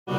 Ke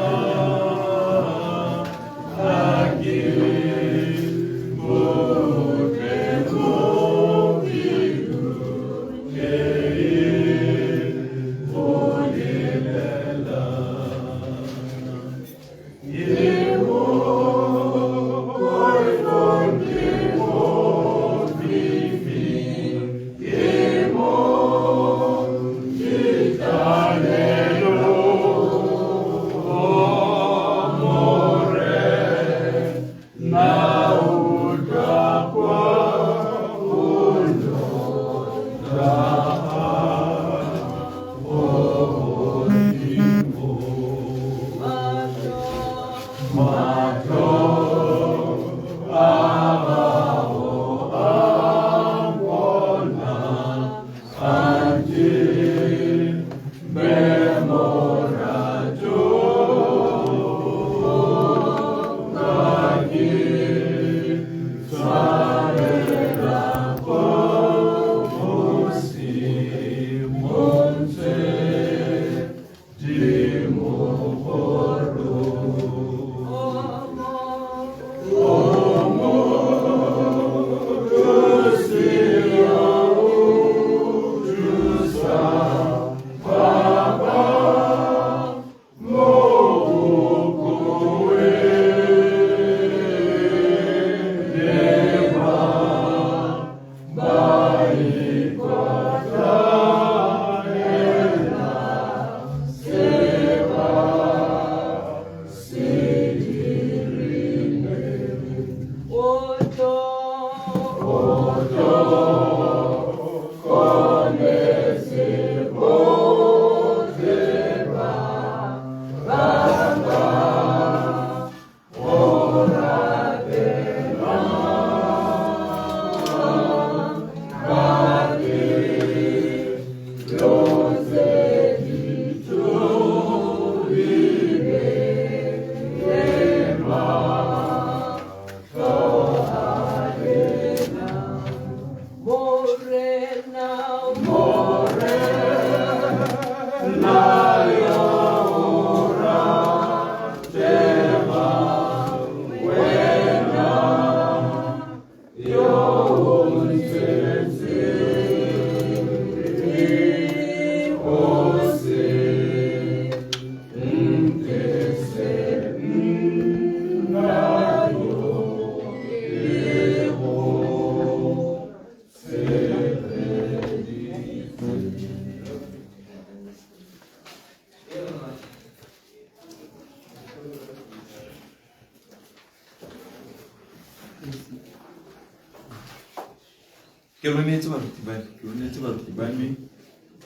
Ke rometse baruti ba me, ke rometse baruti ba me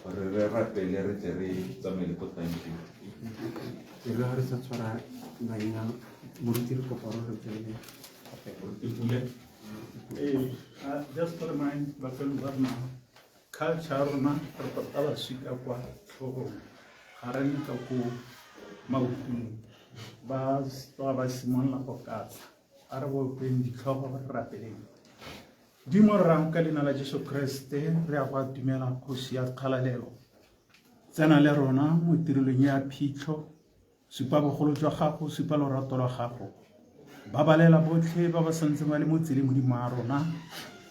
gore re rapele re tle re tsamaele ko tanteng. E re ga re sa tshwara maina moruti re kopa gore re tswelele. Moruti Pule. Ee, just to remind bafelo ba rona, culture ya rona re tota baswi ka kwa tlhogong, ga re nne ka ko maotong, ba tloga ba simolola go katsa. A re bopeng ditlhogo re rapeleng. Modimo rra, ka leina la Jesu Kriste re a go atumela kgosi ya kgalalelo. Tsena le rona mo tirelong ya phitlho, supa bogolo jwa gago, supa lorato lwa gago. Babalela botlhe ba ba santseng ba le mo tseleng Modimo wa rona,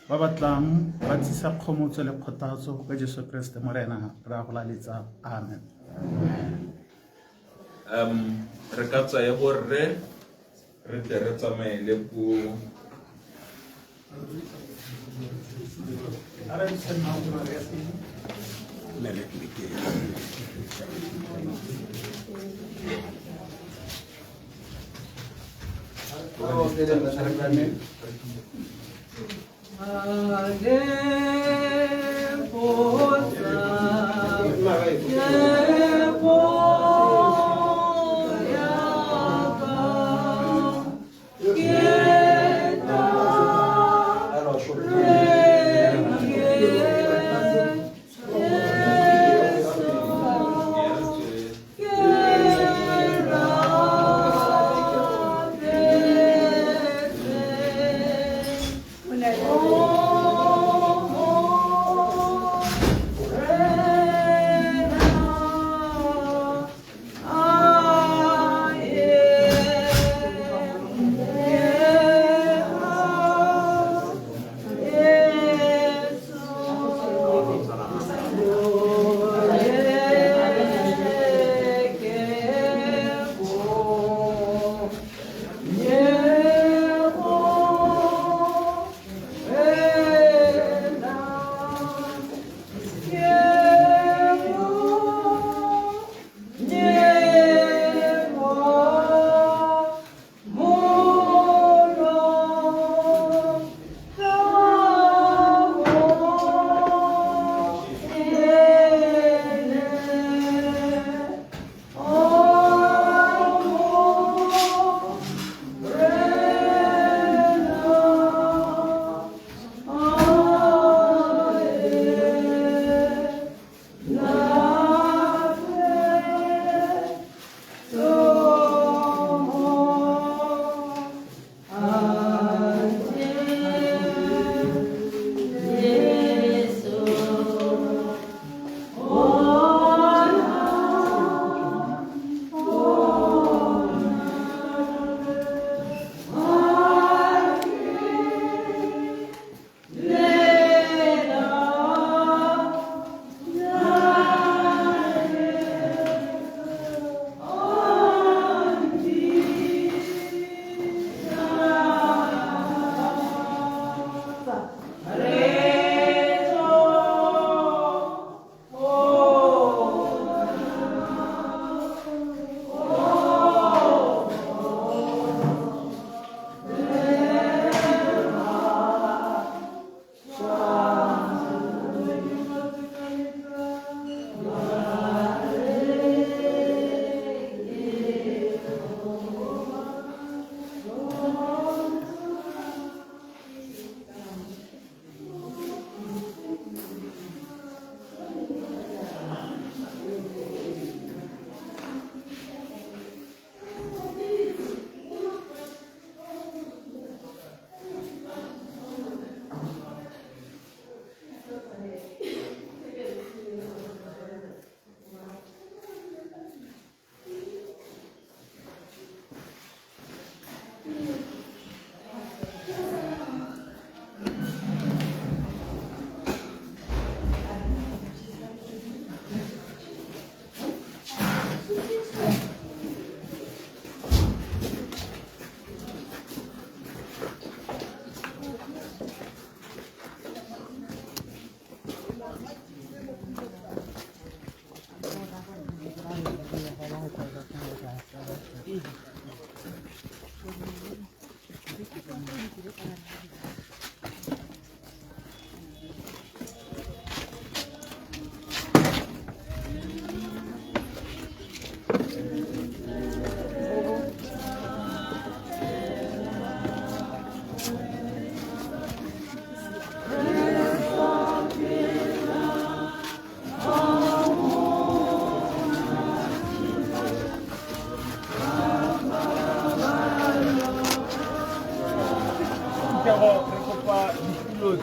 ba ba tlang ba tsisa kgomotso le kgothatso ka Jesu Kriste Morena re a go laletsa. Amen. Re ka tsaya borre re tle re tsamaele ko A re ntsheng maoto re ya pele. Oh,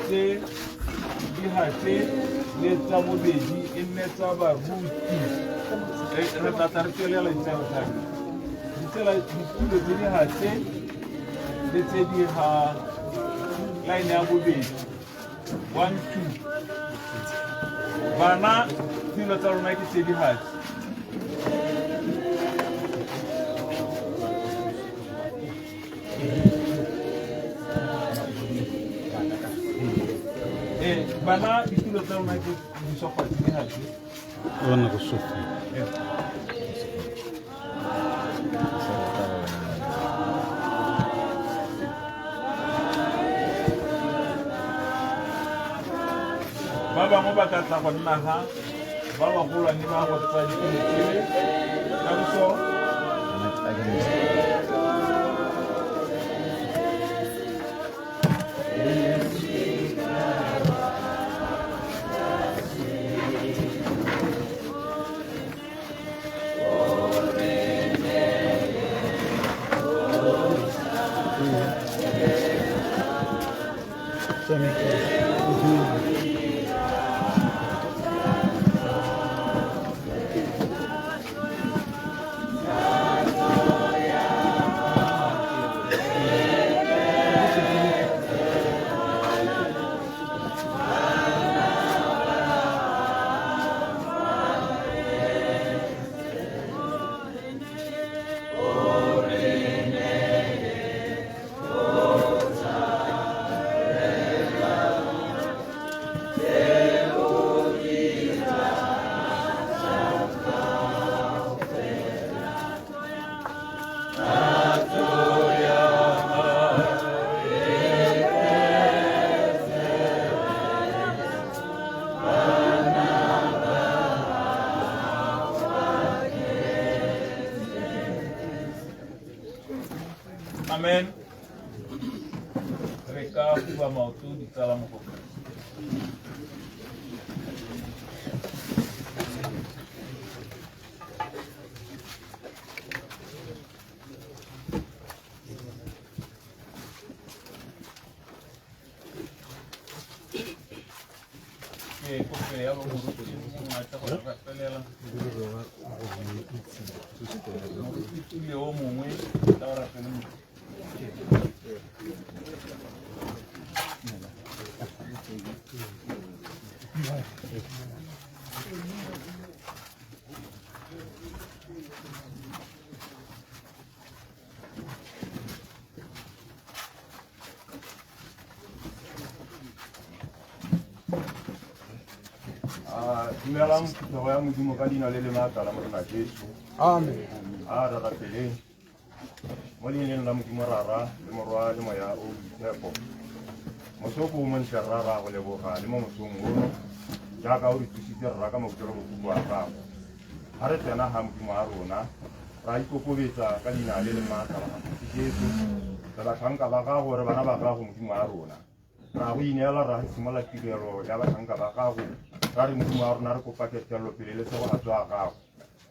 tse di gatse le tsa bobedi e nne tsa baruti. Re tla tla re tswelela ditsela tsaka ditsela ditulo tse di gatse le tse di ga line ya bobedi 1 2. Bana, dilo tsa rona ke tse di gatse. Bana, ditulo tsa rona ke disofa tse di gatse. Bona go sofa. Ba bangwe ba ka tla go nna ga ba bagolwane ba go tsaya ditulo tsele kamoso. Amen. Re ka fuba maoto ditsala mo go Kreste. Ke kope ya moruti mongwe a tla go re rapelela. Moruti le o mongwe tla go rapele moruti. Dumelang phuthego ya Modimo ka leina le le maatla la Morena Jesu. Amen. A re rapeleng mo leineng la Modimo Rara le Morwa le Moya o Boitshepo. Moso o montle rra, ra go leboga le mo mosong ono jaaka o re thusitse rra ka makutlwelobotlhoko a gago. Ga re tsena ga Modimo a rona, ra ikokobetsa ka leina le le maatla la gago Jesu. Re batlhanka ba gago, re bana ba gago Modimo a rona. Ra go ineela, ra simolola tirelo ya batlhanka ba gago. Ra re Modimo a rona, re kopa ketelelopele le tshegogatso a gago.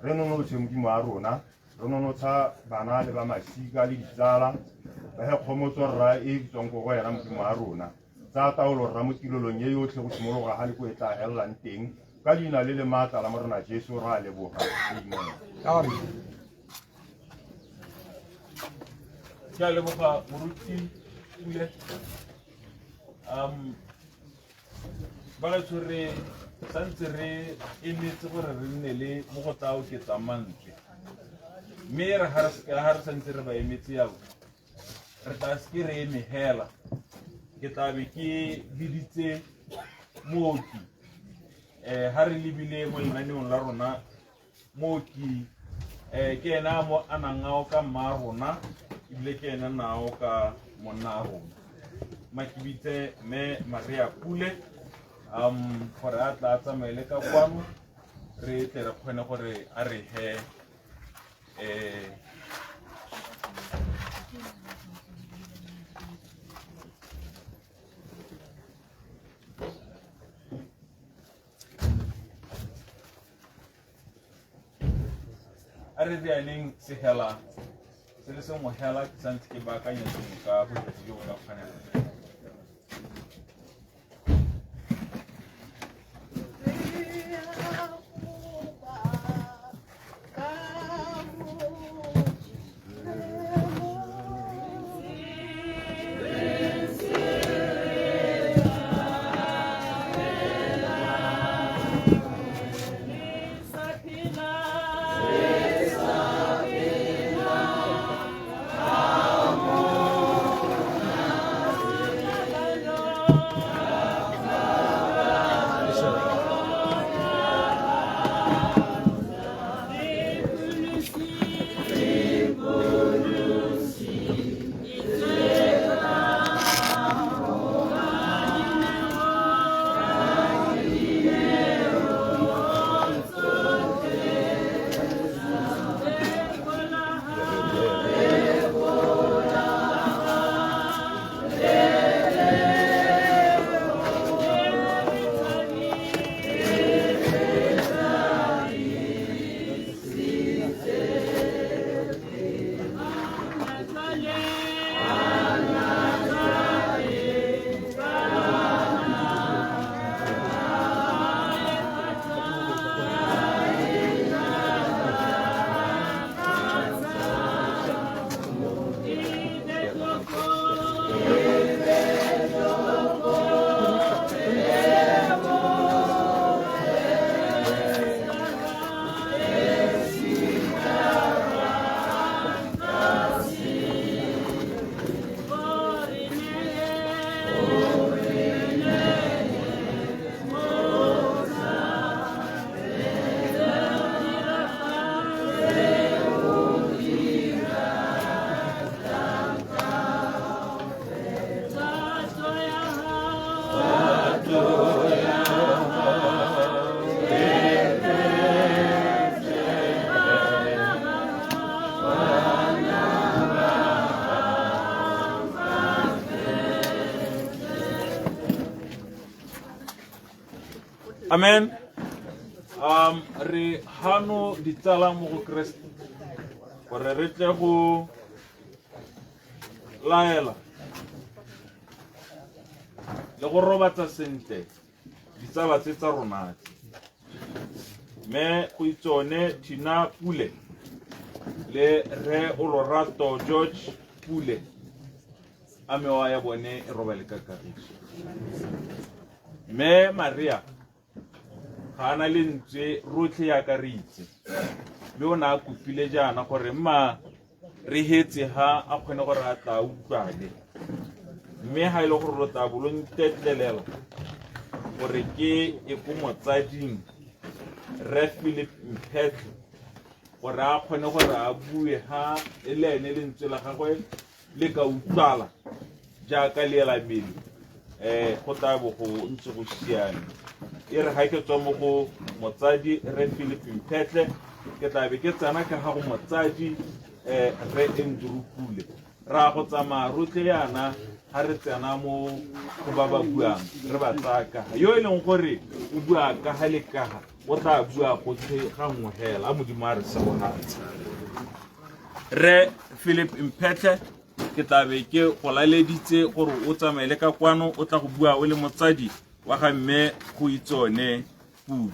Re nonotshe Modimo a rona, re nonotsha bana le ba masika le ditsala, ba he kgomotso rra e e tswang ko go wena Modimo a rona. Tsaya taolo rra mo tirelong e yotlhe go simologa ga le ko e tla helelang teng. Ka leina le le maatla la Morena Jesu ra leboga. Amen. Amen. Ke a leboga moruti Pule. Bagaetsho, re santse re emetse gore re nne le mo go tla oketsang mantswe, mme re ga re santse re ba emetse yalo, re tla seke re eme hela. Ke tla be ke biditse mooki. Ha re lebile mo lenaneong la rona, mooki ke ena mo a nang a oka mma rona, ebile ke ena na oka monna a rona. Makibitse mme Maria Pule gore a tla tsamaele ka kwano, re tle re kgone gore a re he a re rianeng segela se le sengwe hela, ke santse ke baakanya sengwe ka botsatsi jo bo ka kgonega. Amen. Re hano ditsala mo go Kreste gore re tle go laela le go robatsa sentle ditsala tse tsa rona tse. Mme go itsone Tina Pule le Rre Olorato George Pule, a mewa ya bone e robale ka kagiso. Mme Maria ga ana lentswe rotlhe yaka re itse, mme o ne a kopile jaana gore mma re hetse ha a kgone gore a tla utlwane, mme ha e le gore lo tla bo lo ntetlelela gore ke e ko motsading Rre Philip Mphetlho gore a kgone gore a bue ha e le ene lentswe la gagwe le ka utlwala jaaka le ela mele, go tla bo go ntse go siame. E re ga ke tswa mo go motsadi Rre Philip Mphetlhe, ke tla be ke tsena ka ga go motsadi Rre Andrew Pule. Ra go tsamaya rotlhe yana ga re tsena mo go ba ba buang re ba tsaya ka ga yo e leng gore o bua ka ga le ka ga o tla bua gotlhe ga nngwe hela. A Modimo a re segogatse. Rre Philip Mphetlhe, ke tla be ke go laleditse gore o tsamaele ka kwano, o tla go bua o le motsadi wa ga mme go itsone Pule.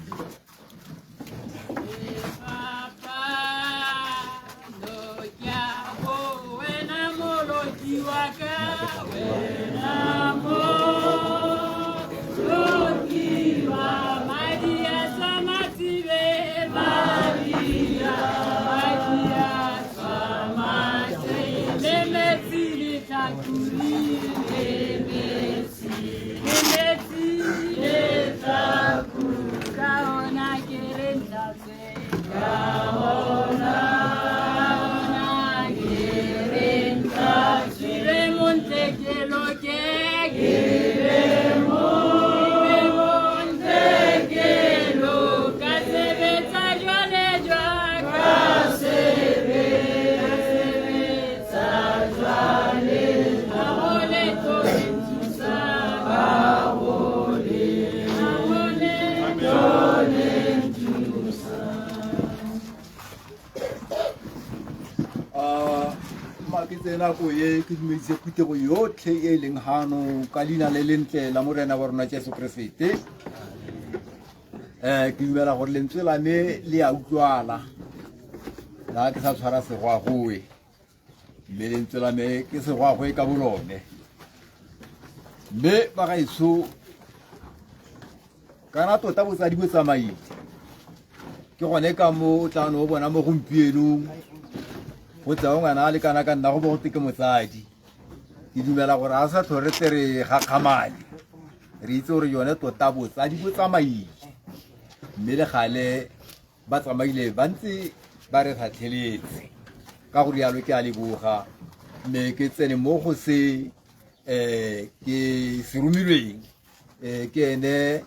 Nako e ke dumedise phuthego yotlhe e leng hano ka leina le lentle la Morena wa rona Jesu Keresete. Ke dumela gore lentswe la me le a utlwala la ke sa tshwara segwagoe, mme lentswe la me ke segwagoe ka bolone. Mme bagaetsho, kana tota botsadi bo tsamaile, ke gone ka mo o tla no o bona mo gompienong go tsewa ngwana a le kana ka nna go bo go te ke motsadi. Ke dumela gore a sa tlhole re tle re gakgamale, re itse gore yone tota botsadi bo tsamaile, mme le gale ba tsamaile ba ntse ba re tlhatlheletse. Ka go rialo ke a leboga, mme ke tsene mo go se ke se romilweng ke ene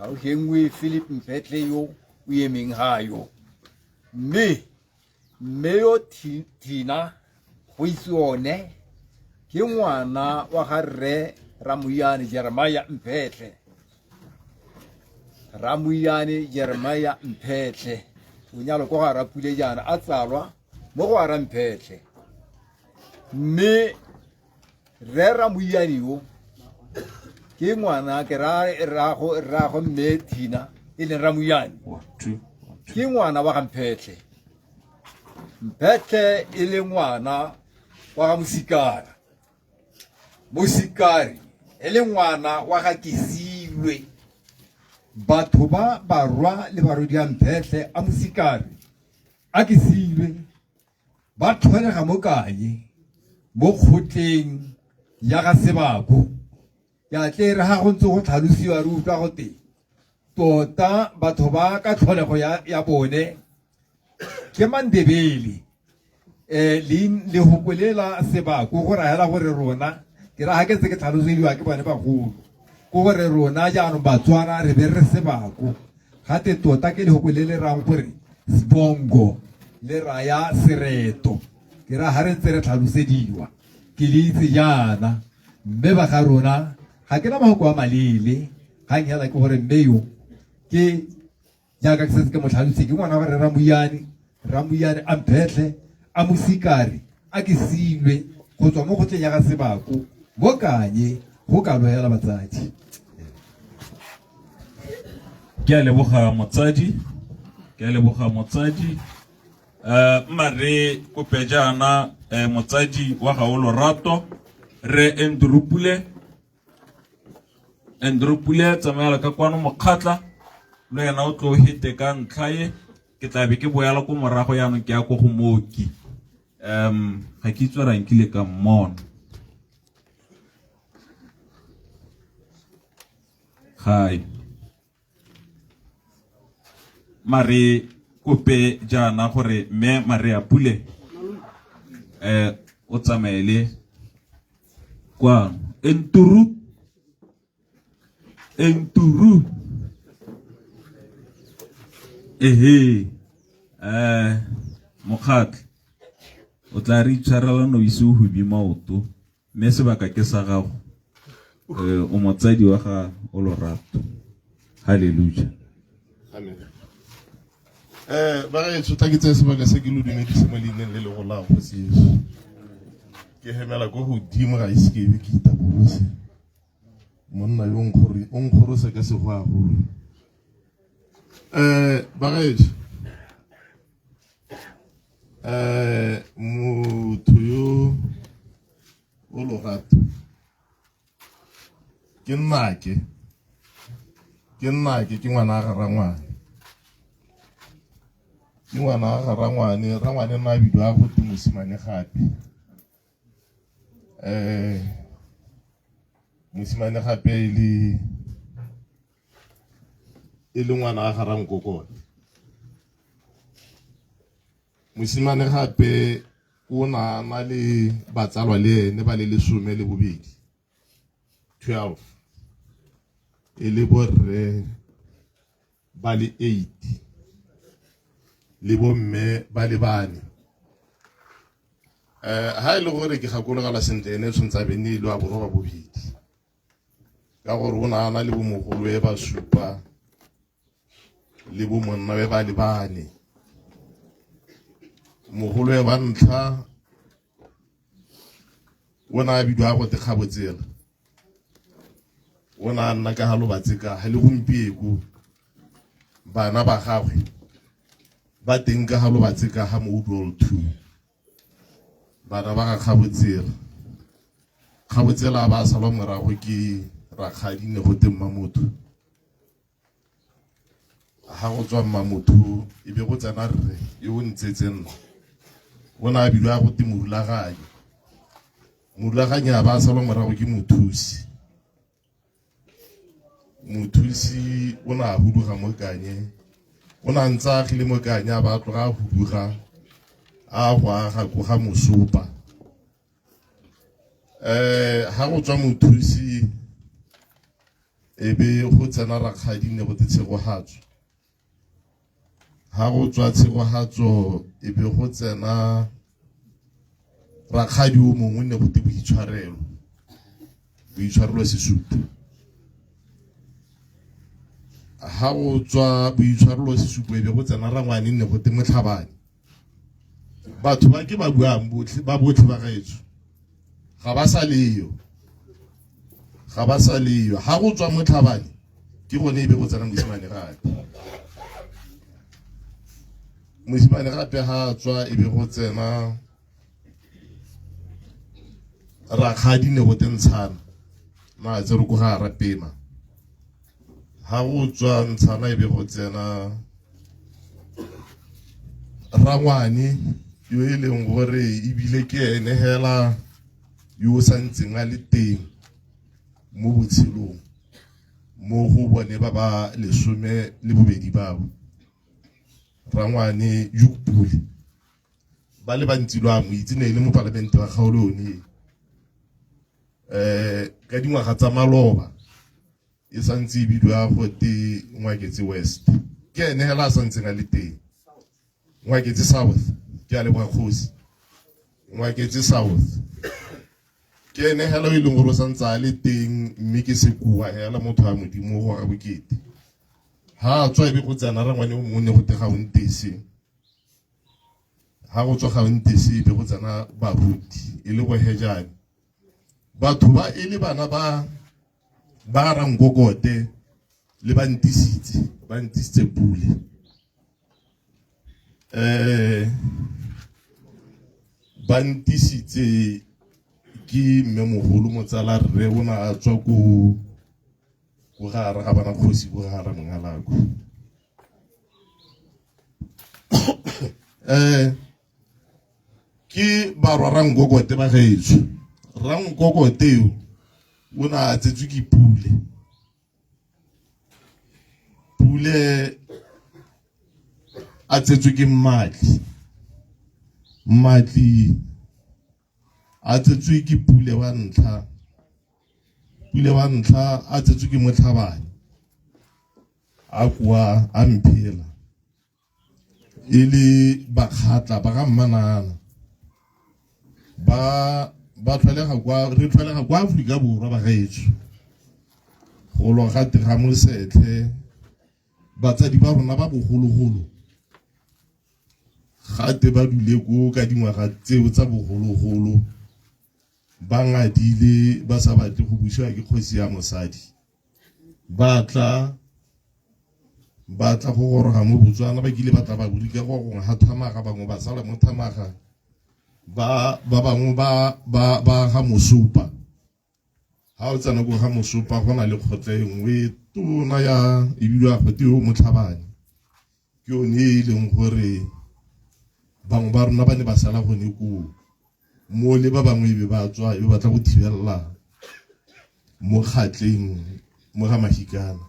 Gaohengwe Philip Mphetle yo o emeng ga yo. Mme mme yo Tina go itse one ke ngwana wa ga rre Ramoiane Jeremiah Mphetle. Ramoiane Jeremiah Mphetle o nyalo ko ga Rapule jaana, a tsalwa mo go ara Mphetle. Mme rre Ramoiane yo ke ngwana ke rrago mme Tina e leng Ramoiane, ke ngwana wa ga Mphetle. Mphetle e le ngwana wa ga Mosikara, Mosikari e le ngwana wa ga Kesilwe. Batho ba barwa le barwedi a Mphetle a Mosikari a Kesilwe ba tlholega mo Kanye mo kgotleng ya ga Sebako. Ya tle re ga go ntse go tlhalosiwa re utlwa go te tota batho ba ka tlholego ya bone ke Mandebele. Lehoko le la Sebako go raela gore rona, ke ra ga ke ntse ke tlhalosediwa ke bone bagolo, ke gore rona jaanong Batswana re be re Sebako. Gate tota ke lehoko le le rang gore Sbongo le raya sereto. Ke ra ga re ntse re tlhalosediwa ke le itse jaana, mme ba ga rona ga ke na mahoko a maleele. Ga nkela ke gore mme yo ke jaaka ke setse ke mo tlhalositse, ke ngwana wa rre Ramoiane, Ramoiane a Mphetle a Mosikari a Kesilwe go tswa mo kgotleng ya ga Sebako mo Kanye go ka logela batsadi. Ke a leboga motsadi, ke a leboga motsadi. Mma re kope jaana motsadi wa ga o Lorato, re Andrew Pule. Andrew Pule, tsamaela ka kwano mokgatla, le wena o tlo hete ka ntlha e, ke tla be ke boela ko morago jaanong ke ya ko go mooki. Ga ke itse gore nkile ka mmona. Gae. Mare kope jaana gore mme Maria Pule o tsamaele kwano. Enturu, enturu. Ehe, mokgatlho o tla re itshwarela no ise o hubi maoto, mme sebaka ke sa gago. O motsadi wa ga o Lorato. Hallelujah. Amen. Ba gaetsho, tla ke tseye sebaka se ke lo dumedise mo leineng le legolo la Kgosi Jesu. Ke hemela ko godimo, ga ise ke be ke itapolose. Monna yo o nkgorose ka segwagolo. Ba gaetsho, motho yo o Lorato ke nnake, ke nnake, ke ngwana ga rangwane, ke ngwana ga rangwane. Rangwane nna bidiwa go te Mosimane gape. Mosimane gape e le ngwana ga rankokone. Mosimane gape o na na le batsalwa le ene ba le 12, 12, e le borre ba le 8 le bomme ba le 4. Ha e le gore ke gakologelwa sentle, ene tshwanetse a be ne e le wa boroba bobedi, ka gore o na na le bomogolo e ba supa le bo monna be ba le 4. Mogolo e ba ntlha o na a bidiwa go te Kgabotsela, o na a nna ka ga Lobatse ka ga le gompieko. Bana ba gagwe ba teng ka ga Lobatse ka ga Moudwall 2. Bana ba ga Kgabotsela. Kgabotsela ba salwa morago ke rakgadi ne go teng Mmamotho. Ha go tswa Mmamotho e be go tsena rre yo o ntsetseng nna. O ne a bilwa go te Morulaganyi. Morulaganyi a ba salwa morago ke Mothusi. Mothusi o ne a huduga mo Kanye. O ne a ntse a agile mo Kanye a ba a tloga a huduga a go aga ko ga Mosopa. Ha go tswa Mothusi e be go tsena rakgadi ne go te Tshegohatso. Ha go tswa Tshegohatso e be go tsena rakgadi o mongwe ne go te Boitshwarelo. Boitshwarelo Sesupo. Ha go tswa Boitshwarelo Sesupo e be go tsena rangwane ne go te Motlhabane. Batho ba ke ba buang botlhe ba botlhe ba gaetsho ga ba sa leyo, ga ba sa leyo. Ha go tswa Motlhabane ke gone e be go tsena mosimane gape. Mosimane gape ha tswa e be go tsena rakgadi ne go te Ntshana, na tsere ko ga Rapema. Ha go tswa Ntshana e be go tsena rangwane yo e leng gore ebile ke ene hela yo o santseng a le teng mo botshelong mo go bone ba ba 12 bao. Rangwane Yukpule ba le bantsi lo a mo itse, ne e le mopalamente wa kgaolo yone ka dingwaga tsa maloba e santse e bidiwa go te Ngwaketse West. Ke ene hela a santseng a le teng. Ngwaketse South, ke a leboga kgosi. Ngwaketse South ke ene hela o e leng gore o santse a le teng, mme ke sekua hela motho wa Modimo go ga bokete. Ha a tswa e be go tsena rangwane o mongwe ne go te Gaontese. Ha go tswa Gaontese e be go tsena baruti e le go Hejane. Batho ba e le bana ba ba Rankokote le ba ntisitse, ba ntisitse pule. Ba ntisitse ke mme mogolo motsala rre o ne a tswa ko ko ga re ga bana kgosi ko ga re Mongalako. Ke barwa Rankokote ba gaetsho. Rankokote yo o ne a tsetswe ke Pule. Pule a tsetswe ke Mmatli. Mmatli a tsetswe ke Pule wa ntlha. Pule wa ntlha a tsetswe ke Motlhabane. A kua a mphela. E le Bakgatla ba ga Mmanana. Ba ba tlholega kwa, re tlholega kwa Aforika Borwa ba gaetsho. Go lwa ga tega mosetlhe batsadi ba rona ba bogologolo gate ba dule ko ka dingwaga tseo tsa bogologolo ba ngadile ba sa batle go busiwa ke kgosi ya mosadi. Ba tla ba tla go goroga mo Botswana, ba kile ba tla ba bolika go gongwe ga Thamaga, bangwe ba sala mo Thamaga, ba ba bangwe ba ba ba ga Mosopa. Ha o tsena ko ga Mosopa go na le kgotla e nngwe tona ya e bidiwa go te yo Motlhabane. Ke yone e leng gore bangwe ba rona ba ne ba sala gone koo. Mo le ba bangwe e be ba tswa e be ba tla go thibella mo kgatleng mo ga Mahikana.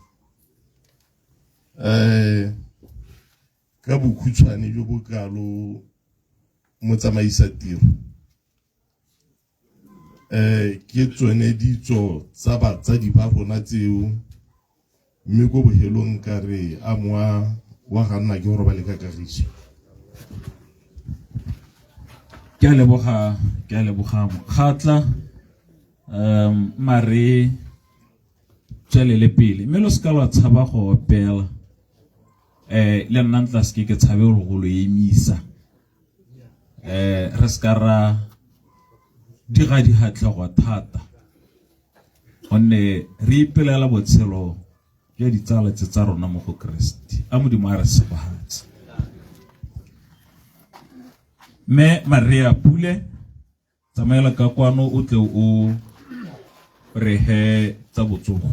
Ka bokhutshwane jo bo kalo motsamaisa tiro ke tsone ditso tsa batsadi ba rona tseo, mme ko bohelong ka re a moa wa ga nna ke go robale ka kagiso. Ke a leboga, ke a leboga Mokgatla. Mare tswelele pele mme lo seka lwa tshaba go opela. Le nna ntla seke ke tshabe go lo emisa. Re seka ra diga dihatlego thata gonne re ipelela botshelo jwa ditsala tse tsa rona mo go Keresete. A Modimo a re segogatse. Mme Maria Pule, tsamaela ka kwano o tle o re he tsa botsogo.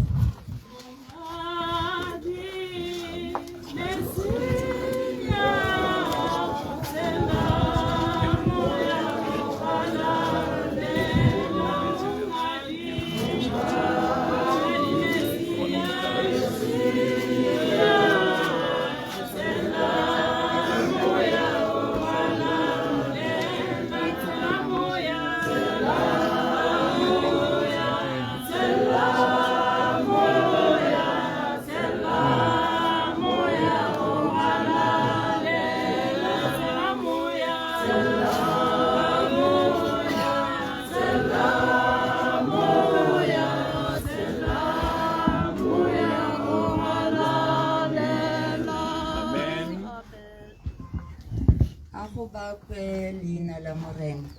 A go bakwe leina la Morena.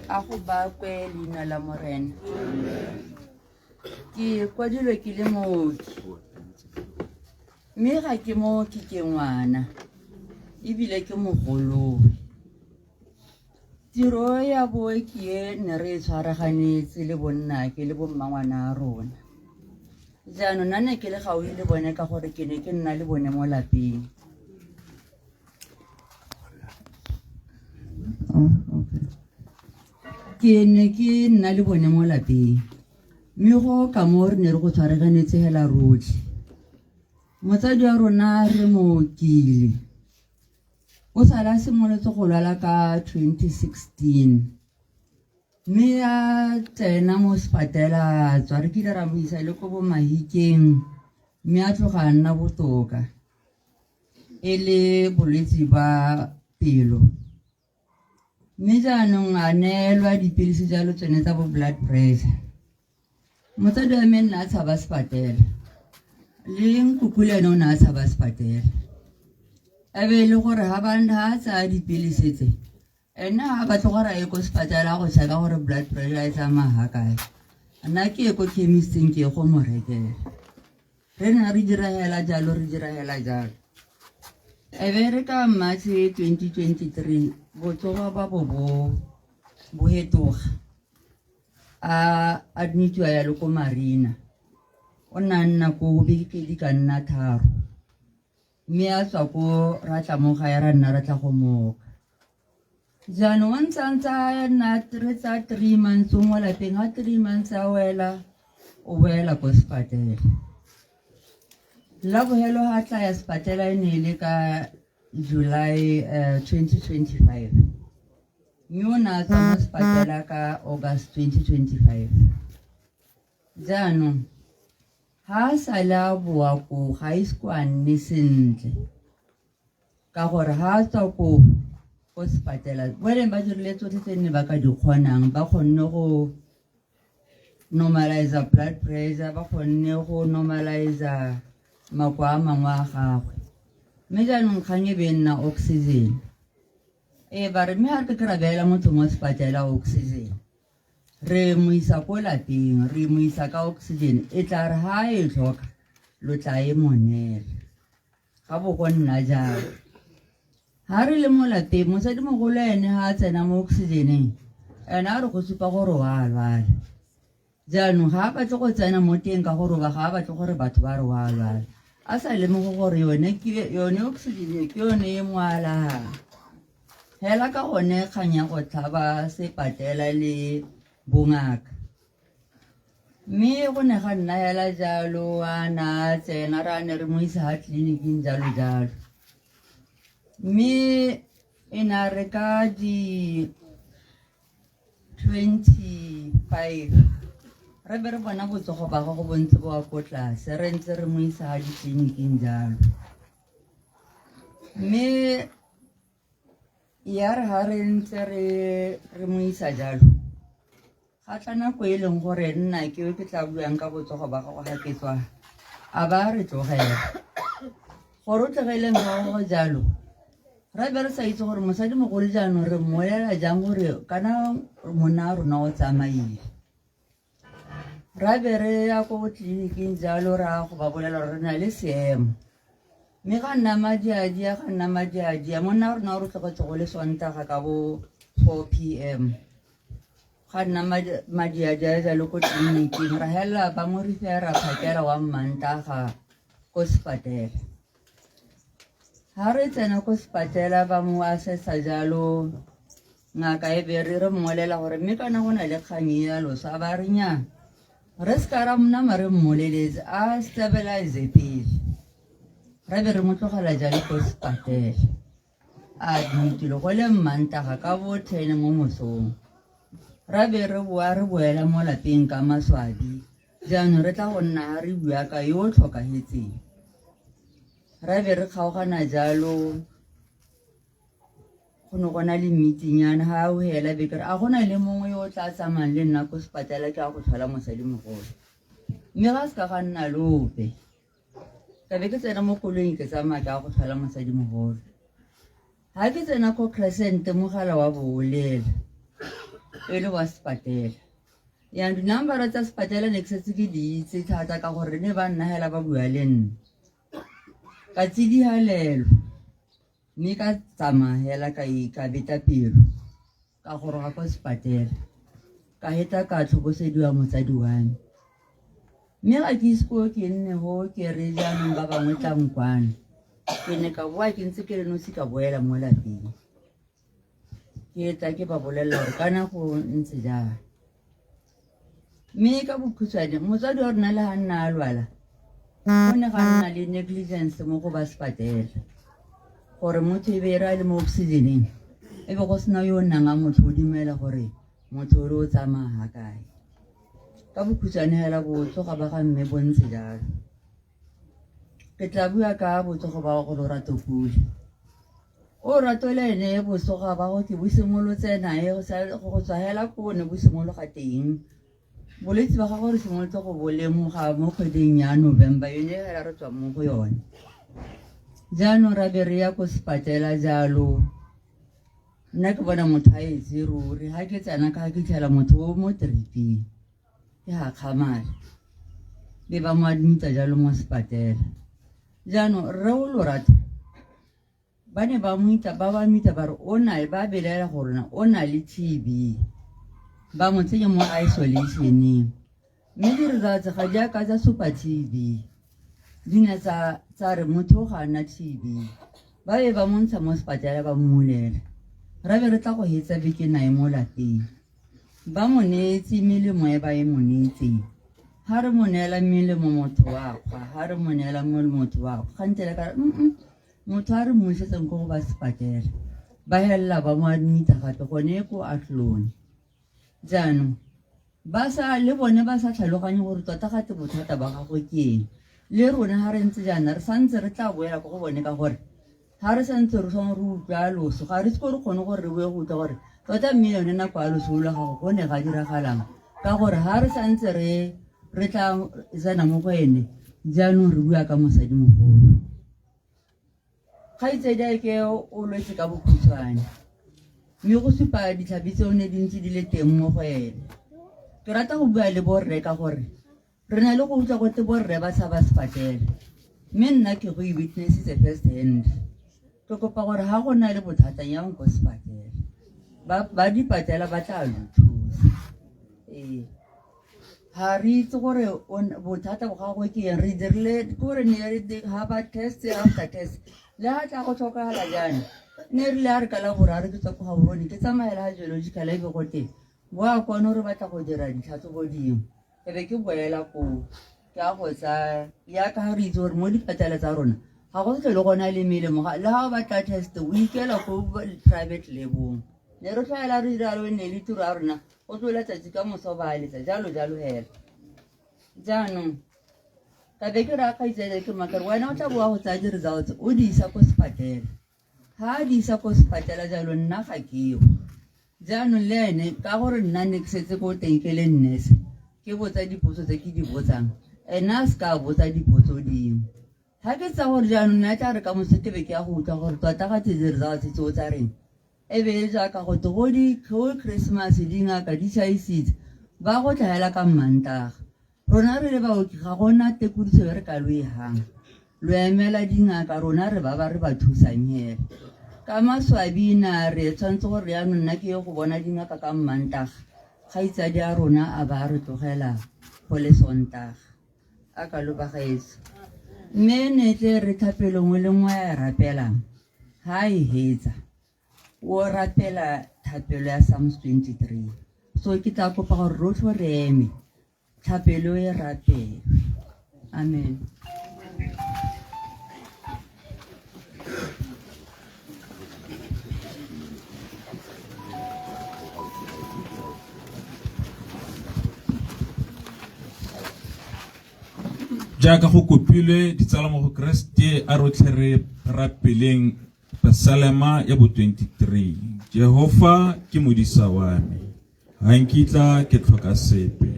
A go bakwe leina la Morena. Ke kwadilwe ke le mooki. Mme ga ke mooki ke ngwana. Ebile ke mogolowe. Tiro ya booki e ne re e tshwaraganetse le bonnake le bommangwana a rona. Jaanong nna ne ke le gaufi le bone ka gore ke ne ke nna le bone mo lapeng. Oh, okay. Ke ne ke nna le bone mo lapeng. Mme go ka mo re ne re go tshwaraganetse hela rotlhe. Motsadi wa rona re mookile. O sale a simolotse go lwala ka 2016. Mme a tsena mo sepatela a tswa re kile ra mo isa le ko bo Mahikeng mme a tloga a nna botoka. E le bolwetse ba pelo. Mme jaanong a neelwa dipilisi jalo tsone tsa bo blood pressure. Motsadi wa me nna a tshaba sepatela. Le nkuku le ene o ne a tshaba sepatela. E be e le gore ha ba ha a tsaya dipilisi tse, ene ha a batle gore a ye ko sepatela go check-a gore blood pressure e tsamaya ga kae. Nna ke ye ko chemist-ing ke ye go mo rekela. Re ne re dira hela jalo, re dira hela jalo. E be re ka March 2023 botsogo ba bo bo bo hetoga. A admitiwa yalo ko Marina. O ne a nna ko beke di ka nna tharo. Mme a tswa ko ra tla mo gae ra nna re tla go mooka. Jaanong o ntse a ntse a nna re tsaya 3 months o mo lapeng, ha 3 months a wela o boela ko sepatela. La bohelo ha tla ya sepatela e ne e le ka July 2025. Mme o ne a tswa mo sepatela ka August 2025. Jaanong ha a sale a boa koo ga ise ko a nne sentle. Ka gore ha a tswa koo ko sepatela bone ba dirile tsotlhe tse nne ba ka di kgonang, ba kgonne go normalize blood pressure, ba kgonne go normalize makoa a mangwe a gagwe. Mme jaanong kgang e be e nna oxygen. Ee, ba re mme ga re ke ra beela motho mo sepatela oxygen. Re mo isa ko lapeng, re mo isa ka oxygen, e tla re ha e tlhoka lo tla e mo neela. Ga bo go nna jalo. Ha re le mo lapeng, mosadimogolo ene ha a tsena mo oxygeneng, ene a re go supa gore o a lwala. Jaanong ga a batle go tsena mo teng ka gore ga a batle gore batho ba re o a lwala. A sa lemoge gore yone ke yone oxygen ke yone e mo alang. Hela ka gone kgang ya go tlhaba sepatela le bongaka. Mme go ne ga nna hela jalo a na a tsena re a ne re mo isa ha tleliniking jalo jalo. Mme e ne a re ka di 25 re be re bona botsogo ba gagwe bo ntse bo wa ko tlase re ntse re mo isa ha ditleliniking jalo. Mme ya re ha re ntse re mo isa jalo, ga tla nako e leng gore nna ke ke tla buang ka botsogo ba gago ga ke tswa, a ba re tlogela. Gore o tlogeleng ga gagwe jalo, ra be re sa itse gore mosadimogolo jaanong re mmolela jang gore kana monna wa rona o tsamaile. Ra be re ya ko tleliniking jalo ra go ba bolela gore re na le seemo. Mme ga nna madiadia, ga nna madiadia, monna wa rona o re tlogetse go le Sontaga ka bo 4 pm. Ga nna madiadia jalo ko tleliniking, ra helela ba mo refera phakela wa Mmantaga ko sepatela. Ha re tsena ko sepatela ba mo assessa jalo, ngaka e be re re mmolela gore mme kana go na le kgang e ya loso, a ba re nnyaa, re se ka ra nama re mmoleletse, a stabilize pele. Ra be re mo tlogela jalo ko sepatela, a admitilwe go le Mmantaga ka bo 10 mo mosong. Ra be re boa re boela mo lapeng ka maswabi, jaanong re tla go nna ha re bua ka yo o tlhokahetseng. Ra be re kgaogana jalo, go ne go na le meeting-nyana, ha o hela be ke re a go na le mongwe yo o tla tsamayang le nna ko sepatela ke ya go tlhola mosadimogolo. Mme ga se ka ga nna le ope. Ka be ke tsena mo koloing ke tsamaya ke ya go tlhola mosadimogolo. Ha ke tsena ko Crescent mogala wa bo o lela, e le wa sepatela. Yang dinambara tsa sepatela ne ke setse ke di itse thata ka gore ne ba nna hela ba bua le nna. Ka tsidihalelwa mme ka tsamaya hela ka ka beta pelo ka goroga kwa sepatela. Ka heta ka tlhobosediwa motsadi wa me. Mme ga ke ise ko ke nne ho ke re jaanong ba bangwe tlang kwano. Ke ne ka boa ke ntse ke le nosi ka boela mo lapeng. Ke tla ke ba bolelela gore kana go ntse jang. Mme ka bokhutshwane motsadi wa rona le ga nna a lwala, go ne ga nna le negligence mo go ba sepatela. Gore motho e be e re a le mo oxygen-eng, e be go sena yo o nnang a mo tlhodumela gore motho o o tsamaya ga kae. Ka bokhutshwane hela botsoga ba ga mme bo ntse jalo. Ke tla bua ka botsogo ba go Lorato Pule. O Rato le ene botsoga ba go ke bo simolotse nae go tswa hela ko ne bo simologa teng. Bolwetse ba gagwe re simolotse go bo lemoga mo kgweding ya November yone hela re tswa mo go yone. Jaanong ra be re ya ko sepatela jalo, nna ke bona motho a etse ruri, ha ke tsena ka fitlhela motho o mo drip-ing. Ke gakgamala. Be ba mo admita jalo mo sepatela. Jaanong rre o Lorato ba ne ba mo itsa, ba ba mmitsa ba re o na, ba belaela gore o na le TB. Ba mo tsenya mo isolation-eng. Mme di-results ga di a ka tsa supa TB. Di ne tsa re motho ga a na TB. Ba be ba mo ntsha mo sepatela ba mmulela. Ra be re tla go hetsa beke nae mo lapeng. Ba mo neetse melemo e ba e mo neetseng. Ha re mo neela melemo motho wa kgwa, ha re mo neela molemo motho wa kgwa. Gantele ka re, motho a re mo isetseng ko go ba sepatela. Ba helela ba mo admita gape gone ko Athlone. Jaanong ba sa le bone ba sa tlhaloganye gore tota gate bothata ba gagwe ke eng. Le rona ha re ntse jaana re santse re tla boela ko go bone ka gore ga re santse re tshwanetse re utlwa loso, ga re se re kgone gore re boe go utlwa gore tota mme yone nako ya loso lwa gago go ne ga diragalang, ka gore ga re santse re re tla tsena mo go ene jaanong re bua ka mosadimogolo. Kgaitsedi a ke o lwetse ka bokhutshwane, mme go supa ditlhabi tseo ne di ntse di le teng mo go ene. Ke rata go bua le borre ka gore re na le go utlwa gote borre ba tshaba sepatela, mme nna ke go e witnessitse first hand. Ke kopa gore ga go na le bothata yang ko sepatela, ba dipatela ba tla lo thusa. Ee, ga re itse gore bothata bo gagwe ke eng, re dirile ke gore ne re ga ba test after test, le ga tla go tlhokagala jaana ne rile a re ka la boraro ke tswa ko Gaborone ke tsamaela ga geological e be gote boa kwano re batla go dira ditlhatlhobo dingwe, e be ke boela koo ke a go tsaya. Yaka ga re itse gore mo dipatela tsa rona ga go tlhole go na le melemo, le ga o batla test o ikela ko private labong. Ne re tlwaela re dira re ne le tiro ya rona go tlola tsatsi ka moso ba letsa jalo jalo hela. Jaanong ka be ke raya kgaitsadi ke makare wena o tla boa go tsaya di-results o di isa ko sepatela. Ga a di isa ko sepatela jalo nna ga ke yo. Jaanong le ene ka gore nna ne ke setse ko teng ke le nurse, ke botsa dipotso tse ke di botsang, ene a se ka a botsa dipotso dingwe. Ga ke tsa gore jaanong nna tla re ka moso ke be ke ya go utlwa gore tota ga tse di-results tseo tsa reng, e be e jaaka go te go di go Christmas dingaka di chaisitse, ba go tlhaela ka Mmantaga. Rona re le baoki ga gona tekodiso e re ka lo e hang. Lo emela dingaka, rona re ba ba re ba thusang hela. Ka maswabi na re tshwanetse gore jaanong nna ke ye go bona dingaka ka Mmantaga, kgaitsadi a rona a ba re tlogela go le Sontaga. A ka lo bagaetso. Mme ne tle re thapelo nngwe le nngwe a e rapelang, ha e hetsa, o rapela thapelo ya Psalms 23. So ke tla kopa gore rotlhe re eme, thapelo e rapelwe. Amen. Jaaka go kopilwe ditsala mo go Keresete, a rotlhe re rapeleng Pesalema ya bo 23. Jehofa ke modisa wa me, ga nkitla ke tlhoka sepe.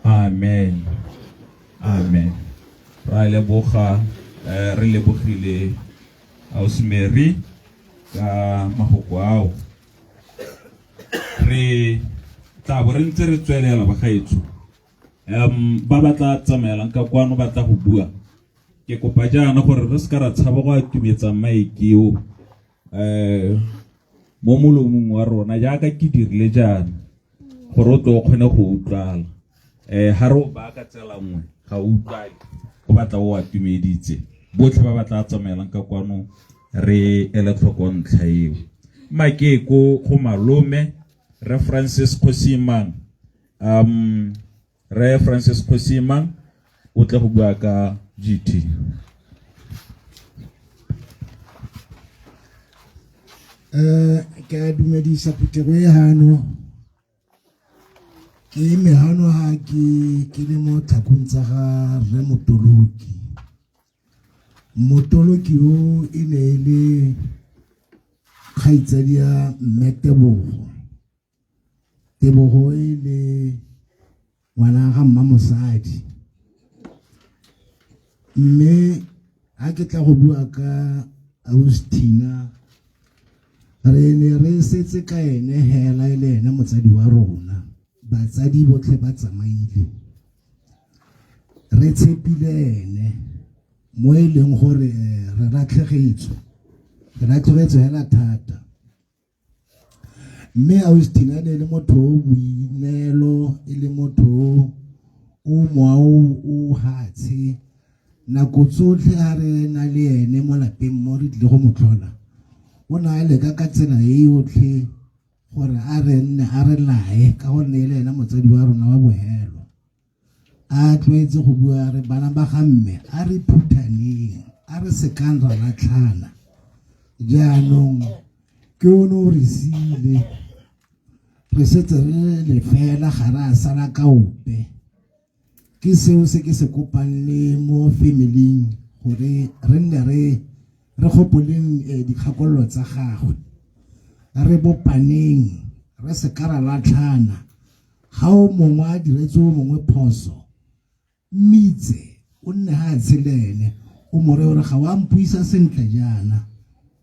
Amen. Amen. Ra leboga, re lebogile Ausi Mary ka mafoko ao. Re tla bo re ntse re tswelela bagaetsho. Ba ba tla tsamaelang ka kwano ba tla go bua. Ke kopa jaana gore re seka ra tshaba go atumetsa maeke eo mo molomong wa rona jaaka ke dirile jaana gore o tle o kgone go utlwala. Ha re o baya ka tsela nngwe ga o utlwale, o batla o atumeditse. Botlhe ba ba tla tsamaelang ka kwano re ele tlhoko ntlha eo. Makeko go malome Re Francis Kgosimang. Re Francis Kgosimang o tle go bua ka GT. Ke a dumedisa phuthego e hano. Ke eme hano ha ke le mo tlhakong tsa ga Rre Motoloki. Motoloki o e ne e le kgaitsadi ya Mme Tebogo. Tebogo e le ngwana ga mma mosadi. Mme ha ke tla go bua ka Austina, re ne re setse ka ene hela e le ene motsadi wa rona. Batsadi botlhe ba tsamaile, re tshepile ene mo e leng gore re latlhegetswe, re latlhegetswe hela thata. Mme Austina ne e le motho o boineelo, e le motho o mowa o hatshe. Nako tsotlhe ha re na le ene mo lapeng mo re tlile go mo tlhola, o ne a leka ka tsela e yotlhe gore a re nne a re lae, ka gonne e le ena motsadi wa rona wa bohelo. A tlwaetse go bua re bana ba ga mme, a re phuthaneng, a re sekang ra latlhana. Jaanong ke one o re siile, re setse re le lefela, ga re a sala ka ope. Ke seo se ke se kopang le mo family-ing gore re nne re gopoleng dikgakololo tsa gagwe, re bopaneng, re se ka ra latlhana. Ga o mongwe a diretse o mongwe phoso, mmitse o nne ha a tshele ene, o mo reye gore ga wa mpuisa sentle jaana,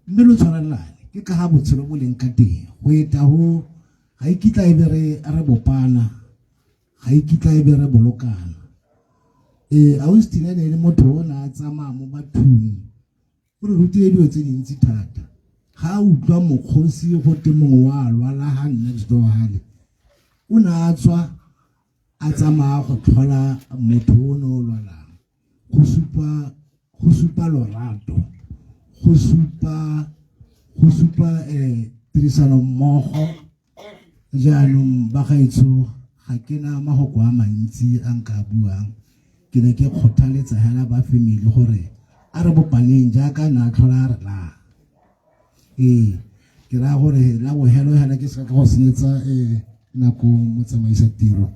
mme lo tshwarelane. Ke ka ga botshelo bo leng ka teng. Go eta go ga e kitla e be re bopana, ga e kitla e be re bolokana. Austina ne e le motho o ne a tsamaya mo bathong, o re rutile dilo tse dintsi thata. Ga a utlwa mokgosi go te mongwe wa lwala ha next door hale, o ne a tswa a tsamaya go tlhola motho o ne o lwalang, go supa lorato, go supa tirisano mmogo. Jaanong bagaetsho Ga ke na mahoko a mantsi a nka a buang. Ke ne ke kgothaletsa hela ba family gore a re bopaneng jaaka na tlhola a re laa. Ee, ke raya gore la bohelo hela ke seka ka go senyetsa nako motsamaisa tiro.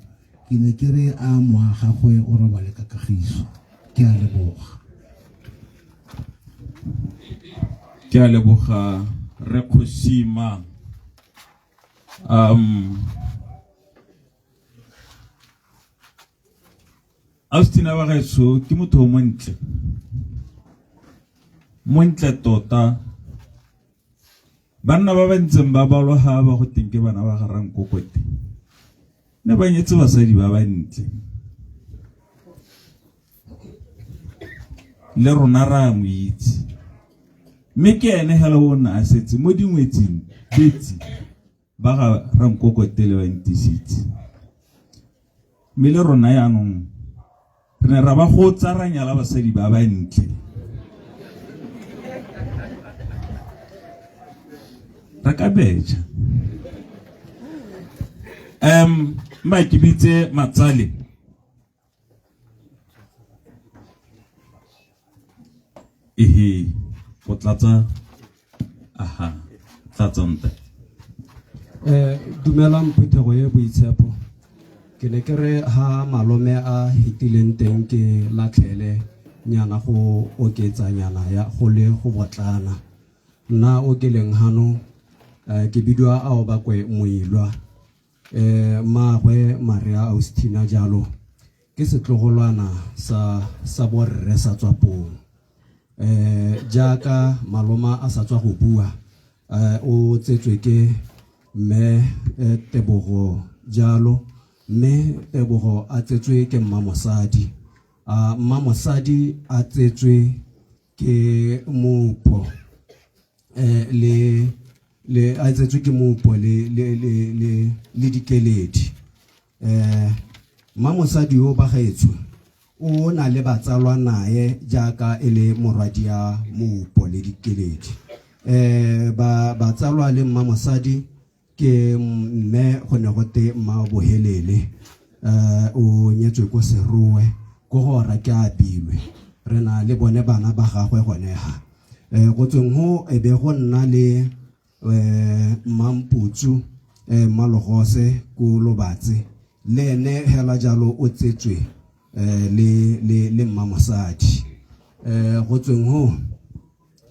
Ke ne ke re a moa gagwe o robale ka kagiso. Ke a leboga. Ke a leboga Rre Kgosima. Austin wa gaetsho ke motho o montle, montle tota. Banna ba ba ntseng ba balwa ga ba go teng ke bana ba ga Rankokote, ne ba nyetse basadi ba bantle. Le rona ra mo itse, mme ke ene hela o ne a setse mo dingwetsing betsi ba ga Rankokote le ba ntisitse. Mme le rona yaanong re ne ra ba go tsa ra nyala basadi ba bantle. Re ka betšha. Mma ke bitse matsale. Ehe, go tlatsa, aha, tlatsa ntate. Dumelang phuthego e boitshepo. Ke ne ke re ha malome a hetileng teng ke latlhele nyana go oketsa nyana ya go le go botlana. Nna o ke leng hano, ke bidiwa Aobakwe Moilwa. Mmaagwe Maria Austina jalo ke setlogolwana sa borre sa Tswapong. Jaaka maloma a sa tswa go bua, o tsetswe ke mme Tebogo jalo, mme Tebogo a tsetswe ke mmamosadi. Mmamosadi a tsetswe ke Mopo, le, le a tsetswe ke Mopo le, le, le, le, le Dikeledi. Mmamosadi yo ba gaetsho o na le batsalwa nae jaaka e le morwadia Mopo le Dikeledi. Batsalwa le mmamosadi ke mme go ne go te mma Bohelele. O nyetswe ko Serowe, ko go ora ke abilwe. Re na le bone bana ba gagwe gone ha. Go tsweng ho e be go nna le Mmamputsu, Mmalogose ko Lobatse. Le ene hela jalo o tsetswe le mmamosadi. Go tsweng ho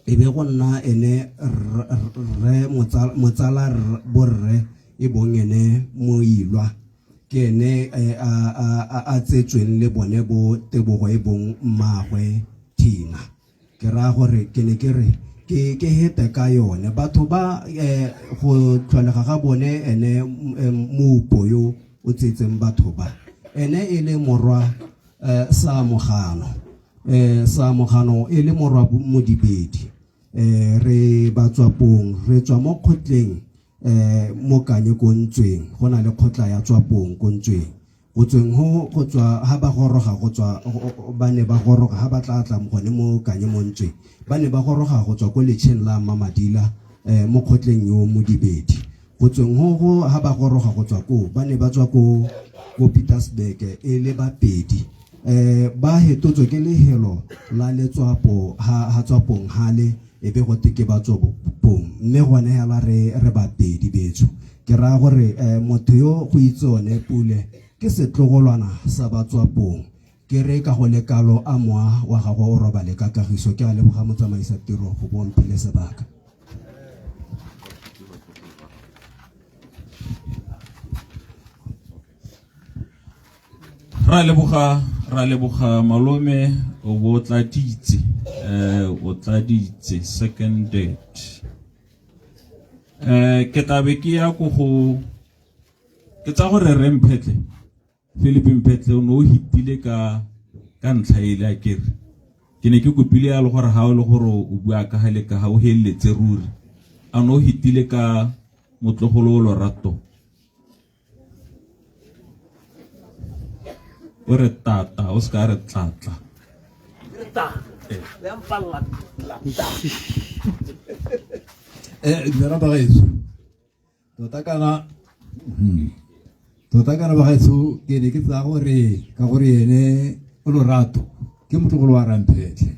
e be go nna ene rre motsala borre e bong ene Moilwa, ke ene a tsetsweng le bone bo Tebogo e bong mmaagwe Thina. Ke raya gore ke ne ke re ke hete ka yone batho ba go tlholega ga bone ene Mopo yo o tsetseng batho ba, ene e le morwa Saamogano, Saamogano e le morwa Modibedi. Re batswapong, re tswa mo kgotleng mo Kanye ko Ntsweng, go na le kgotla ya Tswapong ko Ntsweng. Go tsweng ho, go tswa ha ba goroga, go tswa, ba ne ba goroga ha ba tla tla gone mo Kanye mo Ntsweng, ba ne ba goroga go tswa ko letšheng la Mamadila, mo kgotleng yo Modibedi. Go tsweng ho, go ha ba goroga go tswa ko, ba ne ba tswa ko, ko Pietersburg e le bapedi. Ba hetotswe ke lehelo la letswapo ha, ha Tswapong hale, e be go te ke ba Tswapong. Mme gone hela re, re bapedi betsho. Ke raya gore motho yo go itse one Pule ke setlogolwana sa ba Tswapong. Ke re ka go le kalo a mowa wa gagwe o robale ka kagiso. Ke a leboga motsamaisa tiro go bo mphile sebaka. Ra leboga, ra leboga malome, o bo tladitse, o tladitse second date. Ke tla be ke ya ko go, ke tsa gore re Mphetle, Philip Mphetle o ne o hitile ka ntlha ele a kere. Ke ne ke kopile ya le gore ha o le gore o bua ka ga le ka ga o heleletse ruri. A ne o hitile ka motlogolo o lorato. O re tata, o seka re tlatla. Dumela bagaetsho. Tota kana, Tota kana bagaetsho ke ne ke tsaya gore ka gore ene o lorato ke motlogolo wa Ramphetlhe.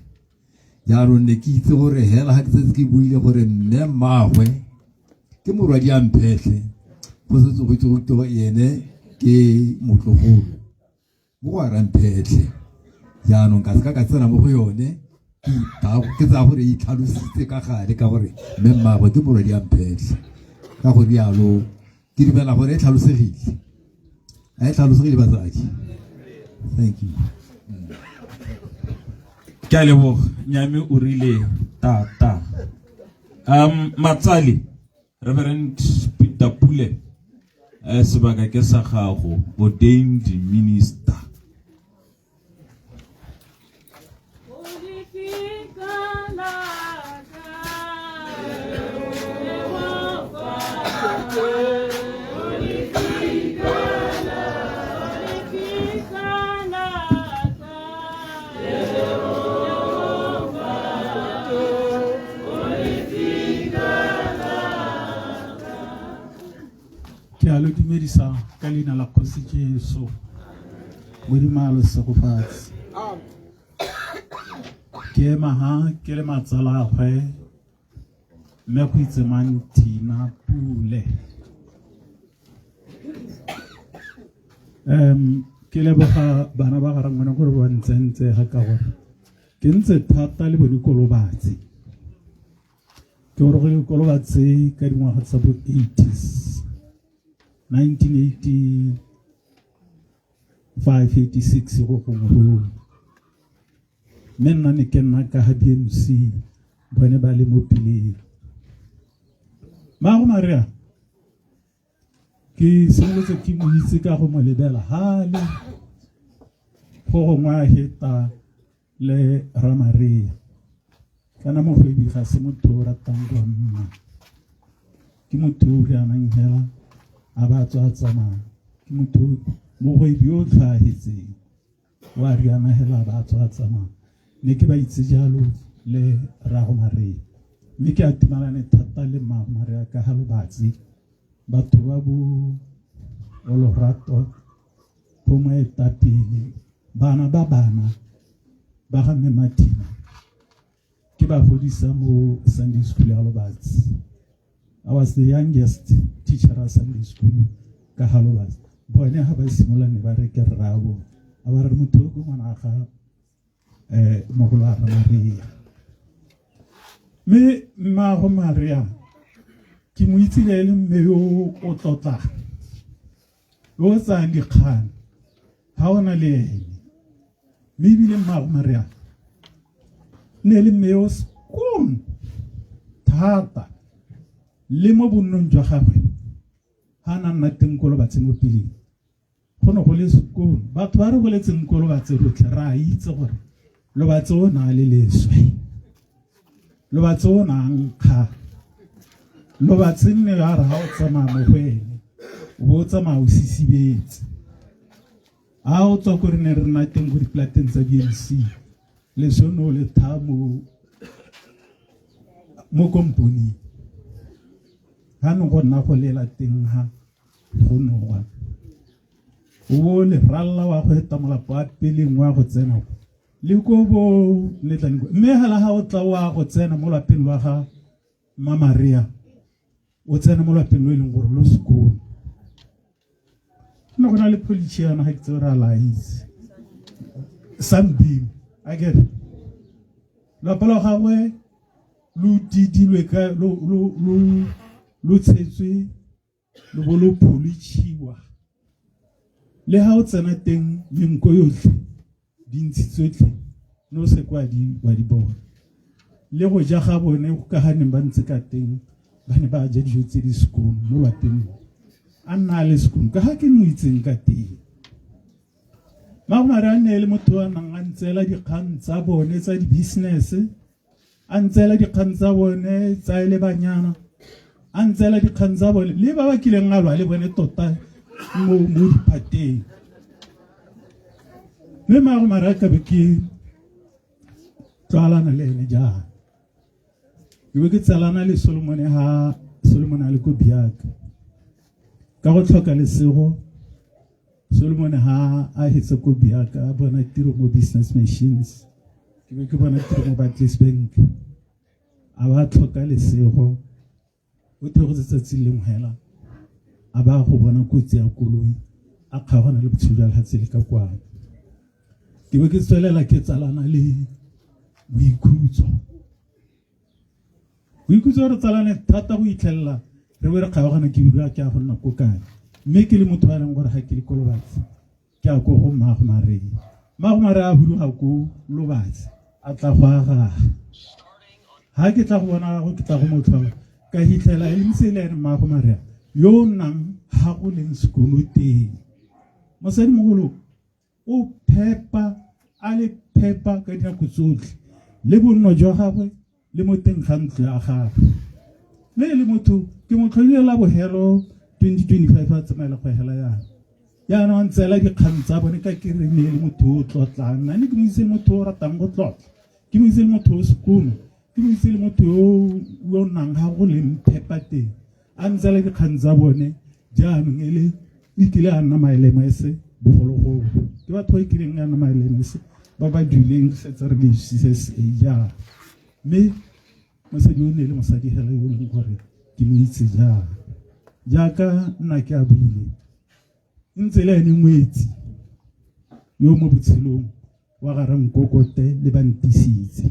Jaanong ne ke itse gore hela ga ke setse ke buile gore mme mmaagwe ke morwadi a Mphetlhe go setse go itse go itse gore ene ke motlogolo mo go a Ramphetlhe. Jaanong ka seka ka tsena mo go yone ke tsaya gore e itlhalositse ka gale ka gore mme mmaagwe ke morwadi a Mphetlhe. Ka go rialo ke dumela gore e tlhalosegile. A e tlhalosegile batsadi? Thank you. Ke a leboga Nyame o rile tata. Matsali Reverend Peter Pule sebaka ke sa gago, ordained minister. Ke a lo dumedisa ka leina la Kgosi Jesu. Modimo a lo segofatse. Ke ema ha ke le matsalagwe mme go itse mang Tina Pule. Ke leboga bana ba ga rangwane gore ba ntsentse ga ka gore ke ntse thata le bone Kolobatse. Ke gorogile Kolobatse ka dingwaga tsa bo 80s, 1985, 86 go gongwe go. Mme nna ne ke nna ka ga BMC, bone ba le mo pileng. Mmago Maria, ke simolotse ke mo itse ka go mo lebela hale go gongwe a heta le Ramaria. Kana mogwebi ga se motho o ratang go nna, ke motho o rianang hela a ba tswa a tsamaya, ke motho mogwebi o tlhwaahetseng wa riana hela a ba tswa a tsamaya. Ne ke ba itse jalo le Rrago Maria, mme ke atumalane thata le Mmago Maria ka ga Lobatse, batho ba bo Olorato bo moetapele, bana ba bana ba ga Mme Martina ke ba godisa mo Sunday School ya Lobatse. I was the youngest teacher at Sunday School ka ga Lobatse. Bone ga ba simolola ne ba re ke rraabo, a ba re motho o ke ngwana ga mogolo wa Maria. Mme mmago Maria ke mo itsile e le mme yo o tlotlang, yo o tsayang dikgang ga o na le ene. Mme ebile mmago Maria ne le mme yo sekong thata, le mo bonnong jwa gagwe ga na nna teng ko Lobatse mo peleng go ne go le sekolo. Batho ba re goletseng ko Lobatse rotlhe re a itse gore Lobatse o na le leswe, Lobatse o na nkga, Lobatse nne ya re ga o tsamaya mo go ene o bo o tsamaya o sisibetse. Ha o tswa ko re ne re nna teng ko dipolateng tsa BMC, leswe ne o le tha mo komponing, ga ne go nna go lela teng ha go nowa, o bo le ralla wa go eta molapo wa peleng wa go tsena ko le ko bo letlang ko. Mme hela ha o tla wa go tsena mo lapeng lwa ga Mma Maria, o tsena mo lapeng lo e leng gore lo sekolo. Ne go na le policy yana ga ke tse re a la itse, Sunbeam, a kere lapa la gagwe lo didilwe ka lo lo lo lo tshetswe lo bo lo pholitšhiwa, le ha o tsena teng menko yotlhe dintshi tsotlhe no se kwa di wa di bona. Le go ja ga bone ka ga neng ba ntse ka teng, ba ne ba ja dijo tse di sekolo mo lapeng, a nna a le sekolo ka ga ke mo itseng ka teng. Magomare a nne le motho a nang a ntseela dikgang tsa bone tsa di-business, a ntseela dikgang tsa bone tsa e le banyana, a ntseela dikgang tsa bone le ba ba kileng a lwa le bone tota mo diphateng. Mme Magomare a tlabe ke tlwalana le ene jang, ke be ke tsalana le Solomone ha Solomone a le ko Biaka. Ka go tlhoka lesego Solomon ha a hetsa ko Biaka a bona tiro mo business machines ke be ke bona tiro mo Barclays Bank a ba tlhoka lesego o theogetse tsatsi lengwe hela a ba go bona kotsi ya koloi a kgaogana le botshelo jwa lefatshe le ka kwano ke be ke tswelela ke tsalana le boikhutso Boikhutso re tsalane thata go itlhelela re be re kgaogana ke utlwa ke a go nna ko kae mme ke le motho a leng gore ga ke le ko Lobatse ke a ko go mmago Marei mmago Marei a huduga ko Lobatse a tla go aga ga ke tla go bona go ke tla go mo tlhola ka hitlhela e ntse le ene mmago Maria yo o nnang ga go leng sekolo teng mosadimogolo o phepa a le phepa ka dinako tsotlhe le bonno jwa gagwe le mo teng ga ntlo ya gagwe mme e le motho ke mo tlhodile la bogelo 2025 a tsamaela go hela yana jaanong a ntseela dikgang tsa bone ka ke re ne e le motho o tlotlang nna ne ke mo itse motho o ratang go tlotla ke mo itse le motho o sekono ke mo itse le motho yo o nnang ga go leng phepa teng a ntseela dikgang tsa bone jaanong e le e kile a nna malemese bogologolo ke batho ba e kileng a nna malemese ba ba duleng setse re le isise jang mme mosadi o ne le mosadi fela yo e leng gore ke mo itse jang jaaka nna ke a buile ntse le ene ngwetsi yo mo botshelong wa ga Rankokote le ba ntisitse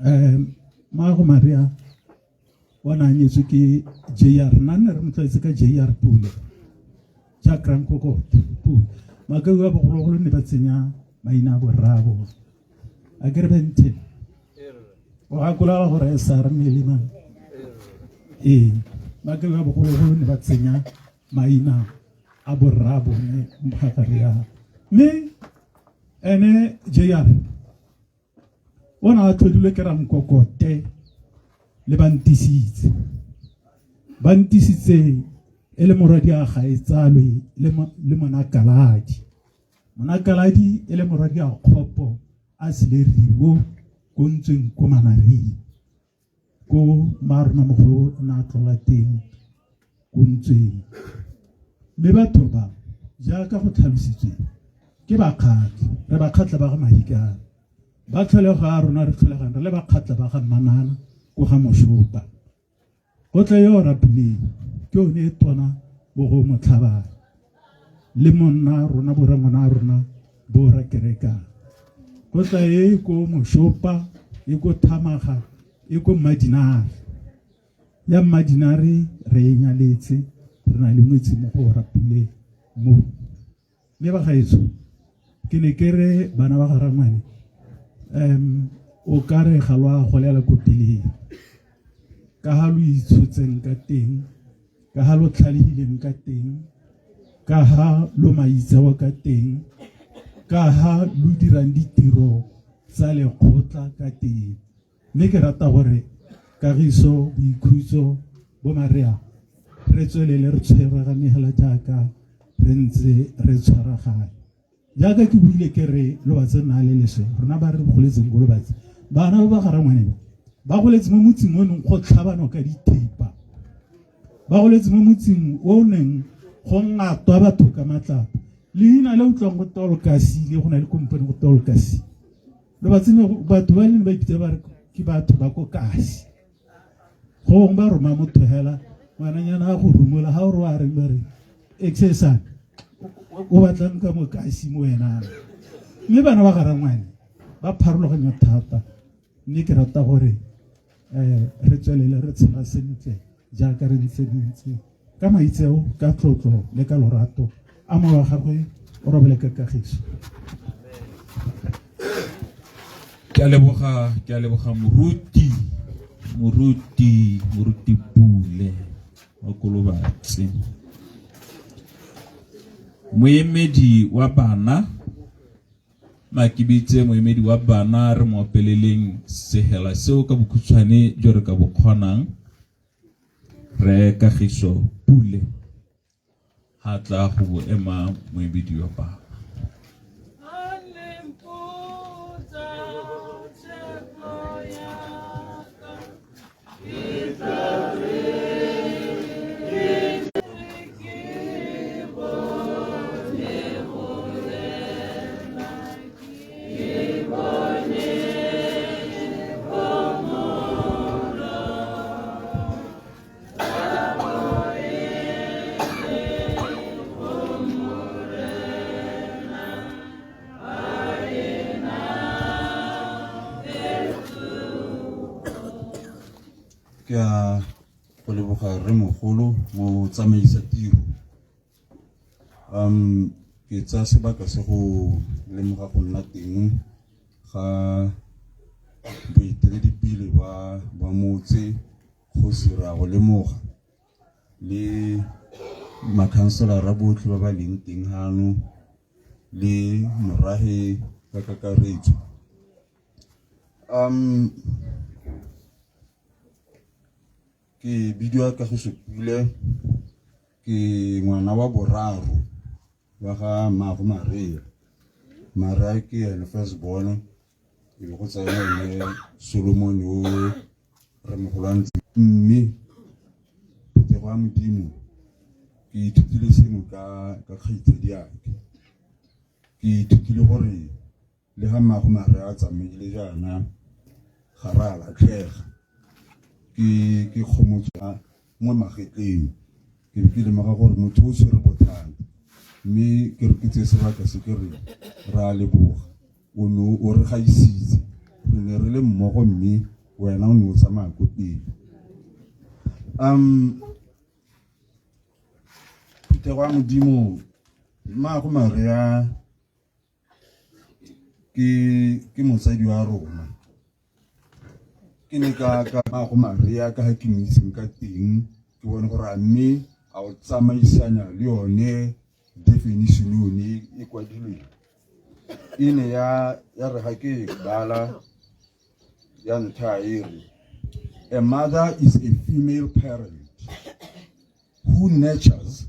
um maago Maria o ne a nyetswe ke JR nna ne re mo tlwaetse ka JR Pule Jack Rankokote Pule makau a bogologolo ne ba tsenya maina a borraabo a ke re bente o gakolola gore SR ne le mang ee makau a bogologolo ne ba tsenya maina a borra bone mogagare ya mme ene JR o ne a tlhodilwe ke rankokote le bantisitse bantisitse e le morwadi a gaetsalwe le monakaladi monakaladi e le morwadi a kgopo a seleriwo ko ntsweng ko manaring ko mmaarona mogolo o ne a tlola teng ko ntsweng mme batho ba jaaka go tlhalositswe ke bakgatlha re bakgatlha ba ga mahikana ba tlholego ya rona re tlholegang re le bakgatlha ba ga mmanana ko ga moshopa go tle yo rapuleng ke one e tona bo go motlhabane le monna rona borangwana rona bo ra kerekang go tla e ko moshopa e ko thamaga e ko mmadinare ya mmadinare re e nyaletse re na le ngwetsi mo go rapuleng mo mme ba gaetsho ke ne ke re bana ba garangwane um o ka re ga lo a golela ko peleng ka ga lo itshotseng ka teng ka ga lo tlhalehileng ka teng ka ga lo maitseo ka teng ka ga lo dirang ditiro tsa lekgotla ka teng mme ke rata gore kagiso boikhutso bo marea re tswelele re tshwaragane hela jaaka re ntse re tshwaragane jaaka ke buile ke re lobatse nna le leswe rona ba re goletseng ko lobatse bana ba ba garangwane ba goletse mo motseng o neng go tlhabano ka dithipa ba goletse mo motseng o neng go ngatwa batho ka matlapa leina le utlwang go tolkasi le go na le kompone go tolkasi lobatse batho ba leng ba ipitsa ba re ke batho ba ko kasi gongwe ba roma motho hela ngwananyana a go rumola ga o re wa reng ba re exesane o batlang ka mo kasi mo wena mme bana ba garangwane ba pharologanya thata mme ke rata gore um re tswelele re tshela sentle jaaka re ntse dintse ka maitseo ka tlotlo le ka lorato a mowa wa gagwe o robele ka kagiso ke a leboga ke a leboga moruti moruti moruti pule wa kolobatse moemedi wa bana makibitse moemedi wa bana re mo opeleleng sehela seo ka bokhutshwane jo re ka bo kgonang re kagiso pule ha tla go bo ema moemedi wa bana. Ke a go leboga rremogolo mo tsamaisa tiro. Ke tsaya sebaka se go lemoga go nna teng ga boeteledipele ba motse kgosi ra go lemoga le makhanselara botlhe ba ba leng teng hano le morahe ka kakaretso. Ke bidiwa Kagiso Pule, ke ngwana wa boraro wa ga mmago Maria. Maria ke ene first born, e be go tsena ene Solomon o rremogolo a ntse. Mme phuthego ya Modimo ke ithutile sengwe ka kgaitsadiake. Ke ithutile gore le ga mmago Maria a tsamaile jaana ga re a latlhega. Ke kgomotso mo magetleng, ke be ke lemoga gore motho o tshwere bothata, mme ke re ke tseye sebaka se ke re re a leboga, o ne o re gaisitse, re ne re le mmogo mme wena o ne o tsamaya ko pele. Phuthego ya Modimo, mmago Maria ke motsadi wa rona. Ke ne ka mmago Maria ka ga ke mo itseng ka teng, ke bone gore a mme a o tsamaisanya le yone definition yone e kwadilweng. E ne ya re ga ke e bala ya ntlha e re, a mother is a female parent who nurtures,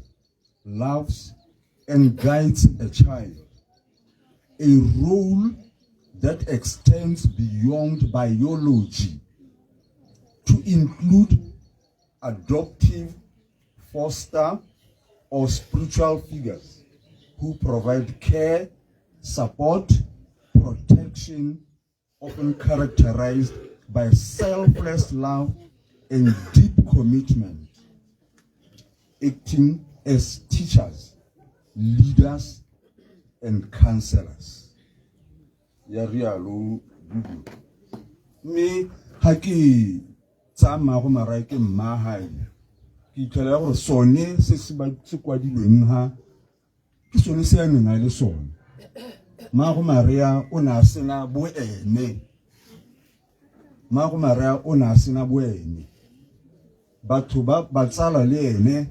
loves and guides a child, a role that extends beyond biology to include adoptive, foster, or spiritual figures who provide care, support, protection, often characterized by selfless love and deep commitment, acting as teachers, leaders, and counselors. Ya rialo Google. Mme ga ke tsaya mmago Marae ke mma gae, ke itlhela gore sone se se kwadilweng ha ke sone se a neng a le sone. Mmago Maria o ne a sena boene. Mmago Maria o ne a sena boene. Batho ba ba tsala le ene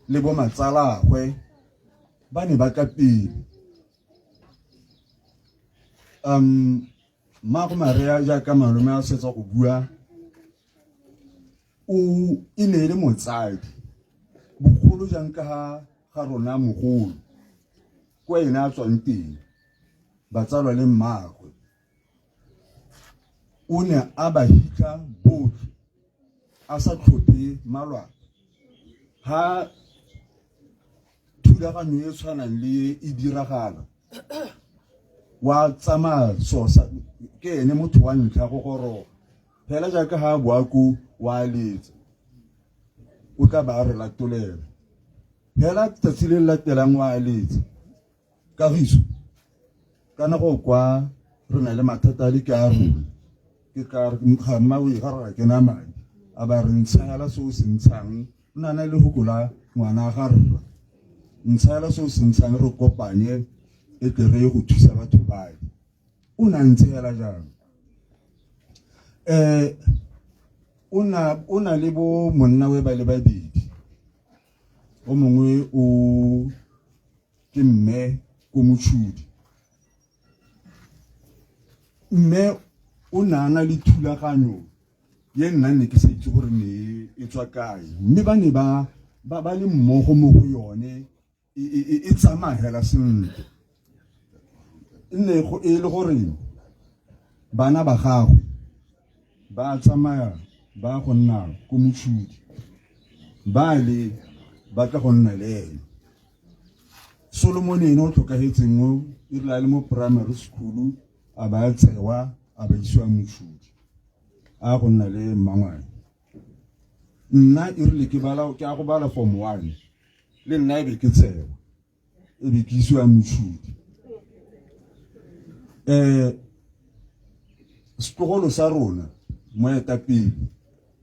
le bo matsalagwe ba ne ba tla pele. Mmago Maria jaaka malome a setsa go bua, o e ne e le motsadi bogolo jang ka ga rona mogolo kwa ene a tswang teng, batsalwa le mmagwe. O ne a ba hitlha botlhe a sa tlhophe malwapa. Ha thulaganyo e tshwanang le e diragala, wa tsamaya sosa, ke ene motho wa ntlha go goroga. Fela jaaka ha a boa ko wa letsa, o tla ba a re latolela. Fela tsatsi le le latelang wa letsa, Kagiso, kana go kwa re na le mathata a le ke a rona, ke tla re ga mma o ga re ga ke na madi, a ba re ntshela se o se ntshang, o na na le go kola ngwana ga rra, ntshela se o se ntshang re kopanye e tle re ye go thusa batho bale. O na ntshela jang? O na le bo monna we ba le babedi, o mongwe o ke mme ko Motshodi. Mme o ne a na le thulaganyo ye nna ne ke sa itse gore ne e tswa kae, mme ba ne ba le mmogo mo go yone, e tsamaya hela sentle. E ne e le gore bana ba gagwe ba tsamaya ba go nna ko Motshodi, ba le ba tla go nna le ene. Solomon ene o tlhokagetseng o e rile a le mo primary school a ba tsewa a ba isiwa Motshodi a go nna le mmangwane. Nna e rile ke bala, ke a go bala form 1, le nna e be ke tsewa e be ke isiwa Motshodi. Setlogolo sa rona Moetapele,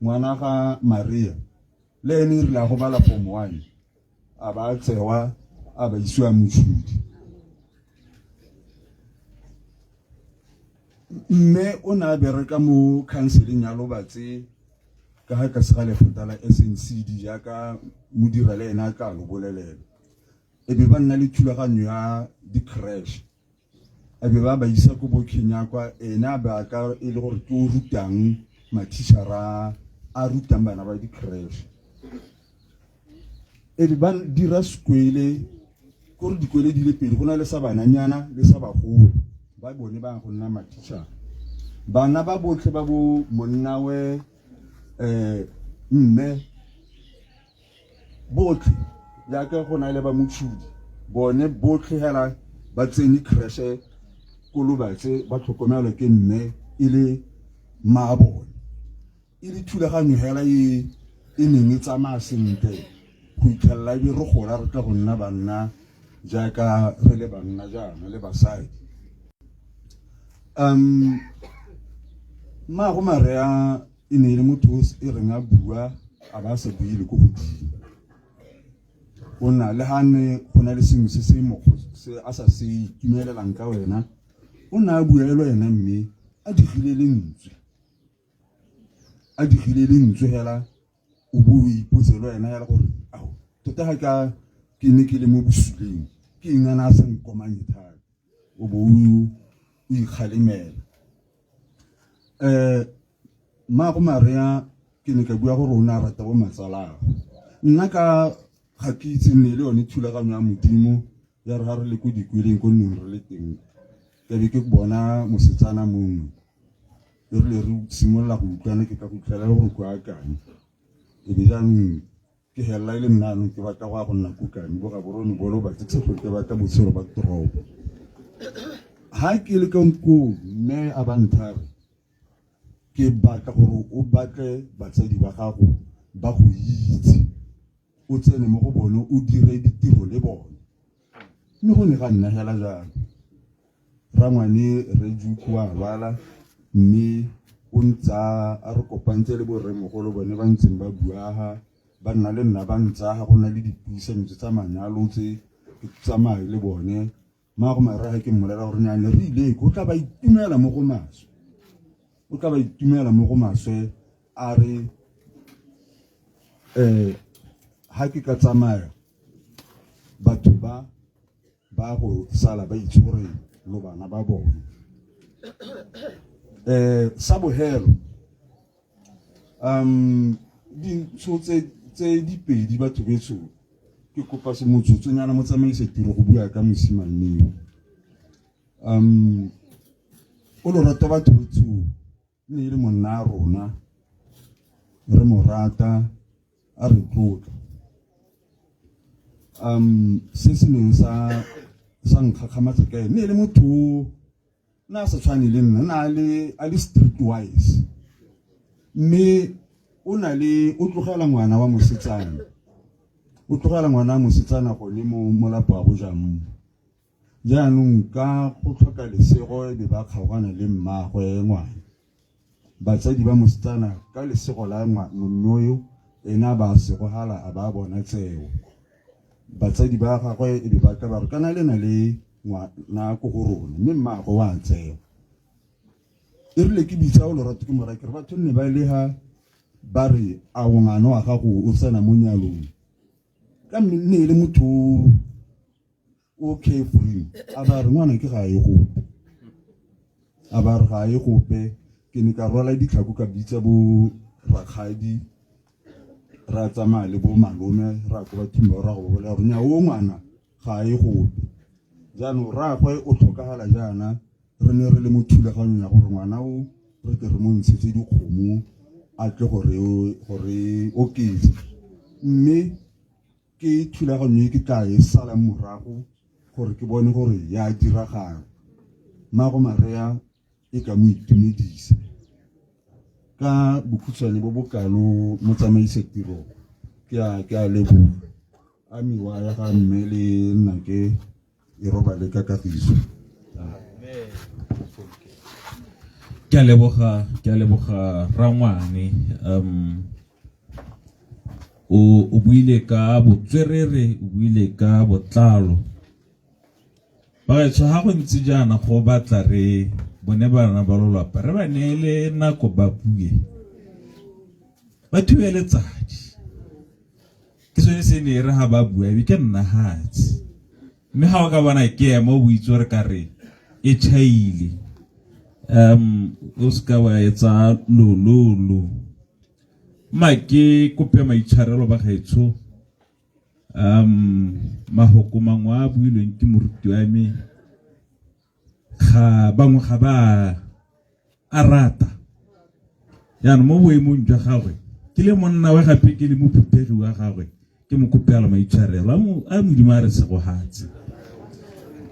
ngwana ga Maria, le ene e rile a go bala form 1 a ba tsewa a ba isiwa Mochudi. Mme o ne a bereka mo khanseleng ya Lobatse ka ga tlase ga lefota la SNCD jaaka modira le ene a tla lo bolelela. E be ba nna le thulaganyo ya di-crash a be ba ba isa ko bo Kenya kwa ene a ba ka e le gore ke o rutang mathišara a rutang bana ba di-crash. E be ba dira sekwele kore dikwele di le pedi, go na le sa bananyana le sa bagolo ba bone ba go nna mathišara. Bana ba botlhe ba bo monnawe mme botlhe jaaka go na le ba Motshodi bone botlhe hela ba tsene creche ko Lobatse ba tlhokomelwa ke mme e le mma bone. E le thulaganyo hela e e neng e tsamaya sentle go itlhelela e be re gola re tla go nna banna jaaka re le banna jaana le basadi. Mmaago Marea e ne e le motho e reng a bua a ba sa bue le ko godimo. O na le ga ne go na le sengwe se se mokgo se a sa se itumelelang ka wena, o ne a bua le wena mme a digile lentswe, a digile lentswe hela o bo o ipotse le wena hela gore ao tota ga ka ke ne ke le mo bosuleng ke eng a ne a sa nkomanye thata, o bo o ikgalemela. Mmaago Maria ke ne ka bua gore o ne a rata bo matsalago. Nna ka ga ke itse nne le yone thulaganyo ya Modimo ya re ga re le ko dikweleng ko nneng re le teng, ka be ke bona mosetsana mongwe e rile re simolola go utlwana ke ka go utlwela le gore ko akanye e be jaanong ke helela e le nna anong ke batla go ya go nna ko Kanye bo Gaborone bo Lobatse ke sa tlhole ke batla botshelo ba toropo. Ha ke le ka koo mme a ba nthare ke batla gore o batle batsadi ba gago ba go itse o tsene mo go bone o dire ditiro le bone, mme go ne ga nna hela jalo. Rangwane Rre Juku wa lwala mme o ntsa a re kopantse le borremogolo bone ba ntseng ba buaga ba nna le nna ba ntsaga go na le dipuisano tse tsa manyalo tse ke tsamaye le bone. Mmago Maraga ke mmolela gore nyane re ile ko o tla ba itumela mo go maswe, o tla ba itumela mo go maswe a re ha ke ka tsamaya batho ba ba go sala ba itse gore lo bana ba bone. Sa bohelo dintsho tse dipedi batho betsho ke kopa se motsotsonyana motsamaise tiro go bua ka mosimane o lorato batho betsho ne e le monna a rona re mo rata a re tlotla. Se se neng sa nkgakgamatsa ka ene, ne e le motho o ne a sa tshwane le nna, ne a le street wise, mme o na le o tlogela ngwana wa mosetsana, o tlogela ngwana wa mosetsana gone mo molapo wa bojang. Jaanong ka go tlhoka lesego e be ba kgaogana le mmaagwe ngwana. Batsadi ba mosetsana ka lesego la ngwana yo ene a ba segogala a ba bona tseo. Batsadi ba gagwe e be ba tla ba re kana le na le ngwana ko go rona mme mmaagwe wa tsewa. E rile ke bitsa o lorato ke mora ke re batho nne ba leha ba re a ngwana wa gago o tsena mo nyalong ka mme e le motho o carefree a ba re ngwana ke ga ye gope, a ba re ga ye gope. Ke ne ka rwala ditlhako ka bitsa bo rakgadi ra tsamaya le bo malome ra ko bathong ba ra go bolela gore nya o ngwana ga ye gope. Jaanong rraagwe o tlhokagala jaana re ne re le mo thulaganyong ya gore ngwana o re tle re mo ntshetse dikgomo a tle gore oketse, mme ke thulaganyo e ke tla e salang morago gore ke bone gore ya diragala. Mmago Maria e ka mo itumedisa. Ka bokhutshwane bo bokalo motsamaise tiro ke a leboga. A mewa ya ga mme le nna ke e robale ka kagiso. Ke a leboga, ke a leboga rangwane. Um o o buile ka botswerere, o buile ka botlalo. Bagaetsho ha go ntse jaana go batla re bone bana ba lolwapa re ba neele nako ba bue. Ba thube letsadi. Ke sone se ne re ha ba bua e be ke nna hatshe. Mme ga o ka bona ke ema o boitse gore ka re e chaile. Um o seka wa etsa lololo. Ma ke kope maitshwarelo ba gaetsho. Um mahoko mangwe a builweng ke moruti wa me ga bangwe ga ba a rata. Jaanong mo boemong jwa gagwe ke le monna wa gape ke le mophuthegi wa gagwe ke mo kopela maitshwarelo a mo a modimo a re segogatse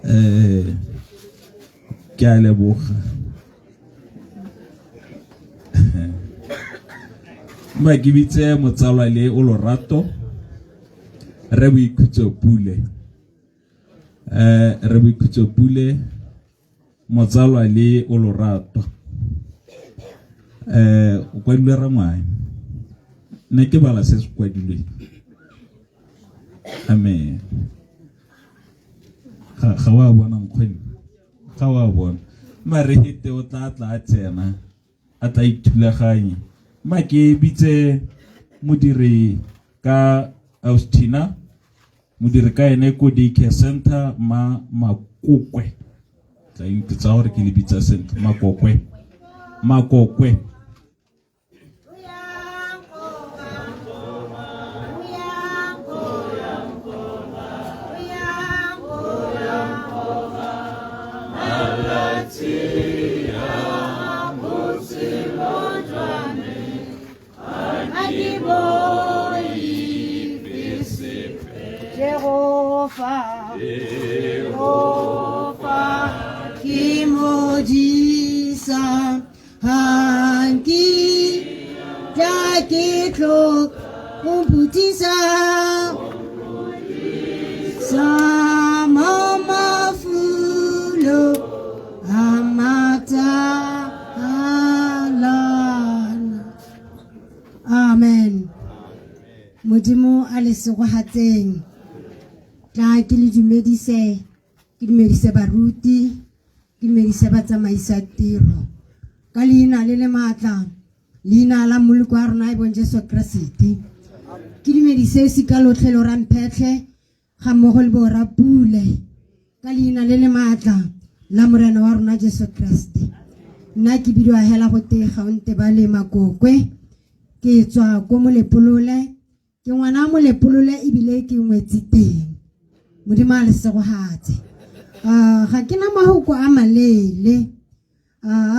eh ke a leboga ma ke bitse motsalwa le o lorato re boikhutso pule eh re boikhutso pule Motsalwa le o lorato. Eh o kwadilwe rangwane. Nna ke bala se se kwadilweng. Amen. Ga ga wa bona nkgwene. Ga wa bona. Mare hete o tla tla tsena a tla ithulaganye. Ma ke bitse modiri ka Austina Modiri ka ene ko day care center ma Makokwe. Tla ke tsaya gore ke le bitsa sentle Makokwe. Makokwe. Jehofa, Jehofa, ke modisa, ga nkitla ke tlhoka go mphutisa. Sa mo mafulo a matalana. Amen. Modimo a le segogatseng. Tla ke le dumedise, ke dumedise baruti, ke dumedise batsamaisa tiro. Ka leina le le maatla, leina la Mmoloki wa rona e bong Jesu Keresete. Ke dumedise sika lotlhe lo ramphetlhe ga mmogo le bo Pule ka leina le le maatla la Morena wa rona Jesu Kriste. Nna ke bidiwa hela go te Gaonte ba le Makokwe, ke tswa ko Molepolole, ke ngwana Molepolole ebile ke ngwetsi teng. Modimo a le segogatse. Ga ke na mahoko a maleele.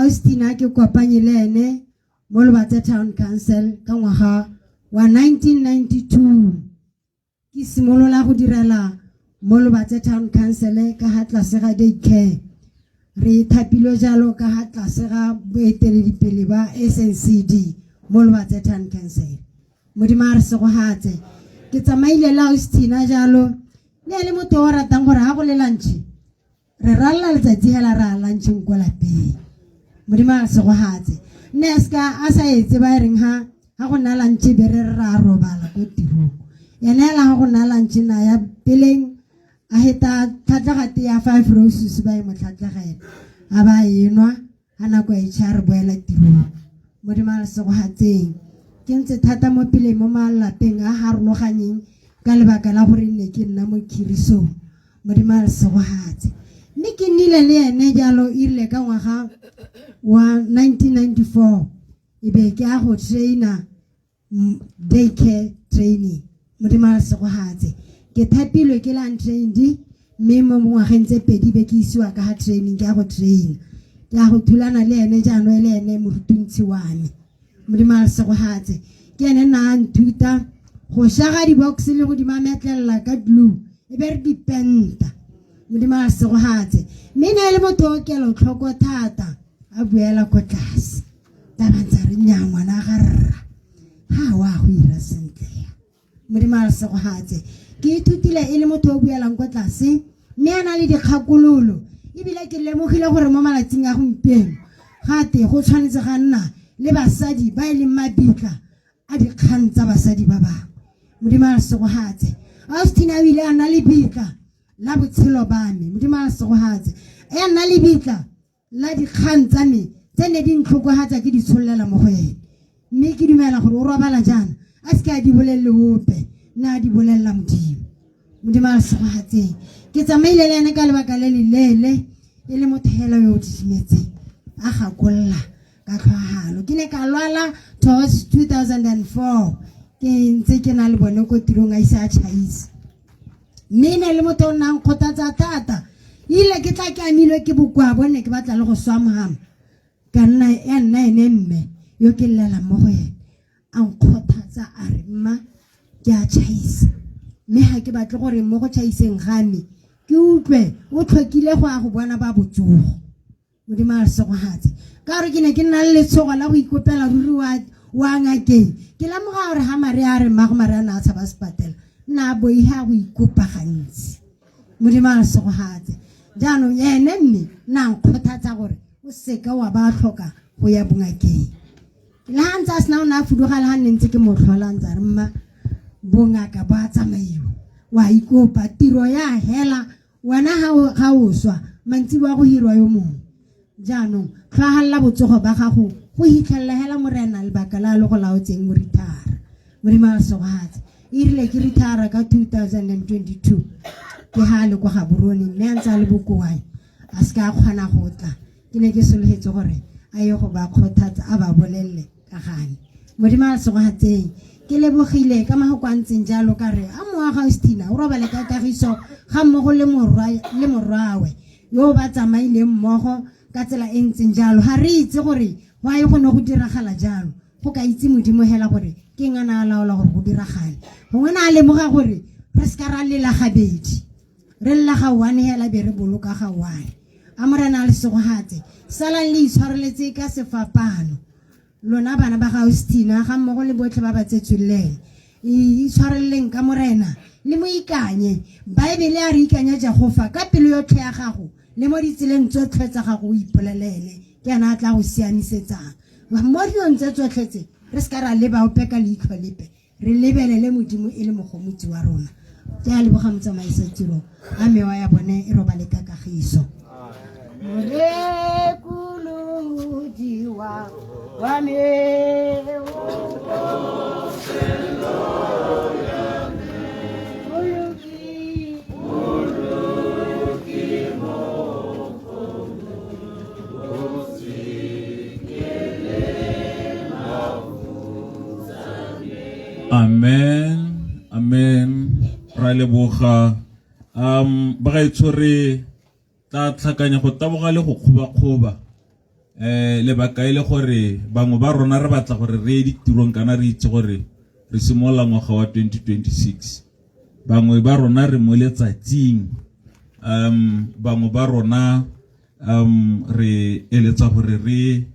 Austin a ke kopanye le ene mo Lobatse Town Council ka ngwaga wa 1992. Ke simolola go direla mo Lobatse Town Council ka ha tlase ga day care. Re thapilwe jalo ka ha tlase ga boeteledipele ba SNCD mo Lobatse Town Council. Modimo a re segogatse. Ke tsamaile le Austina jalo, ne e le motho o ratang gore ha go le lunch re ralla letsatsi hela ra luncheng ko lapeng. Modimo a re segogatse. Nne a seka a sa etse ba e reng ha ha go nna lunch be re re ra robala ko tirong. Ene hela ha go nna lunch na ya peleng a heta tlhatlagate ya 5 roses ba e mo tlhatlagela. A ba enwa ha nako e tšha re boela tirong. Modimo a re segogatseng. Ke ntse thata mo pele mo malapeng a harologanyeng ka lebaka la gore nne ke nna mo khirisong. Modimo a re segogatse. Mme ke nnile le ene jalo e rile ka ngwaga wa 1994 e be ke a go traina daycare training. Modimo a re segogatse. Ke thapilwe ke le untrained mme mo ngwageng tse pedi be ke isiwa ka ga training ke a go traina. Ke a go thulana le ene jaanong e le ene morutuntshi wa me. Modimo a re segogatse. Ke ene nna a nthuta go shaga di-box le go di mametlelela ka glue e be re di penta. Modimo a re segogatse. Mme ne e le motho o kelotlhoko thata a buela ko tlase. Taba ntse a re nnyaa ngwana ga rra ga wa go ira sentle ya. Modimo a re segogatse. Ke ithutile e le motho o buelang ko tlase mme a na le dikgakololo ebile ke lemogile gore mo malatsing a gompieno Gate go tshwanetse ga nna le basadi ba e leng mabitla a dikgang tsa basadi ba bangwe. Modimo a re segogatse. Austin a o ile a nna lebitla la botshelo ba me. Modimo a re segogatse. Ya nna lebitla la dikgang tsa me tse ne di ntlhokogatsa ke di tshololela mo go ene. Mme ke dumela gore o robala jaana a seke a di bolelele ope, nna a di bolelela Modimo. Modimo a re segogatseng. Ke tsamaile le ene ka lebaka le leleele e le motho hela yo o didimetseng a gakolola ka tlhwagalo. Ke ne ka lwala towards 2004 ke ntse ke na le bone ko tirong a ise a tšhaise. Mme e ne le motho o nnang kgothatsa thata. Ile ke tla ke amilwe ke bokoa bone ke batla le go swa mogama. Ka nna ya nna ene mme yo ke llelang mo go ene. A nkgothatsa a re mma ke a tšhaisa. Mme ga ke batle gore mo go tšhaiseng ga me ke utlwe o tlhokile go ya go bona ba botsogo. Modimo a re segogatse. Ka gore ke ne ke nna le letshogo la go ikopela ruri wa wa ngakeng. Ke lemoga gore ga Maria a re mmago Maria na a tshaba sepatela, nna a boiga go ikopa gantsi. Modimo a re segogatse. Jaanong ene mme na nkgothatsa gore o seke wa ba tlhoka go ya bongakeng. Le ha ntse a sena o ne a fuduga le ha nne ntse ke mo tlhola ntse a re mma bongaka bo a tsamaiwa. Wa ikopa tiro ya hela wena ga o swa mantsiboa go hirwa yo mongwe. Jaanong tlhwagalela botsogo ba gago go hitlhelela hela morena lebaka la le go laotseng mo rithara. Modimo a re segogatse. E rile ke rithara ka 2022 ke ha le kwa Gaborone mme a ntse a le bokoa a se ka a kgona go tla. Ke ne ke solofetse gore a ye go ba kgothatsa a ba bolelele ka gane. Modimo a re segogatseng. Ke lebogile ka mafoko a ntseng jalo ka re a mowa ga Austina o robale ka kagiso ga mmogo le morwa le morwawe yo ba tsamaileng mmogo ka tsela e ntseng jalo. Ga re itse gore why go ne go diragala jalo. Go ka itse Modimo hela gore ke eng a ne a laola gore go diragale. Gongwe na a lemoga gore re seka ra lela gabedi. Re lla ga one hela be re boloka ga one. A Morena a le segogatse. Salang le itshwareletse ka sefapano. Lona bana ba ga Austina ga mmogo le botlhe ba ba tsetsweng le ene. Itshwareleleng ka Morena le mo ikanye. Baebele a re ikanye Jehofa ka pelo yotlhe ya gago le mo ditseleng tsotlhe tsa gago o ipolelele. Ke ena a tla go siamisetsang. Mo dilong tse tsotlhe tse re seka ra leba ope ka leitlho lepe. Re lebelele Modimo e le mogomotsi wa rona. Ke a leboga motsamaisa tiro a mewa ya bone e robale ka kagiso. Morekolodi wa wa me Amen. Amen. Ra leboga. Bagaetsho re tla tlhakanya go taboga le go kgoba-kgoba. Lebaka e le gore bangwe ba rona re batla gore re ye ditirong kana re itse gore re simolola ngwaga wa 2026. Bangwe ba rona re mo letsatsing. Bangwe ba rona re eletsa gore re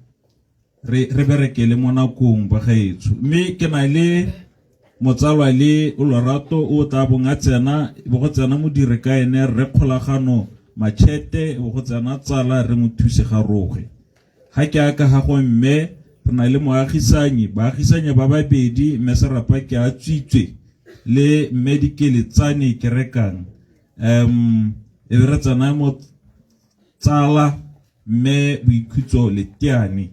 re berekele mo nakong bagaetsho. Mme ke na le motsalwa le Lorato o tla bong a tsena, bo go tsena modiri ka ene Rre Kgolagano Machete, bo go tsena tsala re mo thuse ga roge. Ga ke aka ga go mme re na le moagisanyi, baagisanyi ba babedi mme Serapa ke a tswitswe le mme Dikeletsane Kerekang. E be re tsena mo tsala mme Boikhutso Leteane,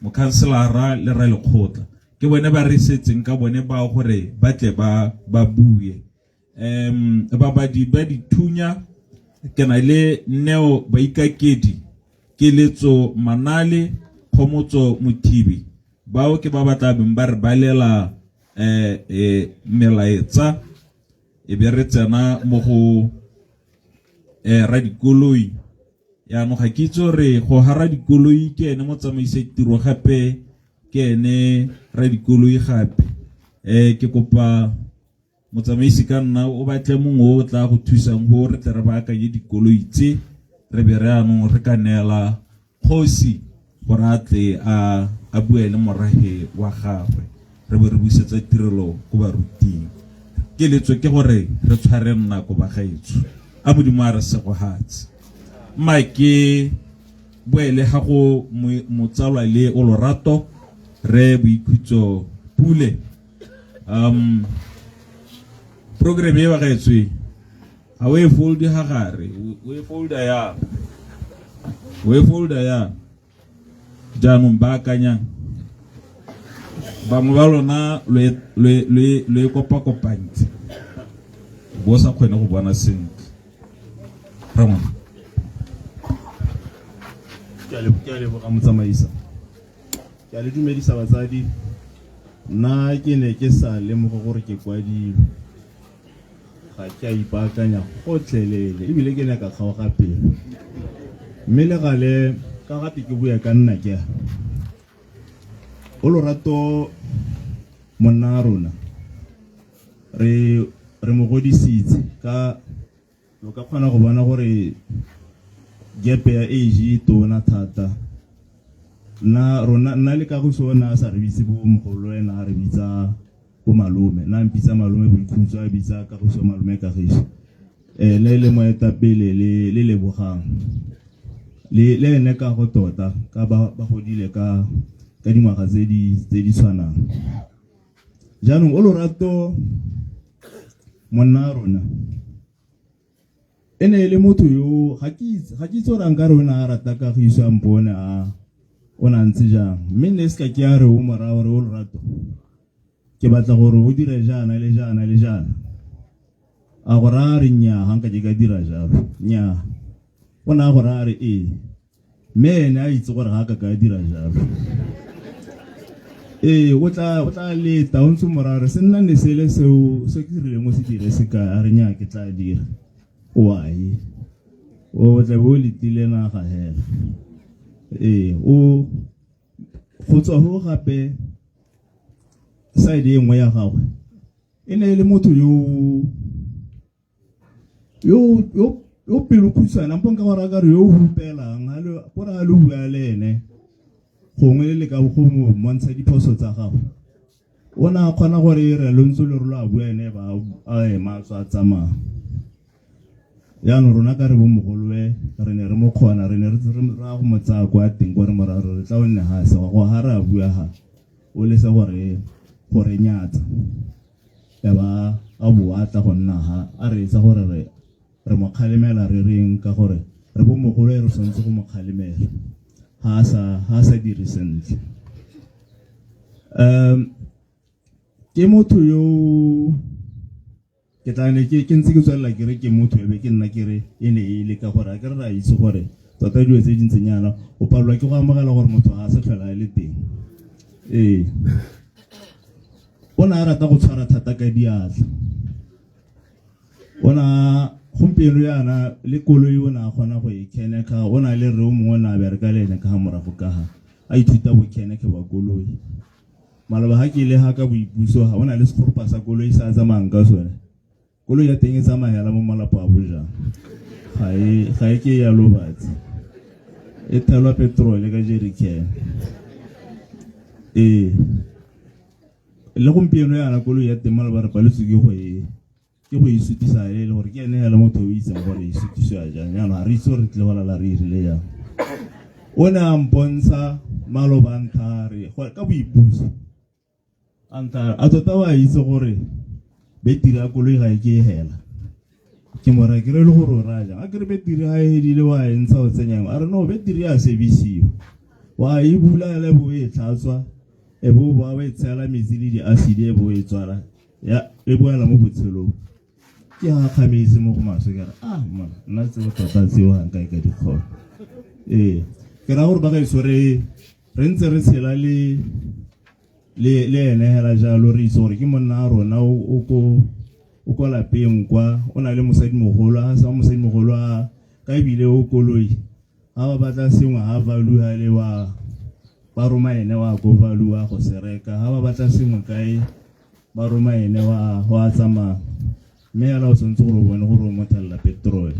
mokhanselara le ralekgotla. Ke bone ba re setseng ka bone bao gore ba tle ba ba bue. Babadi ba dithunya ke na le Neo Baikakedi, Keletso Manale, Kgomotso Mothibi. Bao ke ba ba tla beng ba re balela melaetsa e be re tsena mo go radikoloi. Yaanong ga ke itse gore go ga radikoloi ke ene motsamaisa tiro gape ke ene radikoloi gape. Ke kopa motsamaisi ka nna o batle mongwe o tla go thusang go re tle re baakanye dikoloi tse re be re anong re ka neela kgosi gore a tle a bue le morahe wa gagwe re be re busetsa tirelo ko baruting. Keletso ke gore re tshware nako bagaetsho. A Modimo a re segogatse. Mma ke boele ga go motsalwa le o lorato re boikhutso pule um program e bagaetswe ga o e fold ga gare o e folda yang o e folda yang jaanong ba akanyang bangwe ba lona lo e kopakopantse bo sa kgone go bona sentle rangwana ke a leboga motsamaisa ke a le dumedisa batsadi nna ke ne ke sa lemoge gore ke kwadilwe ga ke a ipaakanya gotlhelele ebile ke ne ka kgaoga pelo mme le gale ka gape ke bua ka nna ke o lorato monna a rona re re mo godisitse ka lo ka kgona go bona gore gap ya age e tona thata nna rona nna le kagiso o ne a sa re bitse bo mogolo ena a re bitsa bo malome nna mpitsa malome boikhutso a bitsa kagiso malome kagiso um le le moetapele le le lebogang le le ene ka go tota ka ba ba godile ka ka dingwaga tse di tse di tshwanang jaanong o lorato monna rona e ne e le motho yo ga ke itse ga ke itse gore nka re o ne a rata kagiso a mpone a o ne a ntse jang mme ne se ka ke a re o moraya gore o lorato ke batla gore o dire jaana le jaana le jaana a go raya re nnyaa ga nka ke ka dira jalo nnyaa o ne a go raya re ee mme ene a itse gore ga a ka ka dira jalo ee o tla o tla leta o ntse morare re se nna ne sele seo se ke rileng o se dire se ka a re nya ke tla dira wai o tla bo letile naga hela ee o go tswa go gape side e nngwe ya gagwe e ne e le motho yo yo yo yo pelo khutshwane mpo nka gore a kare yo o hupelang gore a le bua le ene gongwe le leka go mo montsha diphoso tsa gagwe o ne a kgona gore e re lo ntse le rolo a bua ene ba a ema a tswa a tsamaya jaanong rona ka re bomogolowe re ne re mo kgona re ne re ra go mo tsaya kwa teng kwa re mo raya re tla o nne ga se go ga re a bua ga o lese gore gore nyatsa Ya ba a boa a tla go nna ha a reetsa gore re re mo kgalemela re reng ka gore re bo mogolo e re tshwanetse go mo kgalemela ha a sa ha a sa dire sentle. Um ke motho yo ke tla ne ke ke ntse ke tswelela ke re ke motho ebe ke nna ke re e ne e le ka gore a ke re ra itse gore tota dilo tse di ntseng yana o palelwa ke go amogela gore motho ga a sa tlhola a le teng ee o ne a rata go tshwara thata ka diatla o na gompieno yana le koloi o ne a kgona go e khenekha o na le rre o mongwe o ne a bereka le ene ka ga morago ka ga a ithuta bokhenekhe ba koloi maloba ga ke le ga ka boipuso ga o na le sekgoropa sa koloi sa tsamayang ka sone Koloi ya teng e tsamaya hela mo molapo a bojang. Ga e ga e ke ya lobatse. E thelwa petrol ka jerrycan. Ee. Le gompieno yana koloi ya teng maloba re paletswe ke go e ke go e sutisa e le gore ke ene hela motho o itseng gore e sutisiwa jang. Jaanong ga re itse gore re tlile go lala re irile jang. O ne a mpontsha maloba a nthare ka boipuso. A ntha a tota wa itse gore betiri ya koloi ga e ke e hela ke mo raya ke re le gore o raya jang a kere betiri ga e hedile wa e ntsha o tsenyang a re no betiri ya sebisiwa wa e bula le bo e tlhatswa e bo ba ba e tshela metsi le di-acid e bo e tswala ya e boela mo botshelong ke ga kgametse mo go maswe ke re ah mona nna tseo tota tseo ga nka e ka dikgona ee ke raya gore ba gaetsho re re ntse re tshela le le le ene hela jalo re itse gore ke monna a rona o ko o ko lapeng kwa o na le mosadimogolo a sa mosadimogolo a ka ebile o koloi ga ba batla sengwe ga value ha le wa ba roma ene wa ko value wa go se reka ga ba batla sengwe kae ba roma ene wa wa tsamaya mme yala o tshwanetse gore o bone gore o mo thelela petrol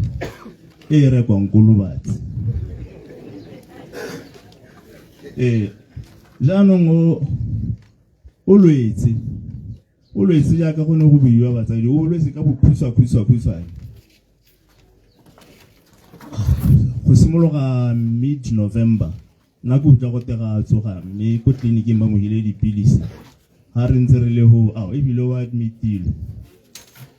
e e rekwang ko Lobatse ee jaanong o o lwetse o lwetse jaaka go ne go buiwa batsadi o lwetse ka bokhutshwa khutshwa khutshwane Go simologa mid November nna ke utlwa go te ga a tsoga mme ko tleliniking ba mo hile dipilisi ga re ntse re le ho ao ebile o admitile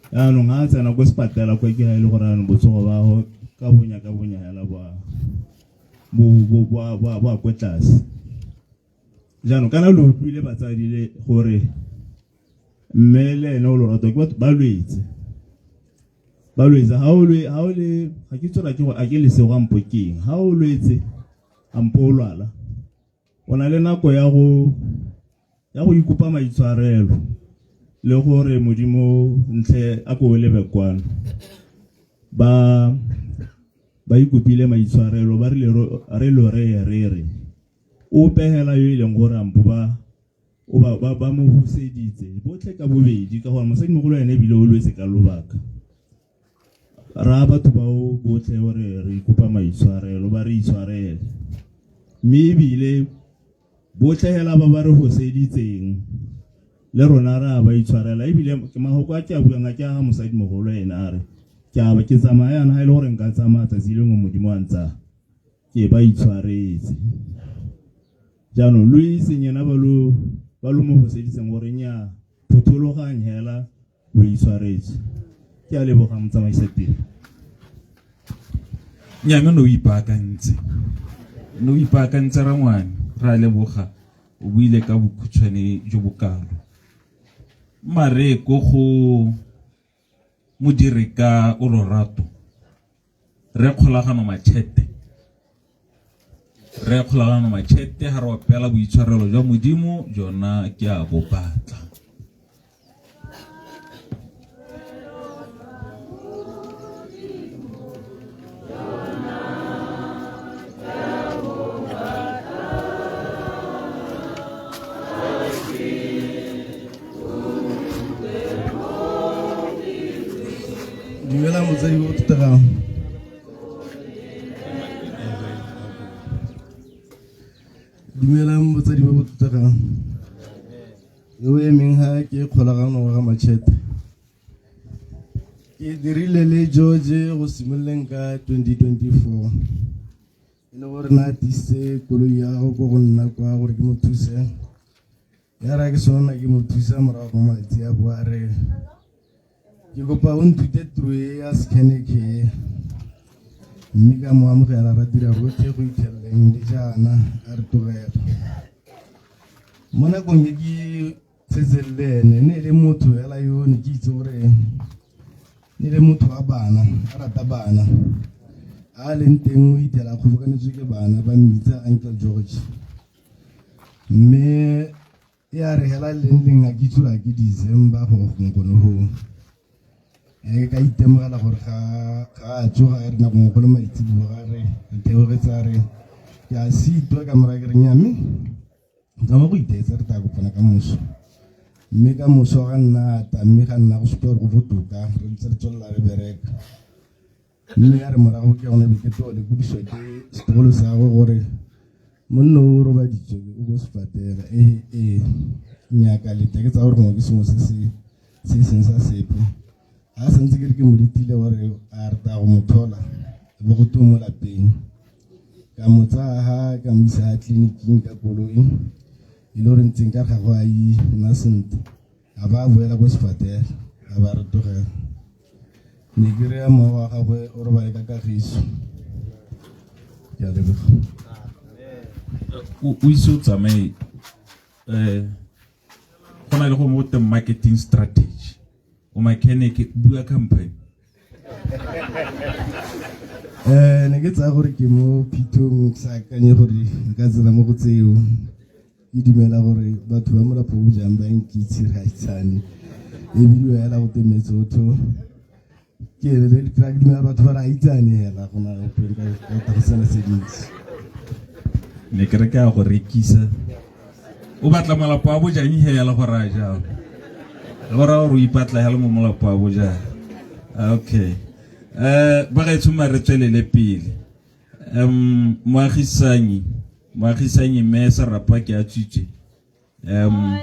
jaanong ga a tsena ko sepatela kwa ke ga e le gore anong botsogo ba go ka bonya ka bonya hela bo a ko tlase jaanong kana lo utlwile batsadi le gore mme le ene o lorato ke batho ba lwetse ba lwetse ha o le ha o le ga ke tsora ke go a ke lesego ampo keng ha o lwetse ampo o lwala o na le nako ya go ya go ikopa maitshwarelo le gore modimo ntlhe a ko lebe kwano ba ba ikopile maitshwarelo ba rile re lo re re re ope hela yo e leng gore ampo ba o ba ba ba mo huseditse botlhe ka bobedi ka gore mosadimogolo ene ebile o lwetse ka lobaka ra batho bao botlhe gore re ikopa maitshwarelo ba re itshwarele mme ebile botlhe hela ba ba re huseditseng le rona re a ba itshwarela ebile ke mahoko a ke a buang a ke a ga mosadimogolo ene a re ke a ba ke tsamaya yana ga e le gore nka tsamaya tsatsi lengwe modimo a ntsa ke ba itshwaretse jaanong lo itseng ena ba lo ba lo mo goseditseng gore nya phuthologang hela lo itshwaretse ke a leboga motsamaisa tiro Nyame no o ipaakantse no o ipaakantse rangwane re a leboga o buile ka bokhutshwane jo bokalo mare ko go modiri ka o lorato re kgolagano machete re kgolagano machete ga re opela boitshwarelo jwa modimo jona ke a bo batla Dumela motsadi o tlotlegang. Dumelang botsadi ba bo tlotlegang. Yo o emeng ga ke kgolagano wa ga Machete. Ke dirile le George go simololeng ka 2024. E le gore na tise koloi ya gago ko go nna kwa gore ke mo thuse. Ya ra ke sona ke mo thusa morago ga malatsi a bo a re ke kopa o nthute tiro e ya scaneke e mme ka mo amogela ra dira rotlhe go itlheleleng le jaana a re tlogela mo nakong e ke tshetseng le ene ne e le motho fela yo ne ke itse gore ne le motho wa bana a rata bana a leng teng o ithela a kgobokanetswe ke bana ba mmitsa Uncle George mme ya re hela leng leng a ke tsura ke December go gongwe gone go e ka itemogela gore ga ga a tsoga re nako nngwe go le maitseboa ga re re theogetse a re ke a sitwa ka mora ke re nyame tsamaya go iteetsa re tla kopana ka moso mme ka moso ga nna ata mme ga nna go supa gore go botoka re ntse re tswelela re bereka mme ya re morago ke yone beke tlo lekodiswa ke setlogolo sa gagwe gore monna o robaditswe o ko sepatela ee ee nyaka leta ke tsa gore gongwe ke sengwe se se se seng sa sepe ga santse ke re ke mo letile gore a re tla go mo thola bo go twe mo lapeng ka mo tsaya ha ka mo isa tleliniking ka koloi e le gore ntseng ka ga go a nna sentle a ba boela ko sepatela a ba re tlogela ne ke reya mowa wa gagwe o robale ka kagiso ke a leboga o ise o tsamaye um go na le go mo teng marketing strategy o mechanic bua company eh ne ke tsaya gore ke mo phithong ke sa akanye gore nka tsena mo go tseo ke dumela gore batho ba molapo o jang ba nkitse ga itsane ebile hela go temetsotho ke ke dumela batho ba re a itsane hela go na ka go sena se dintsi ne ke re ke a go rekisa o batla molapo wa bojang hela go raya jalo go raya gore o ipatla hela mo molapo wa bojang okay um bagaetsho ma re tswelele pele um moagisanyi moagisanyi mme serapa ke a tswitswe um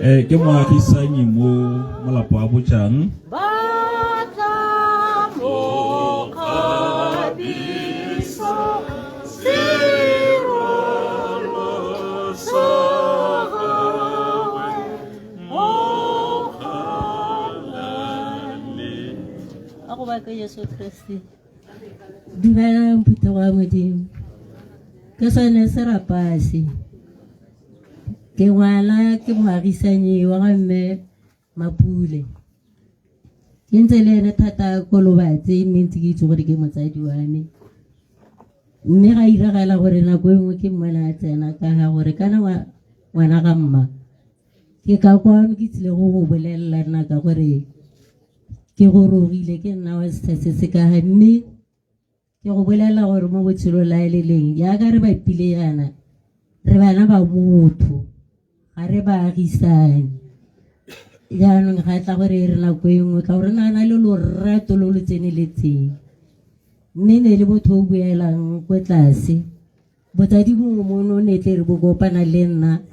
Eh, ke moagisanyi mo molapo wa bojang A go bake Jesu Kriste. Dumelang phuthego ya Modimo. Ke sone serapa se. Ke ngwana ke moagisanyi wa ga mme Mapule. Ke ntse le ene thata ko Lobatse mme ntse ke itse gore ke motsadi wa me. Mme ga iragala gore nako e nngwe ke mmona a tsena ka ga gore kana ngwana ga mma. Ke ka kwano ke tsile go go bolelela nna ka gore ke gorogile ke nna wa setsha se se ka ga mme ke go bolelela gore mo botshelong la le leng jaaka re bapile jaana re bana ba motho ga re baagisane jaanong ga tla gore e re nako e nngwe ka gore na le lorato lo lo tseneletseng mme ne le motho o buelang ko tlase botsadi bongwe mono ne tle re bo kopana le nna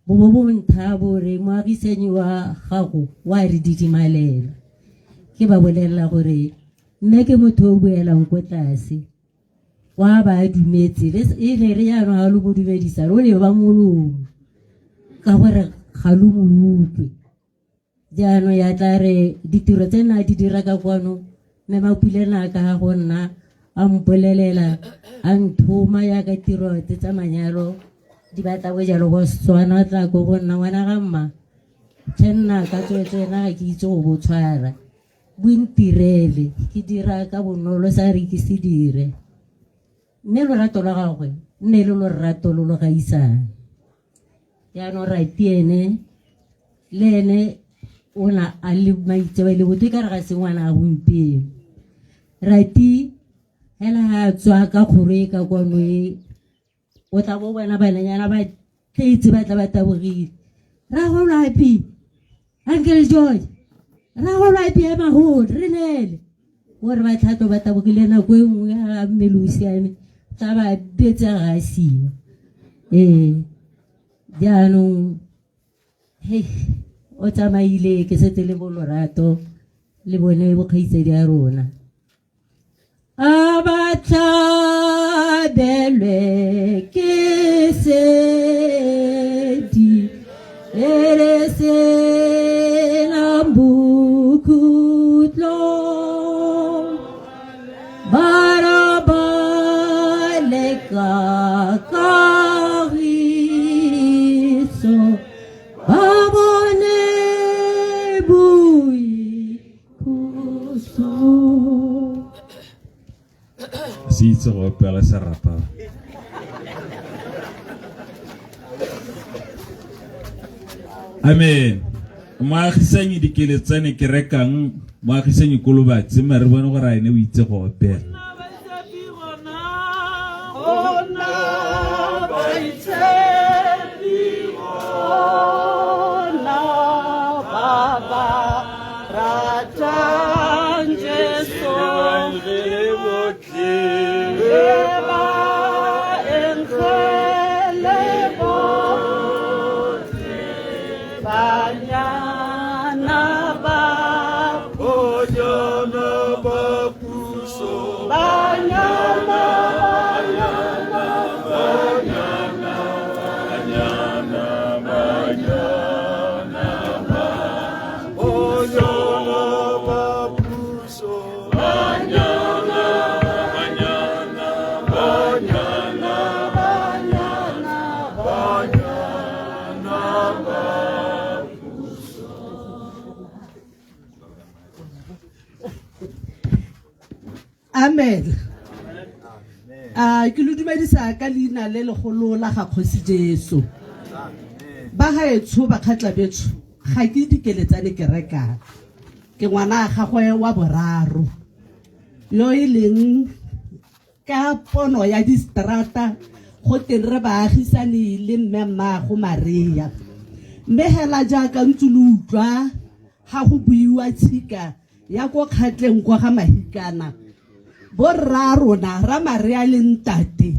bo bo bo ntha bo re moagisanyi wa gago wa re didimalela ke ba bolelela gore mme ke motho o buelang ko tlase wa ba dumetse e ne re jaanong ga lo mo dumedisa lo leba molomo ka gore ga lo mo utlwe Jaanong ya tla re ditiro tse na di dira ka kwano mme Mapule na ka ga go nna a mpolelela a nthoma yaka tiro tse tsa manyalo di batla bojalo bo Setswana tla ko go nna ngwana ga mma tlhe nna ka tsweetswe nna ga ke itse go bo tshwara bo ntirele ke dira ka bonolo sa re ke se dire mme lorato lwa gagwe nne le lorato lo lo gaisang. Jaanong Rati ene le ene o na a le maitseo le botho e ka re ga se ngwana a gompieno. Rati hela ha a tswa ka kgoro e ka kwano e o tla bo bona bananyana ba tletse ba tla ba tabogile. Ragolwapi, Uncle George, Ragolwapi ema gole re neele. Gore ba tlhatlo ba tabogile nako e nngwe ga mmele o siame tla ba betse ga a siwa. Ee, jaanong hei o tsamaile ke setse le bo Lorato le bone bokgaitsedi a rona. A ba tlhabelwe ke sedi le le senang bokhutlo. Ba robale ka kagiso ba bone boikhutso. Se itse go opela serapa. Amen. Moagisanyi dikeletsane ke rekang moagisanyi kolobatse mare bone gore a ene o itse go opela. Amen. A ke lo dumedisa ka leina le legolo la ga Kgosi Jesu. Ba gaetsho bakgatla betsho ga ke dikeletsane kerekang. Ke ngwana gagwe wa boraro yo e leng ka pono ya distrata go teng re baagisane le mme mmaago Maria. Mme hela jaaka ntse lo utlwa ga go buiwa tshika ya ko kgatleng kwa ga Mahikana, borra rona ra Maria le ntate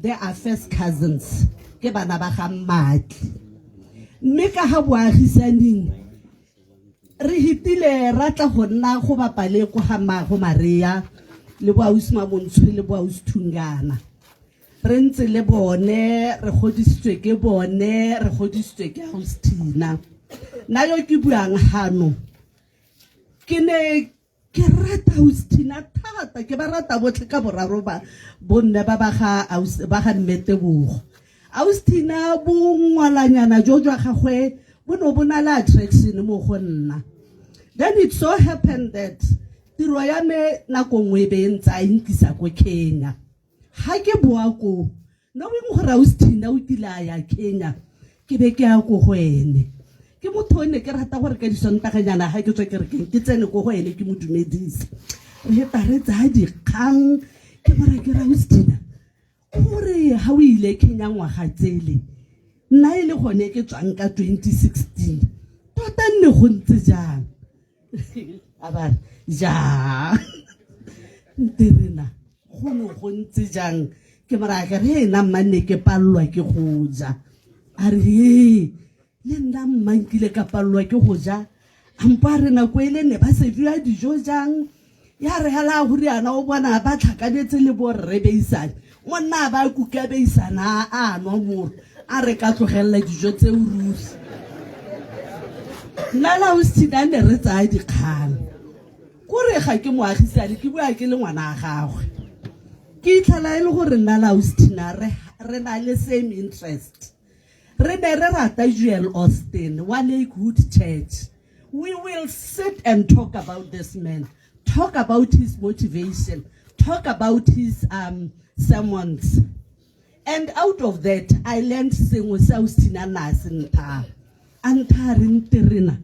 they are first cousins, ke bana ba ga Mmatli. Mme ka ga boagisaning re hitile ra tla go nna go bapa le ko ga mmago Maria le bo ausi Mamontsho le bo ausi Thungana. Re ntse le bone, re godisitswe ke bone, re godisitswe ke ausi Tina. Nna yo ke buang hano ke ne ke rata ausi Tina thata, ke ba rata botlhe ka boraro ba bomme ba ba ga ausi ba ga mme Tebogo. Ausi Tina bongwalanyana jo jwa gagwe bo ne bo na le attraction mo go nna. Then it so happened that tiro ya me nako nngwe e be e ntse a e nkisa ko Kenya. Ga ke boa koo, knowing gore ausi Tina o kile a ya Kenya, ke be ke ya ko go ene. Ke motho o ne ke rata gore ka disontaganyana ga ke tswa kerekeng ke tsene ko go ene ke mo dumedise. Re heta re tsaya dikgang, ke mo raya ke re ausi Tina, gore ga o ile Kenya ngwaga tsele, nna e le gone ke tswang ka 2016, tota nne go ntse jang? A ba re, jang? Nterena, go ne go ntse jang? Ke mo raya ke re, he nna mma nne ke palelwa ke go ja. A re, he le nna mma nkile ka palelwa ke go ja. A mpo a re nako e le ne ba serviwa dijo jang? Ya re hela go riana o bona ba tlhakanetse le bo rre Beisane. Monna a ba kuka Beisane a a nwa moro. A re ka tlogelela dijo tseo ruri. Nna le ausi Tina ne re tsaya dikgang. Kore ga ke moagisane, ke bua ke le ngwana a gagwe. Ke itlhela e le gore nna le ausi Tina re re na le same interest. Re ne re rata Joel Osteen wa Lakewood Church. We will sit and talk about this man, talk about his motivation, talk about his sermons. And out of that, I learned sengwe se ausi Tina na se nthaya. A nthaya re nterena,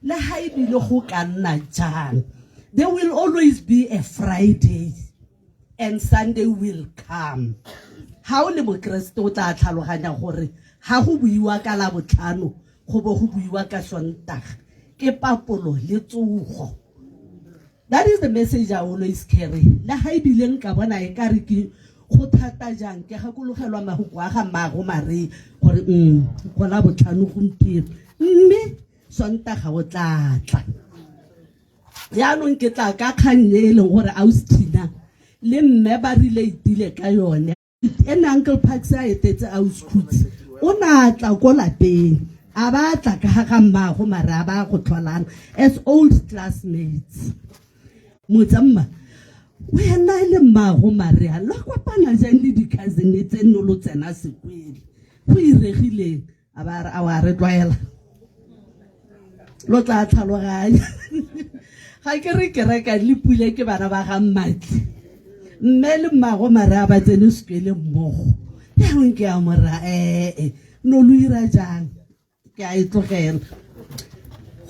le ha ebile go ka nna jang, there will always be a Friday and Sunday will come. Ha o le Mokeresete o tla tlhaloganya gore ha go buiwa ka Labotlhano go bo go buiwa ka Sontaga, ke papolo le tsogo. That is the message I always carry. Le ha ebile nka bona e ka re ke go thata jang, ke gakologelwa mahoko a ga mmaago Marie gore go Labotlhano gompieno, mme Sontaga o tla tla. Jaanong ke tla ka kgang e e leng gore ausi Tina le mme ba relate-ile ka yone. Ene Uncle Parks a etetse ausi Khutsi, o ne a tla ko lapeng, a ba tla ka ga ga mmaago mare a ba go tlholana as old classmates. Motsamma, wena le mmaago Maria la kopana jang le di-cousin tse nno lo tsena sekwele? Go iregileng? A ba re, a wa re tlwaela. Lo tla tlhaloganya. Ga ke re kereka le pule ke bana ba ga Mmatli. Mme le mmago Maria ba tsene sekele mmogo. Jaanong ke a mo ra ee, no lo ira jang? Ke a e tlogela.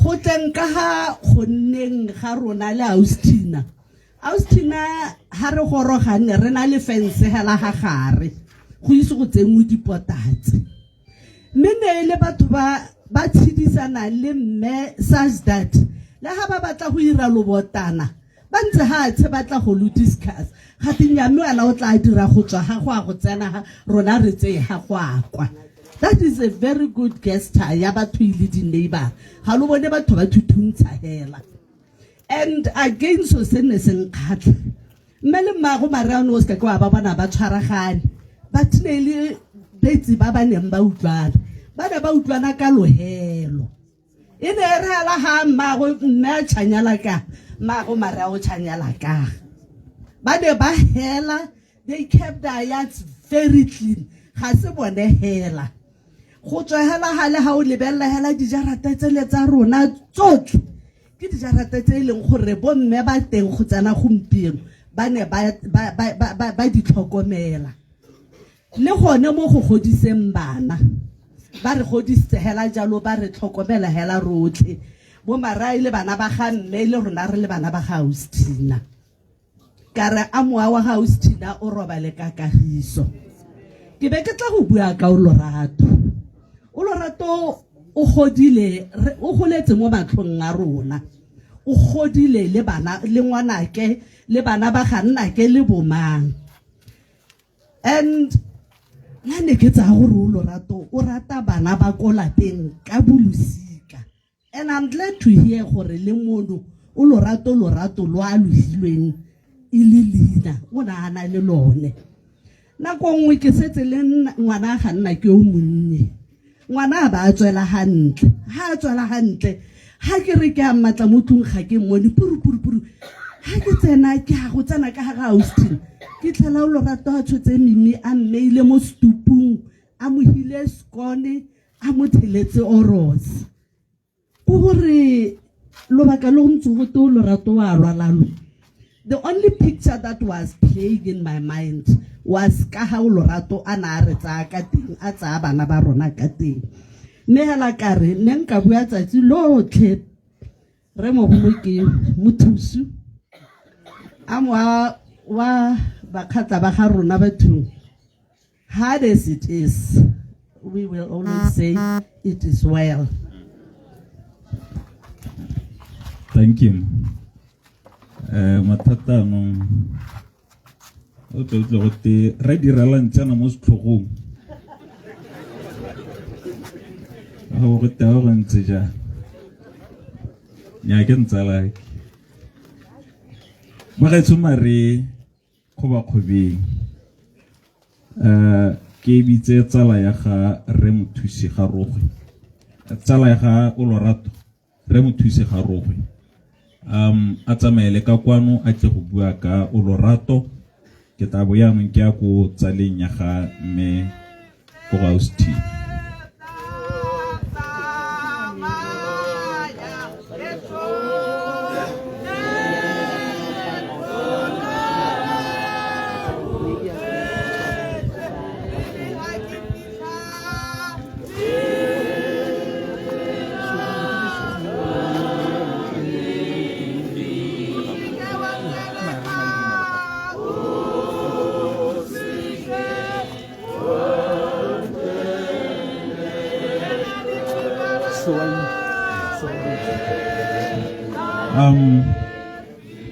Go tleng ka ga go nneng ga rona le Austina. Austina ha re goroga ne re na le fence hela ga gare go ise go tsenngwe dipotatse. Mme ne e le batho ba ba tshedisana le mme such that le ha ba batla go ira lobotana ba ntse ha tshe batla go lo discuss ga te nya mme wena o tla dira go tswa ga go a go tsena ga rona re tseye ga go a kwa. That is a very good gesture ya batho e le di-neighbor. Ga lo bone batho ba thuthuntsha hela. And again so se ne se nkgatlha. Mme le mmaago Maria o ne o seka ke wa ba bona ba tshwaragane. But ne e le betsi ba ba neng ba utlwana. Ba ne ba utlwana ka lohelo. E ne e re hela ha mmaago mme a tšhanyela ka, mmaago Maria o tšhanyela ka. Ba ne ba hela, they kept their yards very clean. Ga se bone hela. Go tswa hela gale ha o lebelela hela dijarata tsele tsa rona tsotlhe. Ke dijarata tse e leng gore bomme ba teng go tsena gompieno ba ne ba di tlhokomela. Le gone mo go godiseng bana, ba re godisitse hela jalo, ba re tlhokomela hela rotlhe. Bo Marai le bana ba ga mme le rona re le bana ba ga Austina. Ka re a mowa wa ga Austina o robale ka kagiso. Ke be ke tla go bua ka o Lorato. O Lorato o godile, o goletse mo matlhong a rona. O godile le bana, le ngwanake, le bana ba ga nnake le bomang. And Nna ne ke tsaya gore o lorato o rata bana ba ko lapeng ka bolosika. And I'm glad to hear gore le mono o lorato lorato lo a logilweng e le leina o ne a na le lone. Nako nngwe ke setse le ngwana ga nna ke o monnye. Ngwana a ba a tswela hantle. Ha a tswela hantle ha ke re ke a mmatla mo tlung ga ke mmone puru puru puru. Ha ke tsena ke ha go tsena ka ga Austin. Ke tlhela o lorato a tshotse mimi a mmeile mo stupung a mo hile skone a mo theletse oros. Ke gore lobaka lo ntse go te o lorato wa lwala lo. The only picture that was playing in my mind was ka ga o lorato a na a re tsaya ka teng, a tsaya bana ba rona ka teng. Mme hela ka re ne nka bua tsatsi lotlhe re mogolo ke mothusu a moa wa bakgatla ba ga rona bathong. Hard as it is, we will always say it is well. Thank you. Mathata anong o tle o tle go te re direlang tsena mo setlhogong go go te go ntse jang nya ke ntsalake bagaetsho mare kgobakgobeng ke bitse tsala ya ga re mothusi ga rogwe tsala ya ga o lorato re mothusi ga rogwe a tsamaele ka kwano a tle go bua ka o lorato ke tla bo yaanong ke ya ko tsaleng ya ga mme ko ga Austin.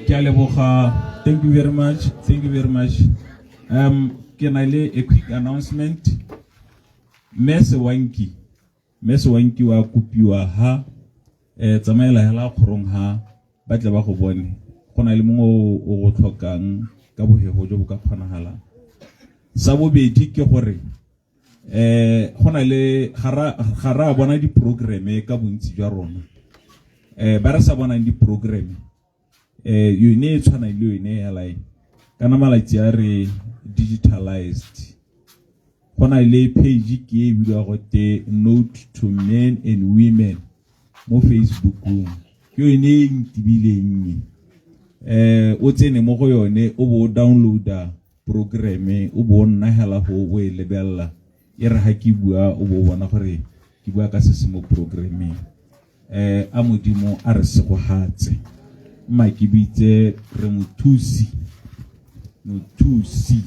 Ke a leboga. Thank you very much. Thank you very much. Ke na le a quick announcement. Mme Sewanki, Mme Sewanki wa kopiwa ha tsamaela hela kgorong ha ba tle ba go bone. Go na le mongwe o go tlhokang ka bohego jo bo ka kgonagalang. Sa bobedi ke gore go na le ga ra bona di-programme ka bontsi jwa rona. Ba re sa bonang di-programme yone e tshwanang le yone ya line kana malatsi a re digitalized. Go na le page ke e bidiwa go te Note to Men and Women mo Facebookong. Ke yone e ntibileng e. O tsene mo go yone o bo o downloada programme o bo o nna hela go o e lebella e re ha ke bua o bo o bona gore ke bua ka se se mo programmeng. A Modimo a re segohatse. Mma ke bitse re mothusi. Mothusi.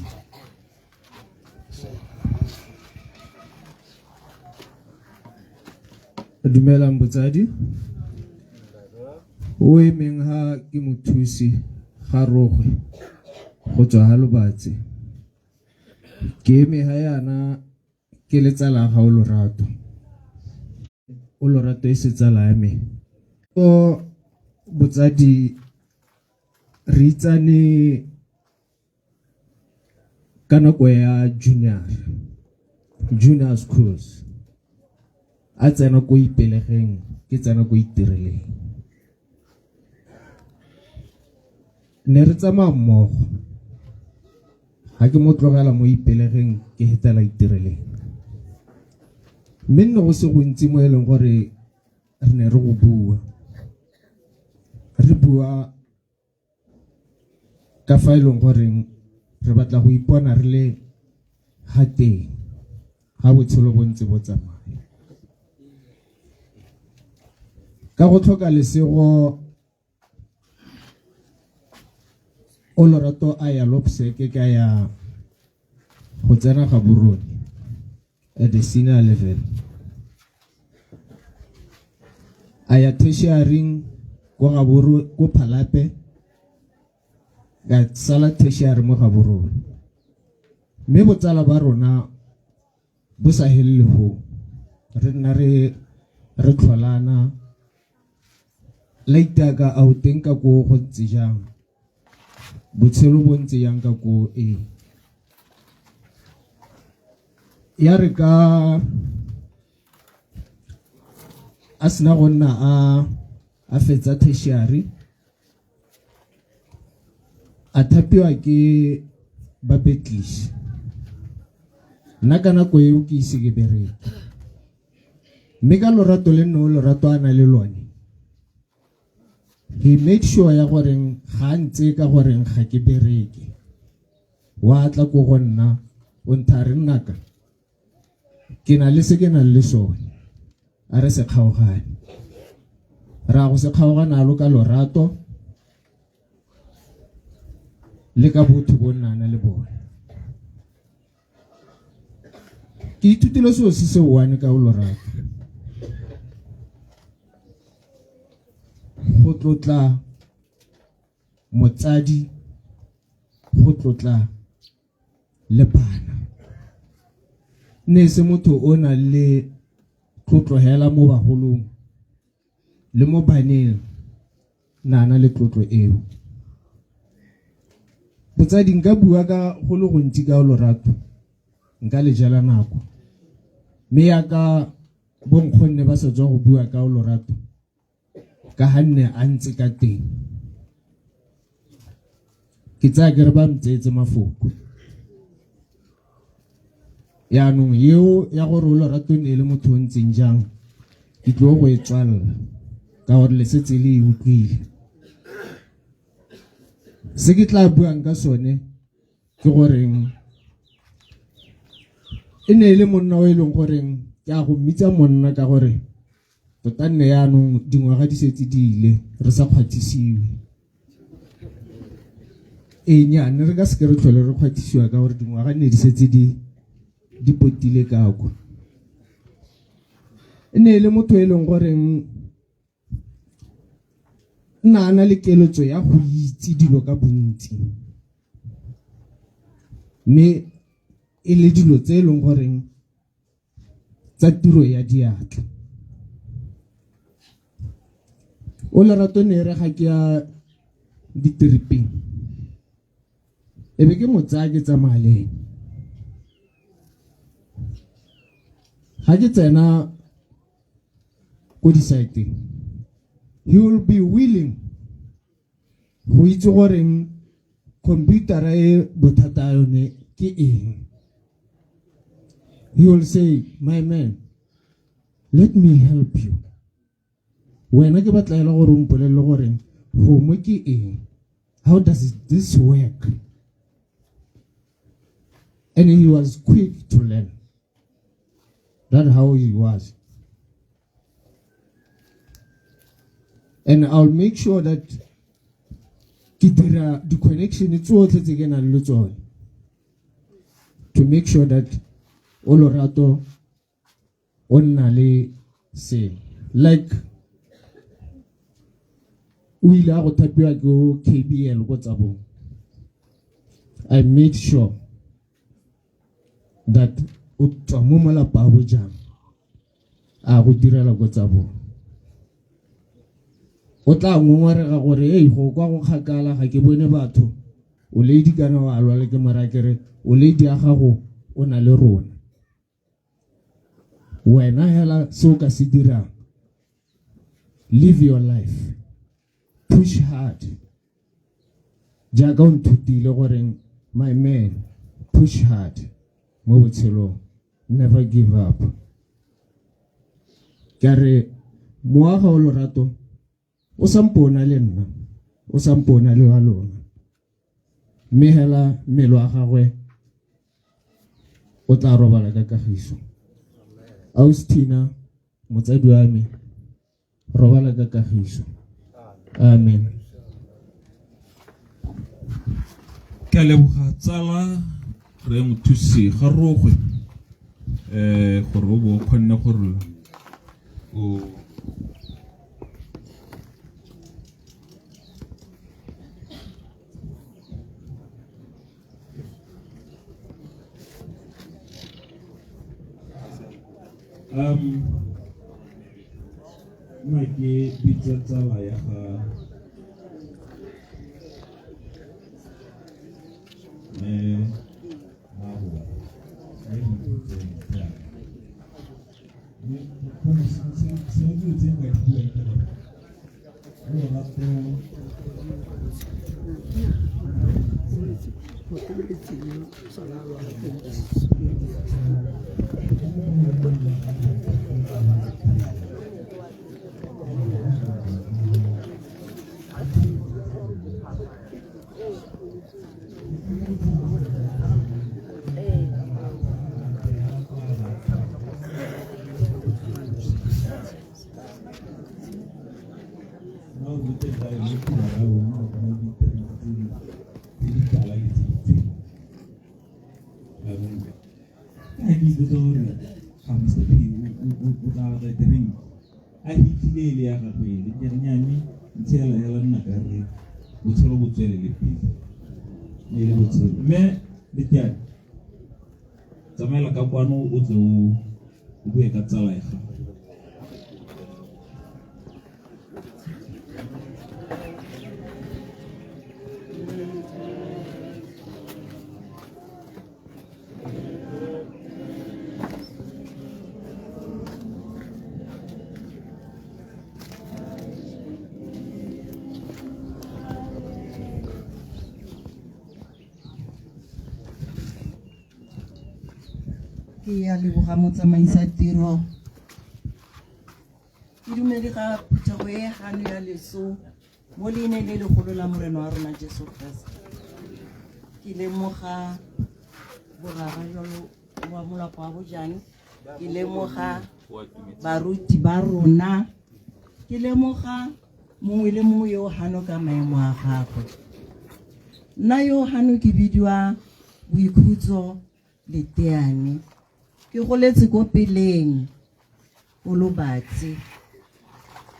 Dumelang botsadi. O emeng ha ke mothusi ga rogwe go tswa ha Lobatse. Ke eme ha yana ke le tsala ga o lorato. O lorato e se tsala ya me. O botsadi re itsane ka nako ya junior schools. A tsena ko Ipelegeng, ke tsena ko Itireleng. Ne re tsamaya mmogo. Ha ke mo tlogela mo Ipelegeng ke hetela Itireleng. Mme nne go se gontsi mo e leng gore re ne re go bua. Re bua ka fa e leng goreng re batla go ipona re le ha teng ga botshelo bo ntse bo tsamaya. Ka go tlhoka lesego o lorato a ya Lopseke ka ya go tsena Gaborone at the senior level. A ya tertiary ko Gaborone ko Phalape, ka sala tertiary mo Gaborone. Mme botsala ba rona Bo sa helele foo, re nna re re tlholana laitaka a o teng ka koo go ntse jang, botshelo bo ntse jang ka koo ee. Ya re ka a sena go nna a a fetsa tertiary a thapiwa ke ba Betlis. Nna ka nako eo ke ise ke bereke. Mme ka lorato le nno lorato a na le lone, he made sure ya goreng ga a ntse ka goreng ga ke bereke. Wa tla ko go nna o ntha re nnaka ke na le se ke nang le sone, a re se kgaogane. Ra go se kgaogana alo ka lorato le ka botho bo nnana le bone. Ke ithutile selo se se one ka lorato, go tlotla motsadi, go tlotla le bana. Ne se motho o nang le tlotlo hela mo bagolong le mo baneng, na le tlotlo eo. Botsadi nka bua ka go le gontsi ka lorato, nka le jela nako. Mme yaka bonkgonne ba sa tswa go bua ka lorato, ka ga nne a ntse ka teng, ke tsaya ke re ba ntseetse mafoko. Yaanong eo ya gore o lorato ne e le motho o ntseng jang, ke tlo go e tswalela ka gore le setse le e utlwile. Se ke tla buang ka sone ke goreng e ne e le monna o e leng goreng ke a go mmitsa monna ka gore tota nne yaanong dingwaga di setse di ile re sa kgwathisiwe. Ee nnyaa, ne re ka seke re tlhole re kgwathisiwa ka gore dingwaga ne di setse di di potile ka kwa. E ne e le motho e leng goreng nna a na le keletso ya go itse dilo ka bontsi, mme e le dilo tse e leng goreng tsa tiro ya diatla. O lerato ne re ga ke ya ditiriping, e be ke mo tsaya ke tsamaya le ene. Ga ke tsena ko di-site-eng, he will be willing go itse goreng computer e bothata yone ke eng. He will say, my man, let me help you. Wena ke batla ela gore o mpolelele gore gongwe ke eng, how does this work? And he was quick to learn. That's how he was. And I'll make sure that ke dira di-connection tsotlhe tse ke nang le tsone to make sure that o lorato o nna le se. Like o ile a go thapiwa ke KBL ko Tsabong, I made sure that o tswa mo malapa a bojang a go direla ko Tsabong. O tla ngongorega gore ei go kwa go kgakala ga ke bone batho, o lady kana wa lwala, ke mora kere o lady ya gago o na le rona. Wena hela se o ka se dirang, live your life, push hard. Jaaka o nthutile goreng my man, push hard mo botshelong, never give up. Ke re moaga o lorato o sampona le nna, o sampona le wa lona, mme hela mmele wa gagwe o tla robala ka kagiso. Austina motsadi wa me, robala ka kagiso. Amen. Ke a leboga tsala re mothusi ga rogwe gore o bo o kgonne gore o Nna ke bitsa tsala ya ga mme Mabo, mme Mokhutse Motlhare. Mme sengwe dilo tse nka di buang ke gore lorato a fitlhile ele ya gagwe ele ke re nyame ntse hela hela nna ka re botshelo bo tswelele pele mme e le botshelo mme leteane tsamaela ka kwano o tle o bue ka tsala ya gago. Ke a leboga motsamaisa tiro. Ke dumele ga phuthego e gano ya leso mo leineng le legolo la Morena wa rona Jesu Kriste. Ke lemoga borara jalo wa molapa wa bojang, ke lemoga baruti ba rona, ke lemoga mongwe le mongwe yo o gano ka maemo a gagwe. Nna yo gano ke bidiwa Boikhutso Leteane. Ke goletse ko peleng ko Lobatse.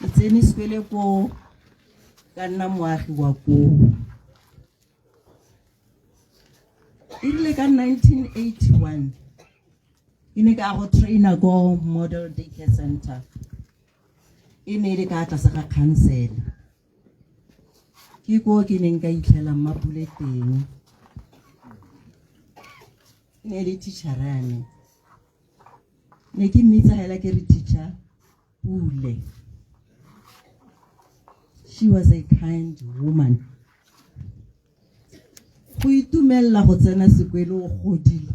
Ke tsene sekole ko ka nna moagi wa koo. E rile ka 1981 ke ne ka go traina ko Model Daycare Center. E ne e le ka tlase ga khansele. Ke ko ke neng ka itlhela Mmapule teng. E ne e le teacher ya me. Ne ke mmitsa hela ke re teacher Pule. She was a kind woman. Go itumelela go tsena sekwele o godile.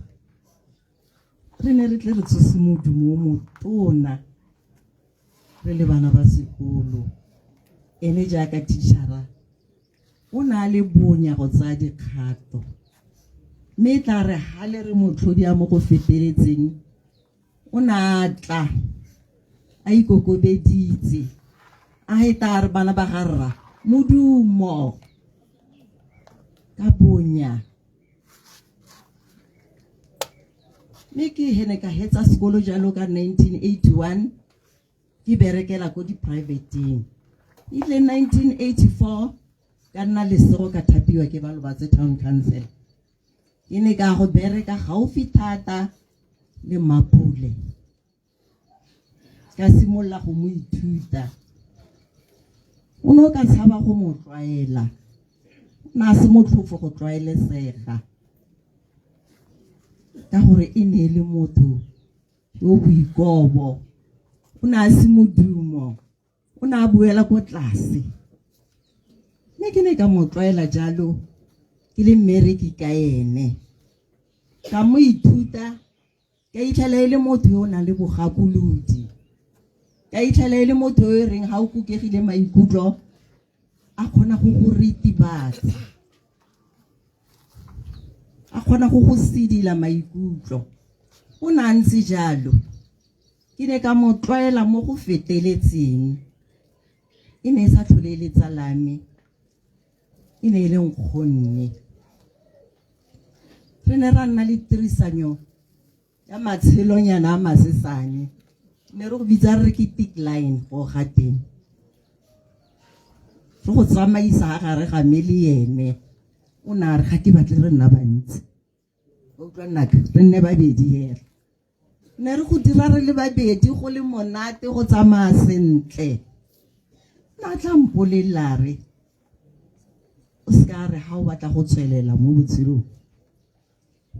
Re ne re tle re tsose modumo o motona re le bana ba sekolo. Ene jaaka teachera o ne a le bonya go tsaya dikgato. Mme e tla re ha le re motlhodi a mo go feteletseng o ne a tla a ikokobeditse a eta a re bana ba ga rra modumo ka bonya. Mme ke hene ka hetsa sekolo jalo ka 1981 ke berekela ko di-privateng. Ile 1984 ka nna lesego ka thapiwa ke ba Lobatse Town Council. Ke ne ka go bereka gaufi thata le Mmapule. Ka simolola go mo ithuta. O ne o ka tshaba go mo tlwaela. O ne a se motlhofo go tlwaelesega. Ka gore e ne e le motho yo boikobo. O ne a se modumo. O ne a buela ko tlase. Mme ke ne ka mo tlwaela jalo ke le mmereki ka ene. Ka mo ithuta ka itlhela e le motho yo o nang le bogakolodi. Ka itlhela e le motho yo e reng ha o kukegile maikutlo a kgona go go ritibatsa. A kgona go go sedila maikutlo. O ne a ntse jalo. Ke ne ka mo tlwaela mo go feteletseng. E ne e sa tlhole e le tsala me. E ne e le nkgonne. Re ne ra nna le tirisanyo ya matshelonyana a masesane. Ne re go bitsa re ke tick line go ga teng. Re go tsamaisa ga gare ga me le ene. O ne a re ga ke batle re nna bantsi. Ba utlwa nnaka re nne babedi hela. Ne re go dira re le babedi go le monate go tsamaya sentle. Na tla mpolelela re o se ka re ga o batla go tswelela mo botshelong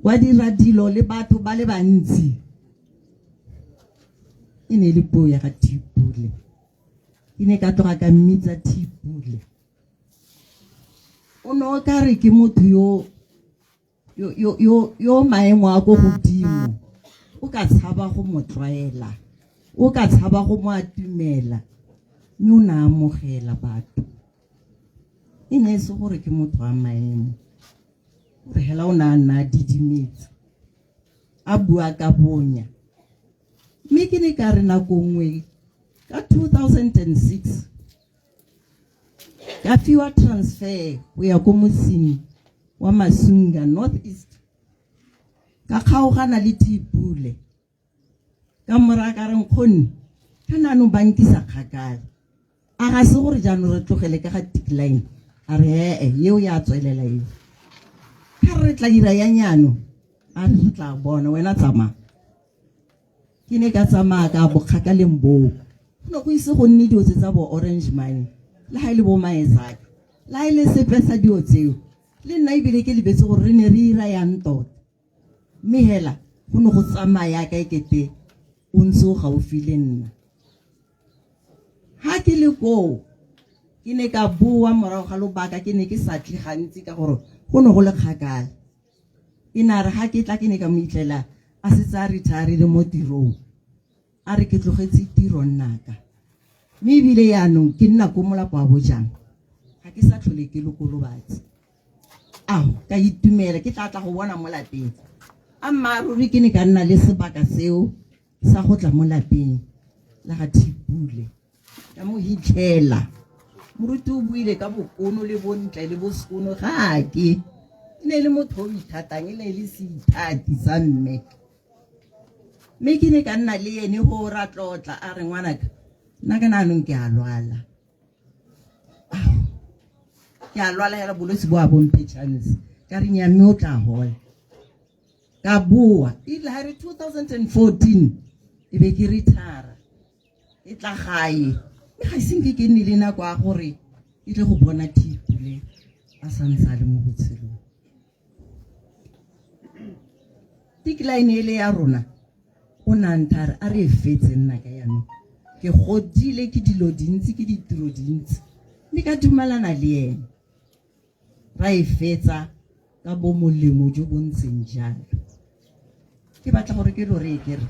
wa dira dilo le batho ba le bantsi. E ne e le puo ya ga Thipule. Ke ne ka tloga ka mmitsa Thipule. O ne o ka re ke motho yo yo yo yo yo maemo a ko godimo o ka tshaba go mo tlwaela o ka tshaba go mo atumela mme o ne a amogela batho e ne e se gore ke motho wa maemo gore hela o ne a nna a didimetse a bua ka bonya mme ke ne ka re nako nngwe ka 2006 ka fiwa transfer go ya ko motseng wa Masunga North East ka kgaogana le Thipule ka mora ka re nkgonne ka naanong ba nkisa kgakala a ga se gore jaanong re tlogele ka ga decline a re ee eo ya tswelela eo ka re tla dira ya nyano a re re tla bona wena tsamaya ke ne ka tsamaya ka bokgakaleng boo go ne go ise go nne dilo tse tsa bo orange mine le ga e le bo maezaka le ga e le sepe sa dilo tseo le nna ebile ke lebetse gore re ne re ira yang tota mme hela go ne go tsamaya ka ekete o ntse o gaufi le nna ha ke le koo ke ne ka boa morago ga lobaka ke ne ke sa tle gantsi ka gore go ne go le kgakala e ne a re ga ke tla ke ne ka mo itlela a setse a retirile mo tirong a re ke tlogetse tiro nnaka mme ebile yaanong ke nna ko molapo wa bojang ga ke sa tlhole ke lokolobatse ao ka itumela ke tla tla go bona mo lapeng a mmaaruri ke ne ka nna le sebaka seo sa go tla mo lapeng la ga Thipule ka mo hitlhela moruti o buile ka bokono le bontle le bosekono ga ke e ne e le motho o ithatang e ne e le seithati sa mme mme ke ne ka nna le ene go ra tlotla a re ngwanaka nna ka naanong ke a lwala ke a lwala hela bolwetse bo a bomphe chance ka re nya mme o tla hola ka boa e ile ha re 2014 e be ke retire e tla gae mme ga isenke ke nne le nako ya gore ke tle go bona Thipule a santse a le mo botshelong decline ele ya rona o ne a ntha re a re e fetse nna ka yanong ke godile ke dilo dintsi ke ditiro dintsi mme ka dumalana le ene ra e fetsa ka bo molemo jo bo ntseng jalo ke batla gore ke lo reye ke re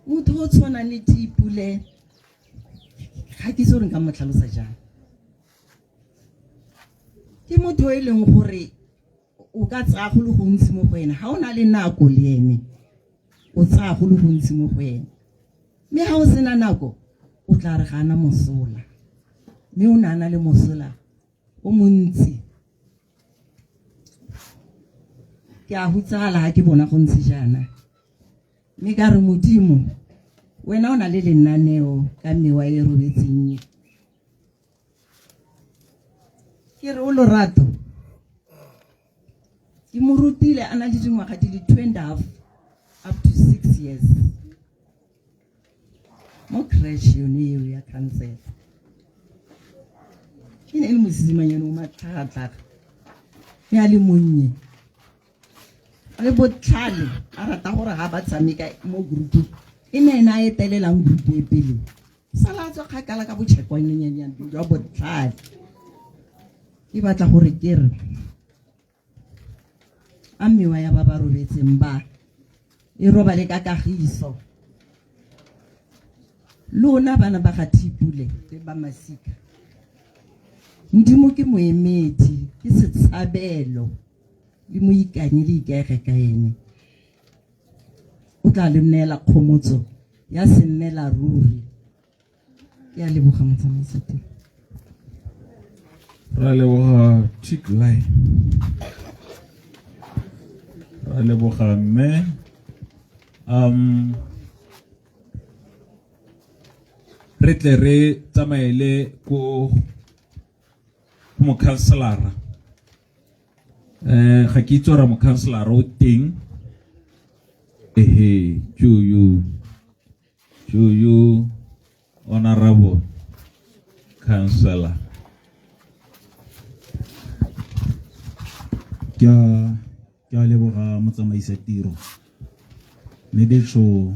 motho o tshwanang le Thipule ga ke itse gore nka mo tlhalosa jang ke motho e leng gore o ka tsaya go le gontsi mo go ene ga o na le nako le ene o tsaya go le gontsi mo go ene mme ga o sena nako o tla re ga ana mosola mme o ne a na le mosola o montsi ke a hutsala ga ke bona go ntse jaana mme ka re modimo wena o na le lenaneo ka mewa e robetseng e ke re o lorato ke mo rutile a na le dingwaga di le 2.5 up to 6 years mo crash yone eo ya council e ne e le mosimanyane o matlhagatlhaga mme a le monnye a le botlhale a rata gore ga ba tshameka mo groupong e ne ene a etelelang group e pele sala a tswa kgakala ka botšhekwanyenyanyane jwa botlhale ke batla gore ke re a mewa ya ba ba robetseng ba e robale ka kagiso lona bana ba ga Thipule le ba masika modimo ke moemedi ke setshabelo le mo ikanye le ikaege ka ene o tla le neela kgomotso ya se nnela ruri ke a leboga motsamaisa teng ra leboga chick line ra leboga mme um re tle re tsamaele ko go mokhanselara eh ga ke itse gore mokhanselara o teng Ehe, to you, to you, Honorable Councillor. Ke a ke a leboga motsamaisa tiro. Mme betsho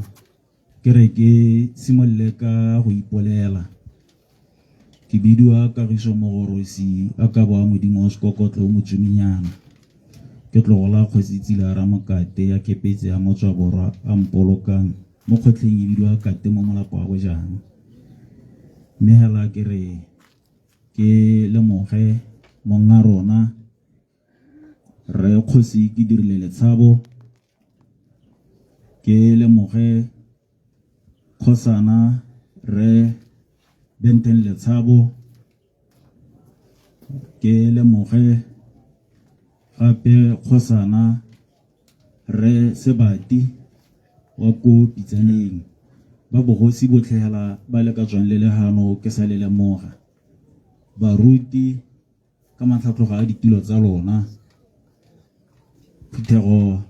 ke re ke simolole ka go ipolela. Ke bidiwa Kagiso Mogorosi a ka boa Modimo wa sekokotlo o motsuminyana. Ke tlogola kgosi Tsila Ramokate ya Kepetse ya Motswaborwa a mpolokang mo kgotlheng e bidiwa Kate mo molapo wa Bojang. Mme hela ke re ke lemoge monga rona Rre Kgosi ke dirile letshabo ke lemoge kgosana Rre Benten Letshabo ke lemoge gape kgosana Rre Sebati wa ko Pitsaneng ba bogosi botlhe hela ba le ka tswang le legano ke sa le lemoga baruti ka matlhatloga a ditilo tsa lona phuthego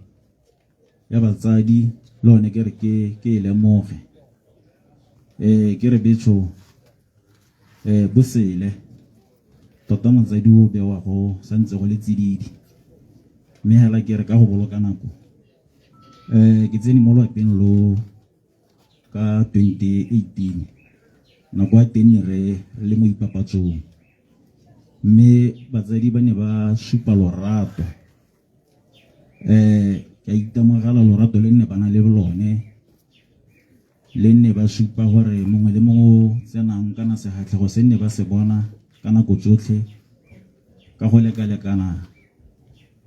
ya batsadi le one ke re ke ke e lemoge eh ke re betsho eh bosele tota motsadi o bewa go santse go le tsididi mme hela ke re ka go boloka nako eh ke tsene mo lwapeng lo ka 2018 nako ya teng ne re le mo ipapatsong mme batsadi ba ne ba supa lorato eh ke a itemogela lorato le nne ba na le lone le nne ba supa gore mongwe le mongwe o tsenang kana segatlhego se nne ba se bona ka nako tsotlhe ka go lekalekana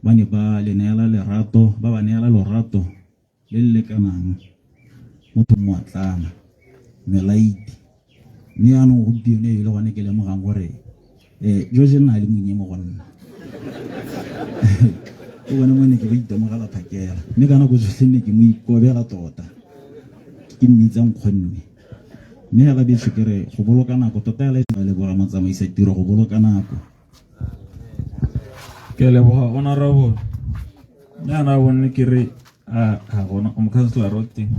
ba ne ba le neela lerato ba ba neela lorato le le lekanang motho moatlana melaiti mme yaanong gompieno e le gone ke lemogang gore um George nna le monnye mo go nna ke bone mo ne ke ba itemogela phakela mme ka nako tsotlhe nne ke mo ikobela tota ke mmitsa nkgonne mme hela betsho ke re go boloka nako tota hela e leboga motsamaisa tiro go boloka nako Ke leboga honorable. Yana bone ke re a ga gona o mokhanselara o teng.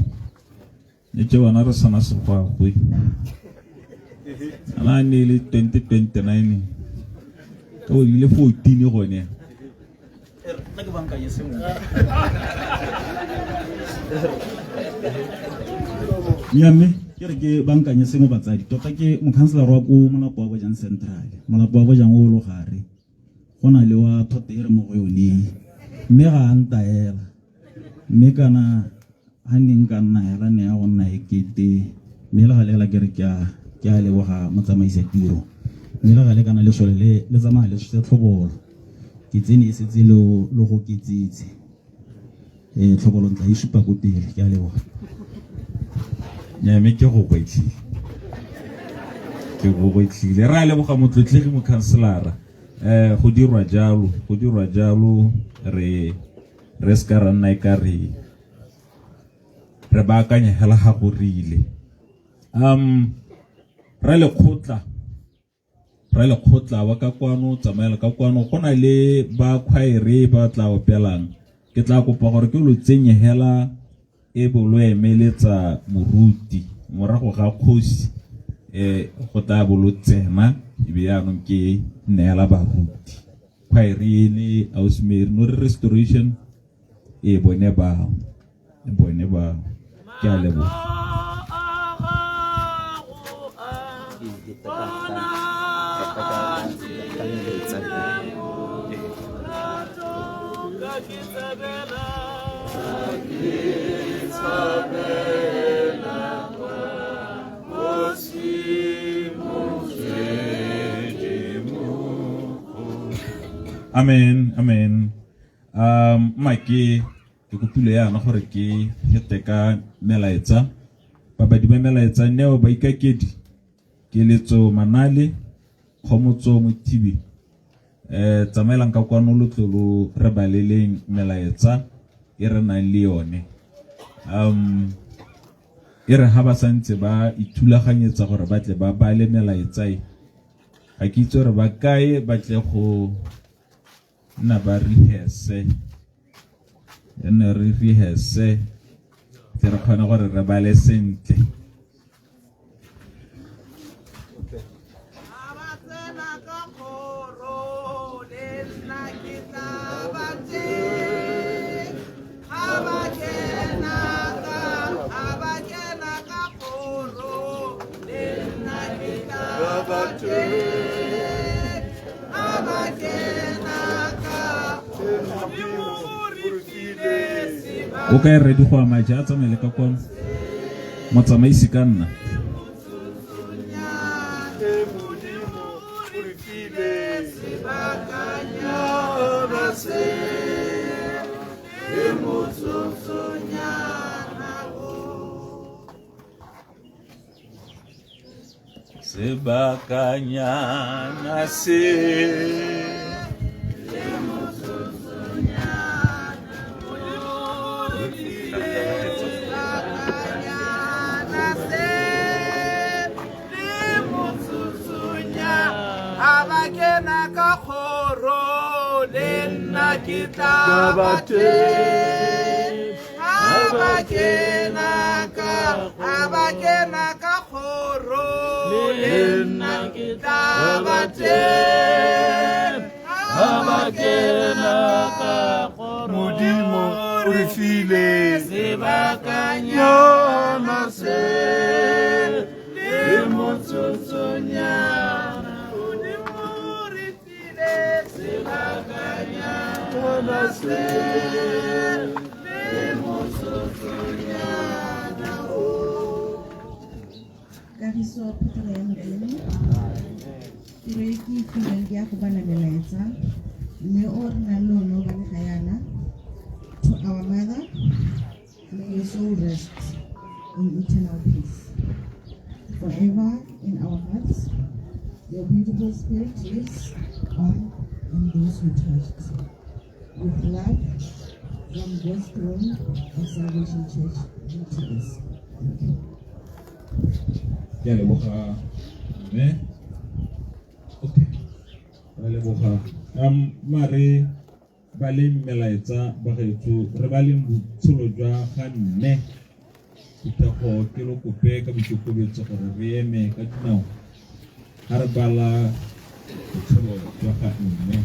Ne ke bona re sana segwagwe. Ana ne le 2029. Ka o ile 14 gone. Nna ke bankanye sengwe. Ya mme ke re ke bankanye sengwe batsadi tota ke mokhanselara wa ko molapo wa Bojang Central molapo wa Bojang o logare go na le wa thote e re mo go yone mme ga a ntaela mme kana ga ne nka nna hela ne ya go nna e kete mme le gale hela ke re ke a ke a leboga motsamaisa tiro mme le gale kana lesole le le tsamaya le tshotse tlhobolo ke tsene e setse lo lo go ketsetse eh tlhobolo ntla e supa ko pele ke a leboga Nya mme ke go gwetlhile. Ke go gwetlhile. Re a leboga motlotlegi mokhanselara. Eh go dirwa jalo, go dirwa jalo re re se ka ra nna e ka re re baakanya hela ga go rile. Um ra lekgotla ra lekgotla wa ka kwano tsamaela ka kwano go na le ba khwaere ba tla opelang ke tla kopa gore ke lo tsenye hela e bo lo emeletsa moruti morago ga kgosi eh go tla bo lo tsena e be yaanong ke neela baruti khwaere ene ausi Mary no re restoration e bone bao bone bao ke a leboga Amen, amen. Mma ke ke kopile yana gore ke hete ka melaetsa. Babadi ba melaetsa neo baikakedi keletso manale kgomotso mothibi eh tsamaelang ka kwano lo tlo lo re baleleng melaetsa e re nang le yone um e re ha ba santse ba ithulaganyetsa gore ba tle ba bale melaetsa e ga ke itse gore ba kae ba tle go nna ba rehearse nne re rehearse. Tle re kgone gore re bale sentle. O kae rre go ama ja tsamaele ka kwano motsamaisi ka nna. Sebakanyana se ke tla ba teng ha ba kena ka ha ba kena ka kgoro le nna ke tla ba teng ha ba kena ka kgoro. Modimo o re file sebakanyana se le motsotsonyana. Modimo o re file sebakanyana se le motsotsonyana. Kagiso phuthego ya Modimo, tiro e ke e filweng ke ya go bala melaetsa mme o re nang le one o balega yana. To our mother, may your soul rest in eternal peace. Forever in our hearts, your beautiful spirit lives on in those who touched. With love from God's throne of Salvation Church, GTS. Thank you. Ke a leboga mme. Okay, ra leboga. Mare ba le melaetsa bagaetsho, re ba leng botshelo jwa ga mme phuthego, ke lo kope ka boikokobetso gore re eme ka dinao ga re bala botshelo jwa ga mme.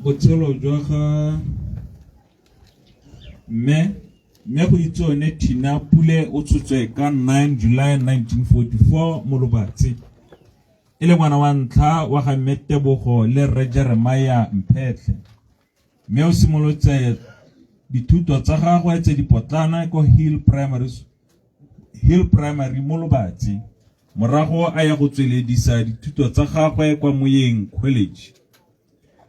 Botshelo jwa ga mme mme go itse one Tina Pule o tshotswe ka 9 July 1944 mo Lobatse, e le ngwana wa ntlha wa ga mme Tebogo le rre Jeremiah Mphetlhe. Mme o simolotse dithuto tsa gagwe tse di potlana ko Hill Primary, Hill Primary mo Lobatse, morago a ya go tsweledisa dithuto tsa gagwe kwa Moyeng College.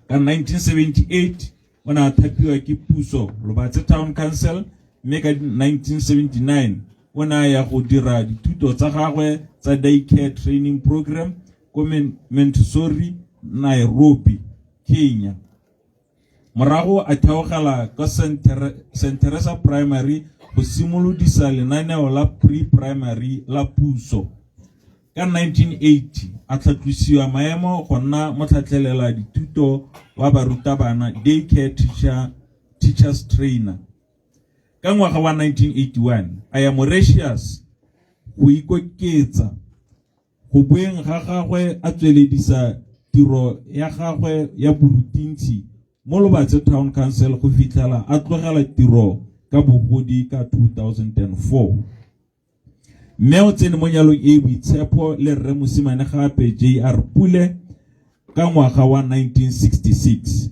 Ka 1978 o ne a thapiwa ke puso Lobatse Town Council, mme ka 1979 o ne a ya go dira dithuto tsa gagwe tsa daycare training program ko Montessori, Nairobi, Kenya. Morago a theogela ka St Teresa Primary go simolodisa lenaneo la pre-primary la puso. Ka 1980 a tlhatlosiwa maemo go nna motlhatlhelela dithuto wa barutabana, daycare teacher, teachers trainer. Ka ngwaga wa 1981 a ya Mauritius go ikoketsa. Go boeng ga gagwe a tsweledisa tiro ya gagwe ya borutintshi mo Lobatse Town Council go fitlhela a tlogela tiro ka bogodi ka 2004. Mme o tsene mo nyalong e e boitshepo le rre Mosimane gape JR Pule ka ngwaga wa 1966.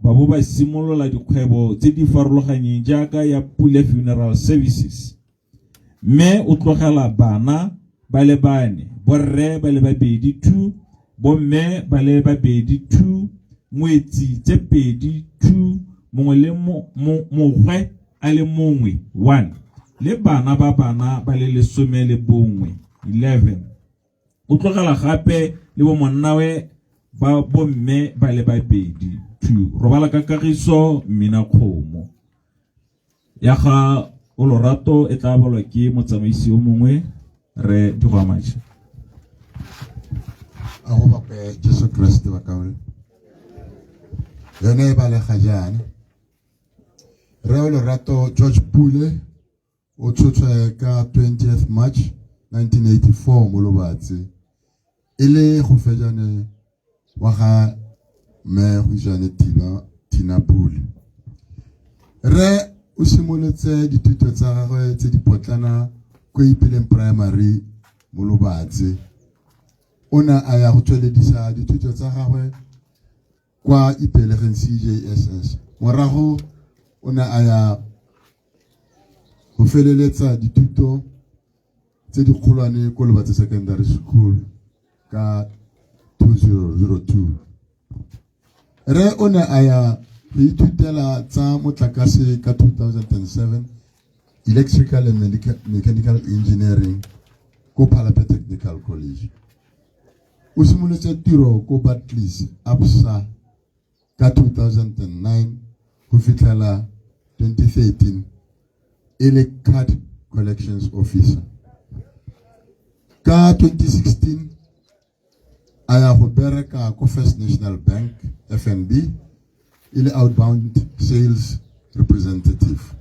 Ba bo ba simolola dikgwebo tse di farologanyeng jaaka ya Pule Funeral Services. Mme o tlogela bana ba le bane, borre ba le babedi 2, bomme ba le babedi 2, ngwetsi tse pedi 2, mongwe le mogwe a le mongwe 1, le bana ba bana ba le 11. O tlogela gape le bo monnawe ba bomme ba le babedi 2. Robala ka kagiso, mmina kgomo. Ya ga Olorato e tla balwa ke motsamaisi o mongwe re Digwamatshe. A go bakwe Jesu Kriste wa kaole. Yone e balega jaana. Rre Olorato George Pule o tshotswe ka 20th March 1984 mo Lobatse e le go fejane wa ga mme Goijane Thiba Tina Pule. Rre o simolotse dithuto tsa gagwe tse di potlana ko Ipeleng Primary mo Lobatse. O ne a ya go tsweledisa dithuto tsa gagwe kwa Ipelegeng CJSS. Morago o ne a ya go feleletsa dithuto tse dikgolwane ko Lobatse Secondary School ka 2002. Rre o ne a ya go ithutela tsa motlakase ka 2007 Electrical and Mechanical Engineering ko Palapye Technical College. O simolotse tiro ko Barclays Absa ka 2009 go fitlhela 2013 e le card collections officer. Ka 2016 a ya go bereka ko First National Bank FNB e le outbound sales representative.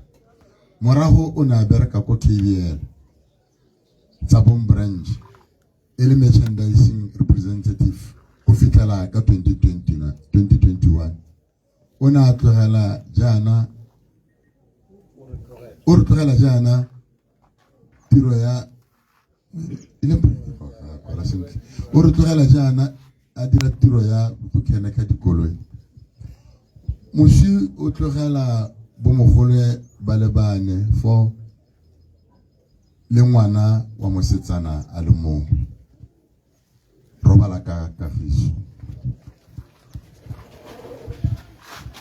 Morago o ne a bereka ko KBL Tsabong branch e le merchandising representative go fitlhela ka 2021. O ne a tlogela jaana o re tlogela jaana tiro ya e le kwala sentle o re tlogela jaana a dira tiro ya go kheneka dikoloi. Moswi o tlogela bomogolwe ba le bane fo le ngwana wa mosetsana a le mongwe. Robala ka kagiso.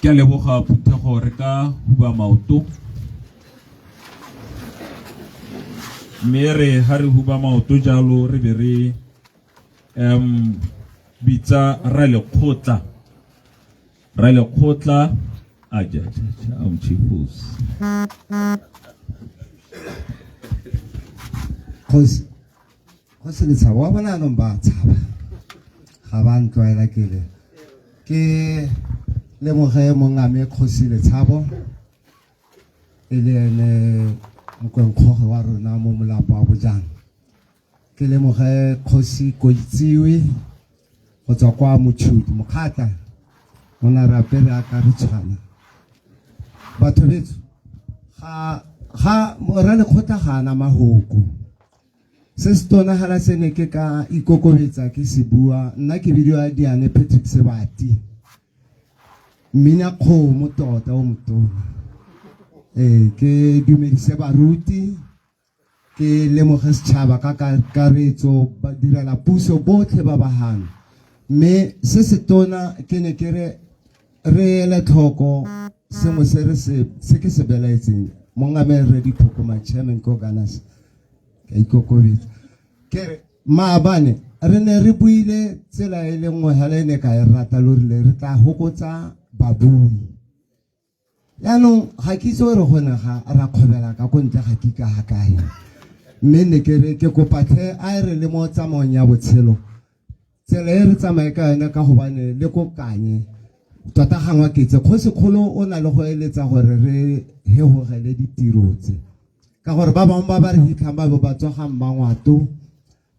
Ke a leboga phuthego re ka huba maoto. Mme re ha re huba maoto jalo re be re um bitsa ralekgotla. Ralekgotla a ja ja ja amchifos. Kgosi Kgosi Letshabo wa bona anong ba tshaba ga ba ntlwaela kele ke lemoge mongame Kgosi Letshabo e le ene mokwenkgoge wa rona mo molapo wa bojang ke lemoge Kgosi Koitsiwe go tswa kwa Mochudi Mokgatla o ne a re apere a ka re tshwana batho betso ga ga ralekgotla ga ana mahoko se se tonagala se ne ke ka ikokobetsa ke se bua nna ke bidiwa Diane Patrick Sebati mmina kgomo tota o motona ee ke dumedise baruti ke lemoge setšhaba ka kakaretso ba direla puso botlhe ba ba gano mme se se tona ke ne ke re re ele tlhoko sengwe se re se se ke se belaetseng mongame re diphoko my chairman ko ganas ka ikokobetsa ke re maabane re ne re buile tsela e le nngwe hela e ne ka e rata lo rile re tla hokotsa babui yaanong ga ke itse gore go ne ga ra kgobela ka ko ntle ga ke ka ga kae mme ne ke re ke kopatlhe a e re le mo tsamaong ya botshelo tsela e re tsamaye ka yone ka gobane le ko kanye tota gangwe ke tse kgosikgolo o na le go eletsa gore re hehogele ditiro tse ka gore ba bangwe ba ba re hitlhang ba be ba tswa ga mmangwato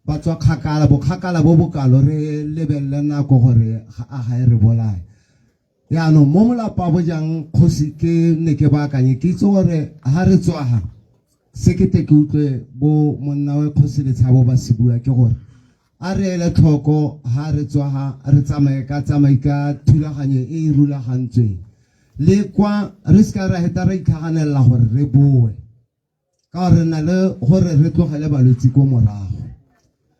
ba tswa kgakala bokgakala bo bokalo re lebelele nako gore a ga e re bolaye Jaanong mo molapo wa bojang kgosi ke ne ke baakanye ke itse gore ha re tswaga se ke te ke utlwe bo monna we kgosi Letshabo ba se bua ke gore a re ele tlhoko ha re tswaga re tsamaye ka tsamai ka thulaganyo e e rulagantsweng le kwa re se ka ra heta ra itlhaganelela gore re boe ka gore re na le gore re tlogele balwetse ko morago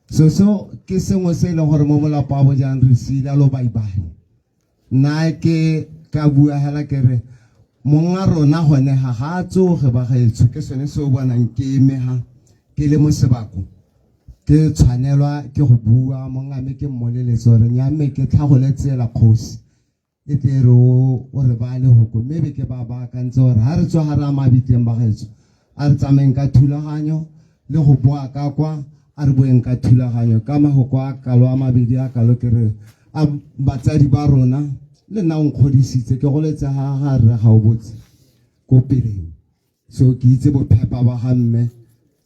so so ke sengwe se e leng gore mo molapo wa bojang re sila lobaibai nna ke ka bua hela ke re monga rona gone ga ga a tsoge ba gaetsho ke sone se o bonang ke emega ke le mo sebako ke tshwanelwa ke go bua mongame ke mmoleletse gore nyame ke tlhagole tsela kgosi e tle re o o re baya lehoko mme be ke ba baakantse gore ha re tswa gare a mabitleng ba gaetsho a re tsamayeng ka thulaganyo le go boa ka kwa a re boeng ka thulaganyo ka mahoko a kalo a mabedi a kalo ke re a batsadi ba rona le nna o nkgodisitse ke goletse ga ga rre ga o botse ko peleng so ke itse bophepa ba ga mme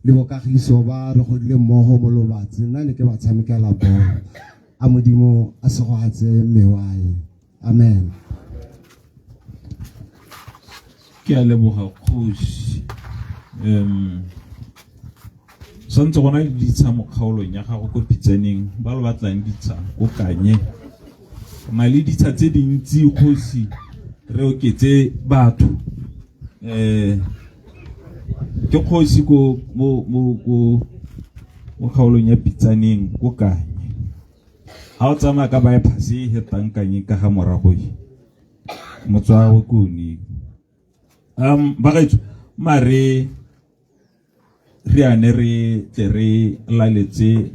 le bokagiso ba re godile mmogo mo lobatse nna ne ke ba tshamekela bolo a modimo a segogatse mewae amen. Ke a leboga kgosi. Um santse gona le ditsha mo kgaolong ya gago ko Pitsaneng ba lo batlang ditsha ko Kanye. Go na le ditsha tse dintsi kgosi re oketse batho. Ke kgosi ko mo mo ko mo kgaolong ya Pitsaneng ko Kanye. Ha o tsamaya ka bypass e hetang Kanye ka ga morago e. Motse wa gagwe ke one. Bagaetsho mare re ane re tle re laletse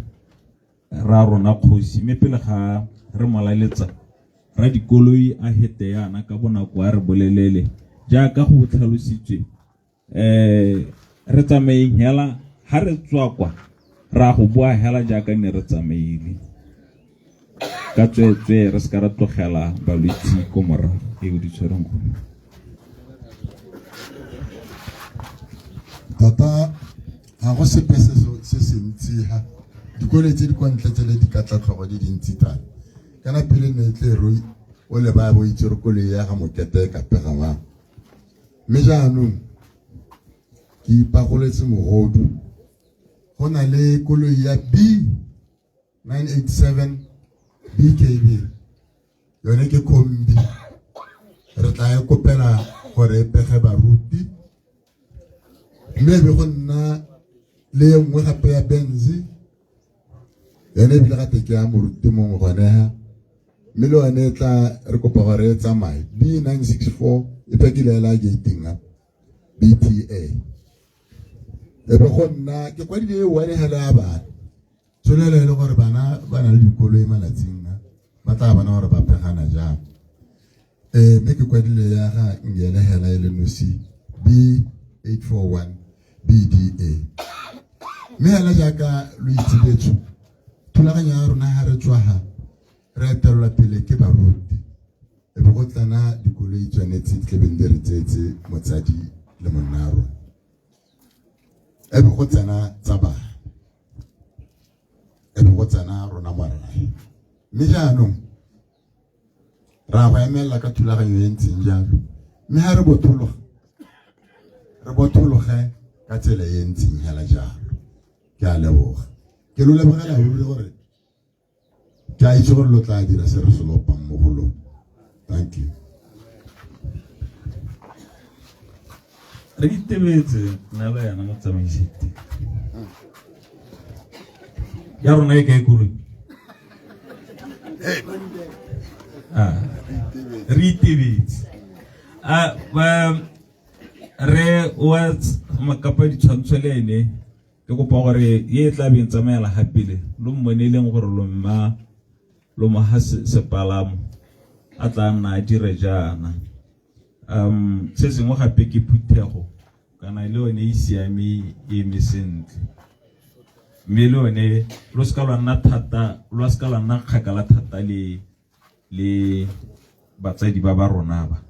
ra rona kgosi mme pele ga re mo laletsa ra dikoloi a hete yana ka bonako a re bolelele jaaka go tlhalositswe re tsamaeng hela ha re tswa kwa ra go boa hela jaaka ne re tsamaile ka tsweetswe re seka ra tlogela balwetsi ko morago e o di tshwereng go Tota ga go sepe se se se ntsi ha dikole tse di kwa ntle tsele di ka tla tlhogo di dintsi thata kana pele ne tle ro o le ba bo itse re koloi ya ga mokete e ka pegamang mme jaanong ke ipagoletse mogodu go na le koloi ya B 987 BKB yone ke kombi re tla e kopela gore e pege baruti mme e be go nna le e nngwe gape ya Benz yone ebile gape ke ya moruti mongwe gone ha mme le yone e tla re kopa gore e tsamaye B 964 e pakile ela gating a BTA e be go nna ke kwadile e one hela ya bana tsholelo e le gore bana ba na le dikoloi malatsing a ba tla bona gore ba pegana jang mme ke kwadile ya ga Ngele hela e le nosi B 841 BDA mme hela jaaka lo itse betso thulaganyo ya rona ga re tswa ga re etelelwa pele ke baruti e be go tsena dikoloi tsone tse di tlebeng di re tseetse motsadi le monna wa rona e be go tsena tsa bana e be go tsena rona morae mme jaanong ra go emelela ka thulaganyo e ntseng jalo mme ga re bothologa re bothologe ka tsela e ntseng hela jalo ke a leboga ke lo lebogela ruri gore ke a itse gore lo tla dira se re se lopang mo go lona. Thank you. Re itebetse nna le yana motsamaisiti ya rona e kae koloi re itebetse re wa makapa ditshwantsho le ene ke kopa gore ye e tla beng tsamaela ga pele lo mmone e leng gore lo mma lo mo ha sepalamo a tla nna a dire jaana. Se sengwe gape ke phuthego kana le yone e siame e eme sentle mme le yone lo seka lwa nna thata lwa seka lwa nna kgakala thata le le batsadi ba ba rona ba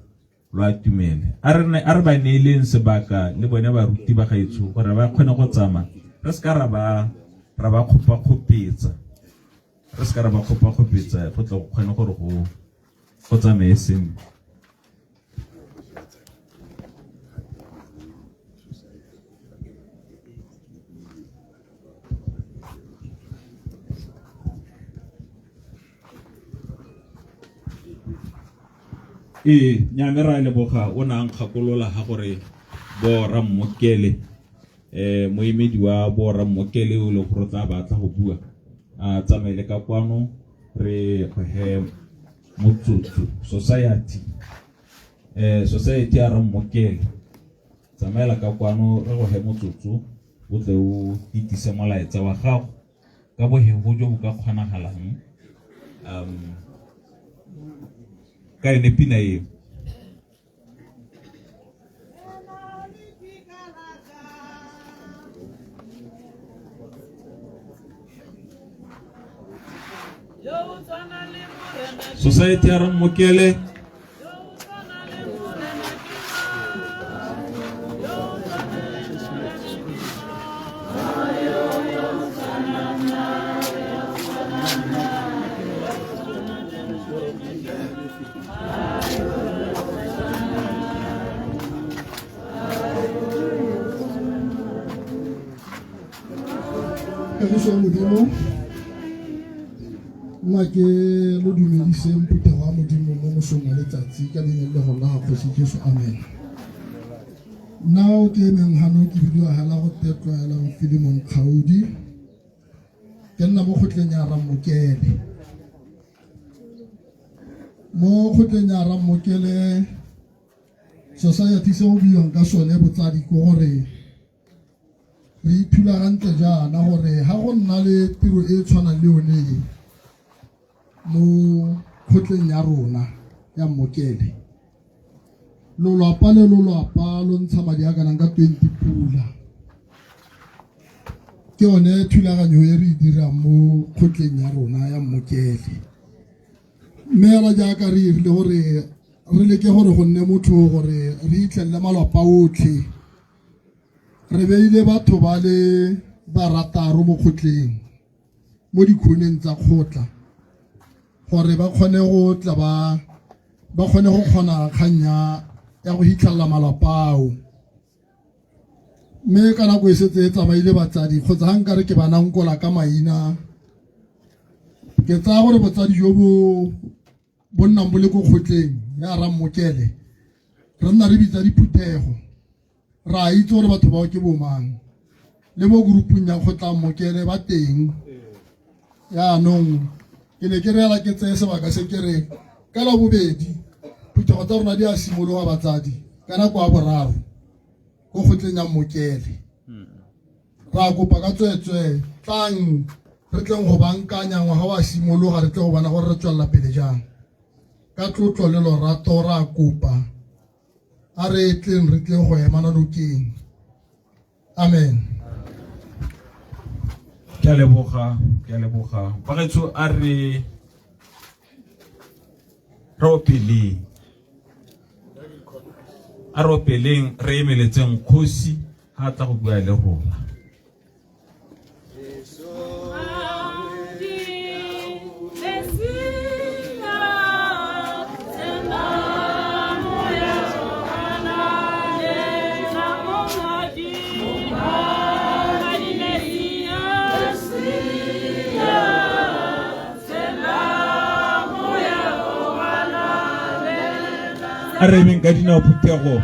lo atumele a re a re ba neeleng sebaka le bone baruti ba gaetsho gore ba kgone go tsamaya re seka ra ba ra ba kgopakgopetsa re seka ra ba kgopakgopetsa go tle go kgone gore go go tsamaye sentle. Ee, nyame ra leboga o ne a nkgakolola ga gore bo Rammokele moemedi wa bo Rammokele o le gore o tla batla go bua a tsamaele ka kwano re he motsotso society society ya Rammokele tsamaela ka kwano re go he motsotso o tle o itise molaetsa wa gago ka bohego jo bo ka kgonagalang ka yone pina eo. Society ya Rammokele. Kagiso ya Modimo nna ke lo dumediseng phuthego ya Modimo mo mosong wa letsatsi ka leina le go la ga Kgosi Jesu, amen. Nna o ke emeng gano ke bidiwa hela go tetlwaelang Philemon Kgaudi, ke nna mo kgotleng ya Rammokele. Mo kgotleng ya Rammokele society se go buiwang ka sone botsadi ke gore re ithulagantse jaana gore ga go nna le tiro e e tshwanang le yone e mo kgotleng ya rona ya Mmokele, lolwapa le lolwapa lo ntsha madi a kanang ka 20 pula. Ke yone thulaganyo e re e dirang mo kgotleng ya rona ya Mmokele. Mme fela jaaka re irile gore re leke gore go nne motho gore re itlhelele malwapa otlhe, re beile batho ba le barataro mo kgotleng mo dikhoneng tsa kgotla gore ba kgone go tla ba ba kgone go kgona kgang ya go hitlhelela malapa ao. Mme ka nako e setse e tsamaile batsadi, kgotsa ga nkare ke ba nankola ka maina, ke tsaya gore botsadi jo bo bo nnang bo le ko kgotleng ya Rammokele, re nna re bitsa diphuthego, ra itse gore batho bao ke bomang, le mo groupung ya kgotla Mmokele ba teng. Yaanong ke ne ke reela ke tseye sebaka se ke re ka la bobedi phuthego tsa rona di a simologa batsadi ka nako ya boraro ko kgotleng ya Mmokele. Ra kopa ka tsweetswee tlang re tleng go bankanya ngwaga wa simologa, re tle go bona gore re tswelela pele jang. Ka tlotlo le lorato ra kopa a re tleng re tleng go emana nokeng. Amen. Ke a leboga, ke a leboga. Bagaetsho a re re opeleng. A re opeleng re emeletseng kgosi ha tla go bua le rona. A re emeng ka dinao phuthego.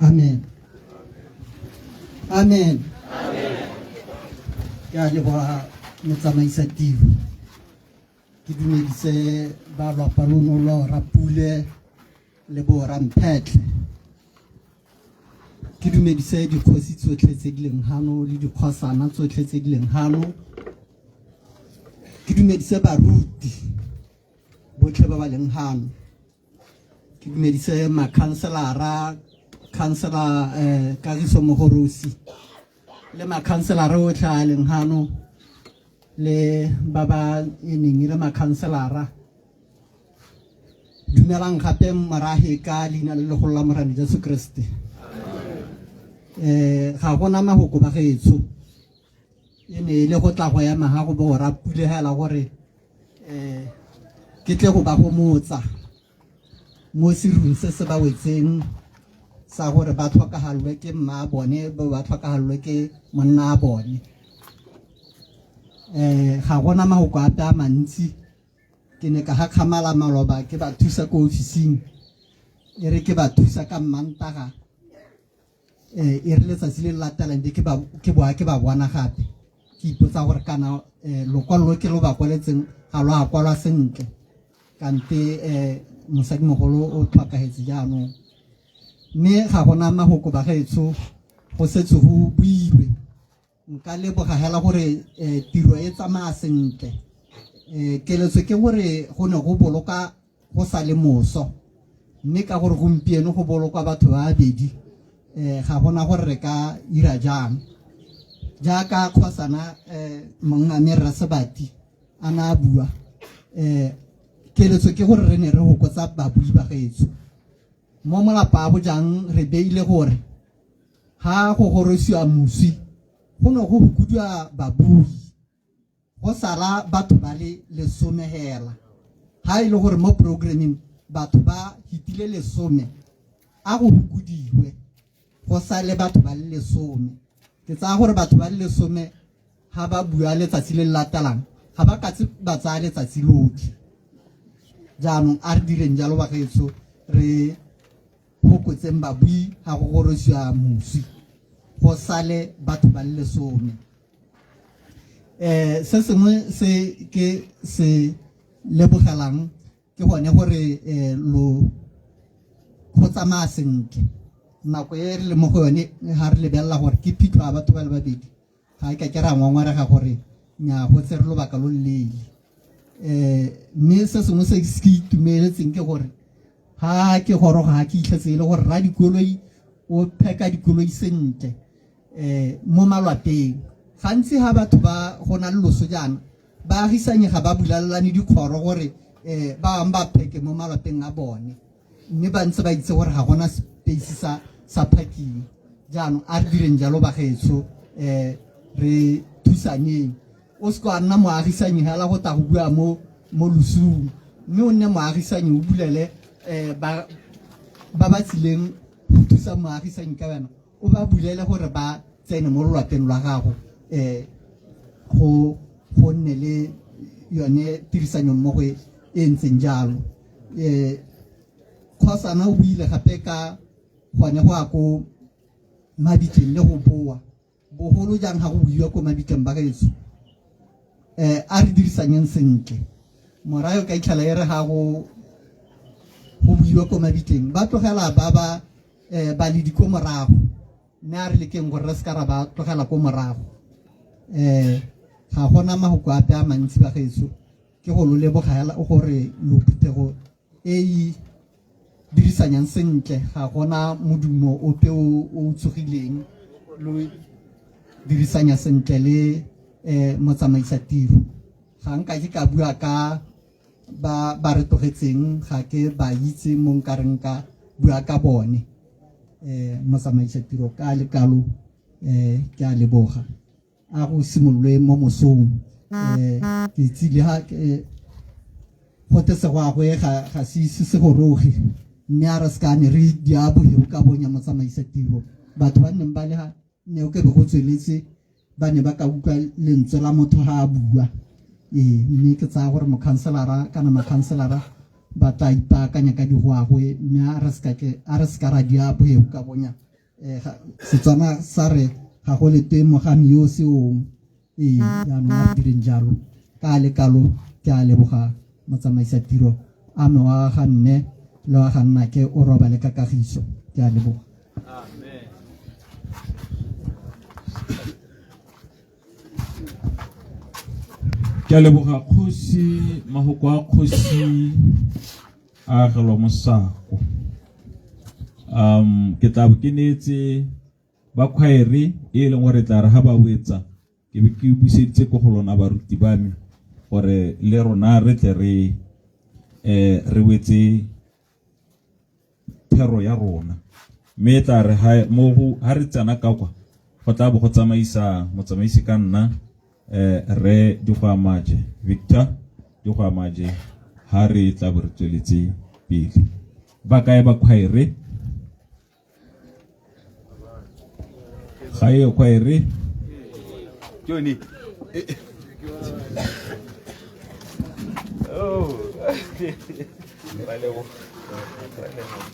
Amen. Amen. Ke a leboga motsamaisa tiro. Ke dumedise ba lwapa lono lwa Rapule le bo Ramphetlhe. Ke dumedise dikgosi tsotlhe tse di leng hano le dikgosana tsotlhe tse di leng hano. Ke dumedise baruti botlhe ba ba leng hano. Ke dumedise makhanselara, khansela Kagiso Mogorosi le makhanselara otlhe a leng hano le ba ba e neng e le makhanselara. Dumelang gape morahe ka leina le legolo la Morena Jesu Kriste. Ga gona mahoko ba gaetsho, e ne e le go tla go ema ga go bo ra pulegela gore ke tle go ba gomotsa mo serung se se ba wetseng sa gore ba tlhokagalelwe ke mma bone, ba ba tlhokagalelwe ke monna a bone. Ga gona mahoko ape a mantsi. Ke ne ka gakgamala maloba ke ba thusa ko ofising, e re ke ba thusa ka Mmantaga, e re letsatsi le le latelang be ke boa ke ba bona gape, ke ipotsa gore kana lokwalo lo ke lo ba kwaletseng ga lo a kwalwa sentle, kante mosadimogolo o tlhokahetse jaanong. Mme ga gona mahoko bagaetsho, go setse go builwe. Nka leboga hela gore tiro e tsamaya sentle. Keletso ke gore go ne go boloka go sa le moso, mme ka gore gompieno go bolokwa batho ba babedi, ga gona gore re ka ira jang. Jaaka kgosana mongame Rre Sebati a na a bua, keletso ke gore re ne re hokotsa babui ba gaetsho. Mo molapa a bojang re beile gore ga go gorosiwa moswi go ne go hukudiwa babui, go sala batho ba le 10 hela. Ha e le gore mo programming batho ba hitile 10, a go hukudiwe go sale batho ba le 10. Ke tsaya gore batho ba le 10 ga ba bua letsatsi le le latelang ga ba katse ba tsaya letsatsi lotlhe. Jaanong a re direng jalo bagaetsho, re fokotseng babui ga go gorosiwa moswi, go sale batho ba le 10. Se sengwe se ke se lebogelang ke gone gore lo go tsamaya sentle. Nako e re le mo go yone ga re lebelela gore ke phitlho ya batho ba le babedi, ga e ka ke ra ngongorega gore nya go tsere lobaka lo leele. Mme se sengwe se ke itumeletseng ke gore ga ke goroga ga ke itlhetse e le gore ra dikoloi o pheka dikoloi sentle mo malwapeng. Gantsi ga batho ba go na le loso jaana ba agisanye ga ba bulalelane dikgoro gore ba bangwe ba pheke mo malwapeng a bone, mme ba ntse ba itse gore ga gona space sa parking. Jaanong a re direng jalo bagaetsho, re thusaneng. O se ka nna moagisanyi hela go tla go bua mo losung, mme o nne moagisanyi o bulele ba ba tsileng go thusa moagisanyi ka wena, o ba bulele gore ba tsene mo lelwapeng lwa gago, go nne le yone tirisanyo mmogo e ntseng jalo. Kgosana o buile gape ka gone go ya ko mabitleng le go boa, bogolo jang ga go buiwa ko mabitleng ba gaetsho. A re dirisanyeng sentle. Morayo ka itlhela e re ga go buiwa ko mabitleng ba tlogela ba ba baledi ko morago, mme a re lekeng gore re se ka ra ba tlogela ko morago. Ga gona mahoko ape a mantsi ba gaetsho, ke go lo leboga hela gore lo phuthego e e dirisanyang sentle, ga gona modumo ope o tsogileng, lo dirisanya sentle le motsamaisa tiro. Ga nka ke ka bua ka ba re tlogetseng, ga ke ba itse mo nka reng ka bua ka bone. Motsamaisa tiro ka lekalo, ke a leboga. A go simololwe mo mosong. Ke tsile ha go te segwagwe ga se ise se goroge, mme a re se ka ne re dia boheu ka bonya motsamaisa tiro. Batho ba nneng ba le ha ne o ke be go tsweletse ba ne ba ka utlwa lentswe la motho ha a bua. Mme ke tsaya gore mokhanselara kana makhanselara ba tla ipaakanya ka digwagwe, mme a re se ka ra dia boheu ka bonya. Setswana sa re ga go lete mogami yo seong. Jaanong a re direng jalo. Ka lekalo ke a leboga motsamaisa tiro, a me wa ga mme le wa ga nnake o robale ka kagiso. Ke a leboga. Amen. Ke a leboga kgosi, mahoko a kgosi a agelwa mosako. Ke tla bo ke neetse ba khwaere e leng gore tla re ha ba wetsa ke be ke buseditse ko go lona baruti ba me gore le rona re tle re wetse thero ya rona. Mme tla re ha mo go ha re tsena ka kwa go tla bo go tsamaisa motsamaisi ka nna re Digwamaje Victor Digwamaje ha re tla bo re tsweletse pele. Ba kae ba khwaere? Ga e khwaere? Johnny. Oh. Ra leboga. Ra leboga.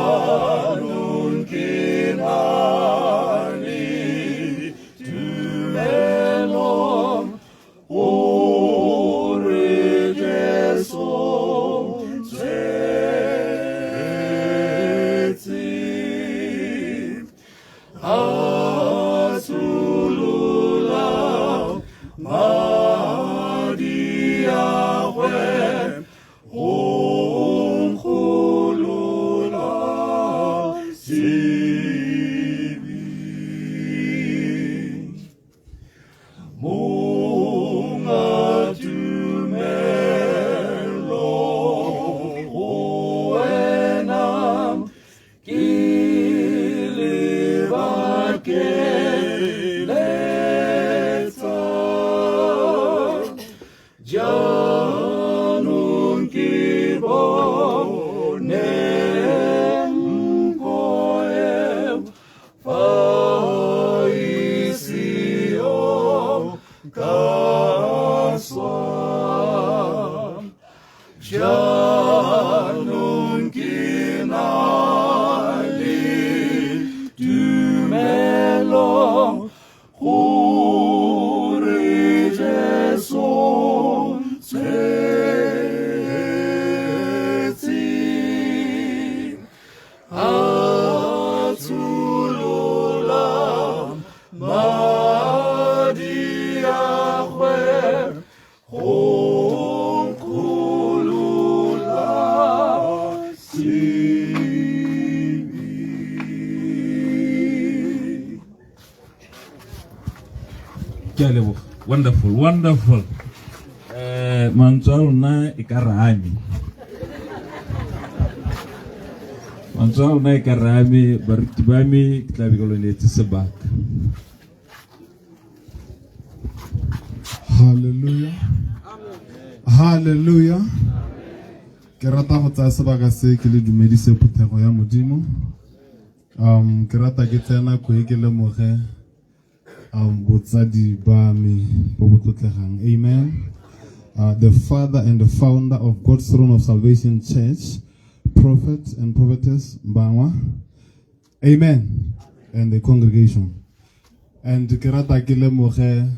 Jaanong ke na le. keletso jaanong ke bone mpho eo fa ise o ka swa jaanong ke na le tumelo gore Jesu tshetse a tsholola madi a gwe go nkgolola sebe. Ke a leboga. Wonderful, wonderful. Mantswe a lona e ka rame. Mantswe a lona e ka rame, baruti ba me ke tla be ke lo neetse sebaka. Hallelujah. Hallelujah. Ke rata go tsaya sebaka se ke le dumedise phuthego ya Modimo. Ke rata ke tsaya nako e ke lemoge botsadi ba me bo bo tlotlegang. Amen. The father and the founder of God's Throne of Salvation Church, Prophet and Prophetess Mbangwa. Amen. And the congregation. And ke rata ke lemoge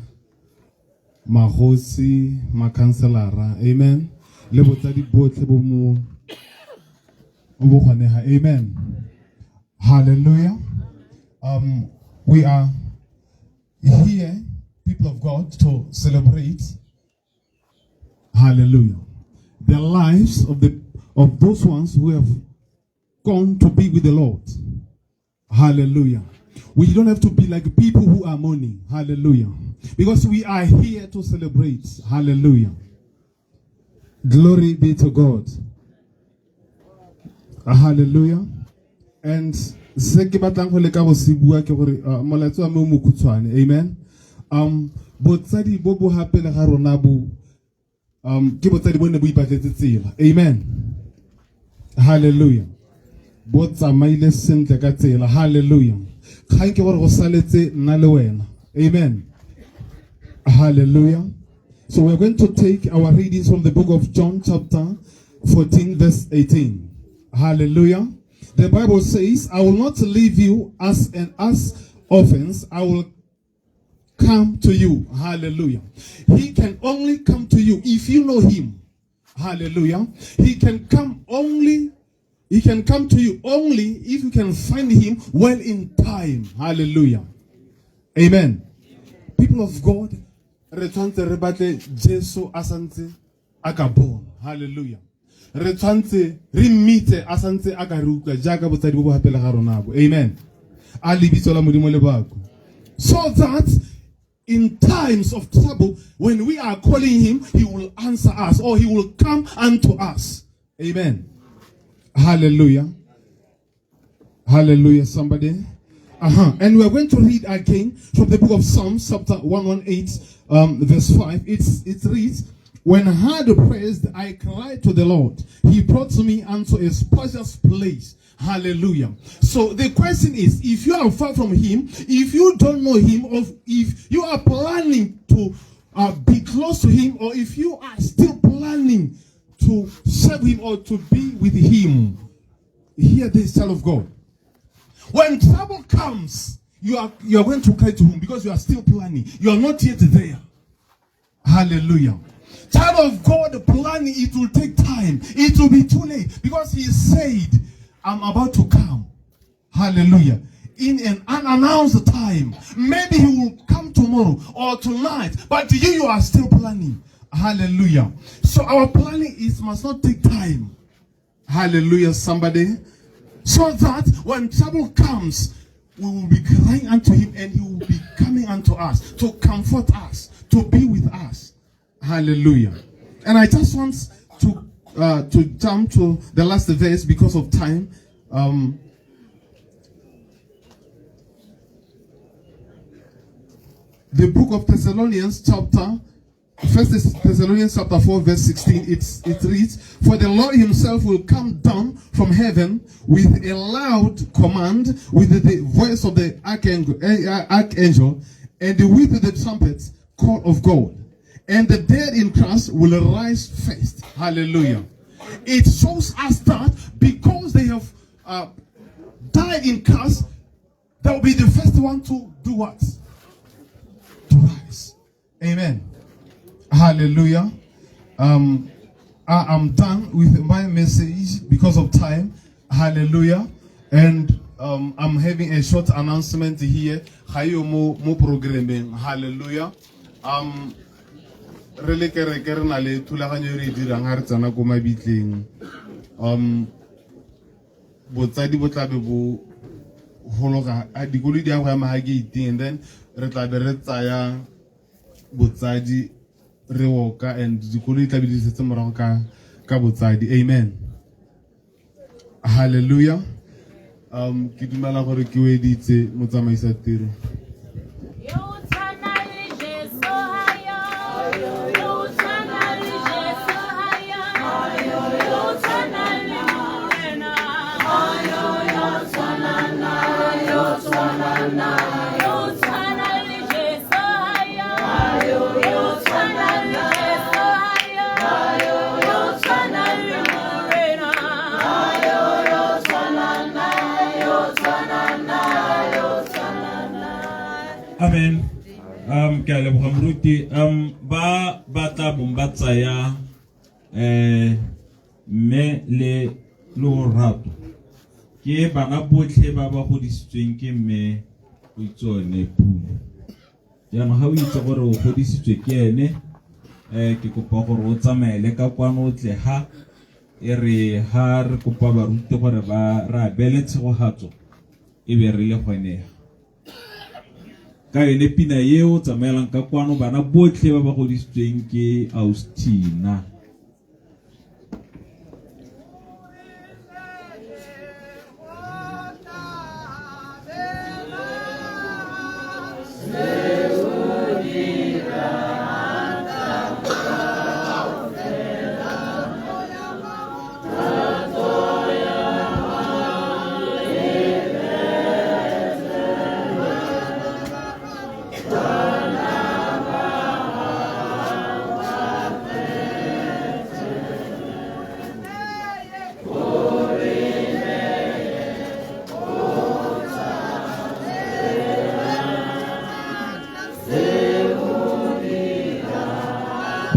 magosi, makhanselara. Amen. Le botsadi botlhe bo mo bo gone ga. Amen. Hallelujah. We are here, people of God, to celebrate, hallelujah, the lives of those ones who have gone to be with the Lord. Hallelujah. We don't have to be like people who are mourning. Hallelujah. Because we are here to celebrate. Hallelujah. Glory be to God. Hallelujah. And se ke batlang go leka go se bua ke gore molaetsa wa me o mokhutshwane. Amen. Botsadi bo bo gapele ga rona bo ke botsadi bo ne bo ipatletse tsela. Amen. Hallelujah. Bo tsamaile sentle ka tsela. Hallelujah. Kgang ke gore go saletse nna le wena. Amen. Hallelujah. So we're going to take our readings from the book of John chapter 14 verse 18. Hallelujah. The Bible says, I will not leave you as orphans. I will come to you. Hallelujah. He can only come to you if you know him. Hallelujah. He can come to you only if you can find him well in time. Hallelujah. Amen. People of God, re tshwantse re batle Jesu a santse a ka bona. Hallelujah. Re tshwantse re mmitse a santse a ka re utlwa jaaka botsadi bo bo gapele ga rona bo. Amen. A lebitso la Modimo le bako. So that in times of trouble, when we are calling him, he will answer us, or he will come unto us. Amen. Hallelujah. Hallelujah, somebody. And we are going to read again from the book of Psalms, chapter 118, verse 5. It reads, When hard pressed, I cried to the Lord. He brought me unto a spacious place. Hallelujah. So the question is, if you are far from him, if you don't know him, or if you are planning to be close to him, or if you are still planning to serve him or to be with him, hear this, child of God. When trouble comes, you are going to cry to him because you are still planning. You are not yet there. Hallelujah. Child of God, planning, it will take time. It will be too late because he said, I'm about to come. Hallelujah. In an unannounced time. Maybe he will come tomorrow or tonight, but you are still planning. Hallelujah. So our planning must not take time. Hallelujah, somebody. So that when trouble comes, we will be crying unto him and he will be coming unto us to comfort us, to be with us. Hallelujah. And I just want to jump to the last verse because of time. The book of Thessalonians, chapter First Thessalonians chapter 4, verse 16, it reads, For the Lord himself will come down from heaven with a loud command, with the voice of the archangel, archangel and with the trumpet call of God. And the dead in Christ will rise first. Hallelujah. It shows us that because they have died in Christ, they will be the first one to do what? To rise. Amen. Hallelujah. I am done with my message because of time. Hallelujah. And I'm having a short announcement here. Ga eo mo programming. Hallelujah. Re le kereke re na le thulaganyo e re e dirang ga re tsena ko mabitleng. Botsadi bo tlabe bo hologa, a dikoloi di ya go ema ga gate, and then re tlabe re tsaya botsadi re oka, and dikoloi tlabe di setse morago ka botsadi. Amen. Hallelujah. Ke dumela gore ke weditse motsamaisa tiro. Yo tshwana le Jesu hayo, yo tshwana le Jesu hayo, yo tshwana le Morena, yo tshwana na, yo tshwana na, yo tshwana le Jesu hayo, yo tshwana le Jesu hayo, yo tshwana le Morena, yo tshwana na, yo tshwana na, yo tshwana na. Amen. Ke a leboga moruti. Ba tla bong ba tsaya mme le lorato ke bana botlhe ba ba godisitsweng ke mme Goitseone Pule. Jaanong ga o itse gore o godisitswe ke ene, ke kopa gore o tsamaele ka kwano o tle ha e re ha re kopa baruti gore ba re abele tshegogatso e be re le gone. Ka yone pina eo tsamaelang ka kwano bana botlhe ba ba godisitsweng ke Austina.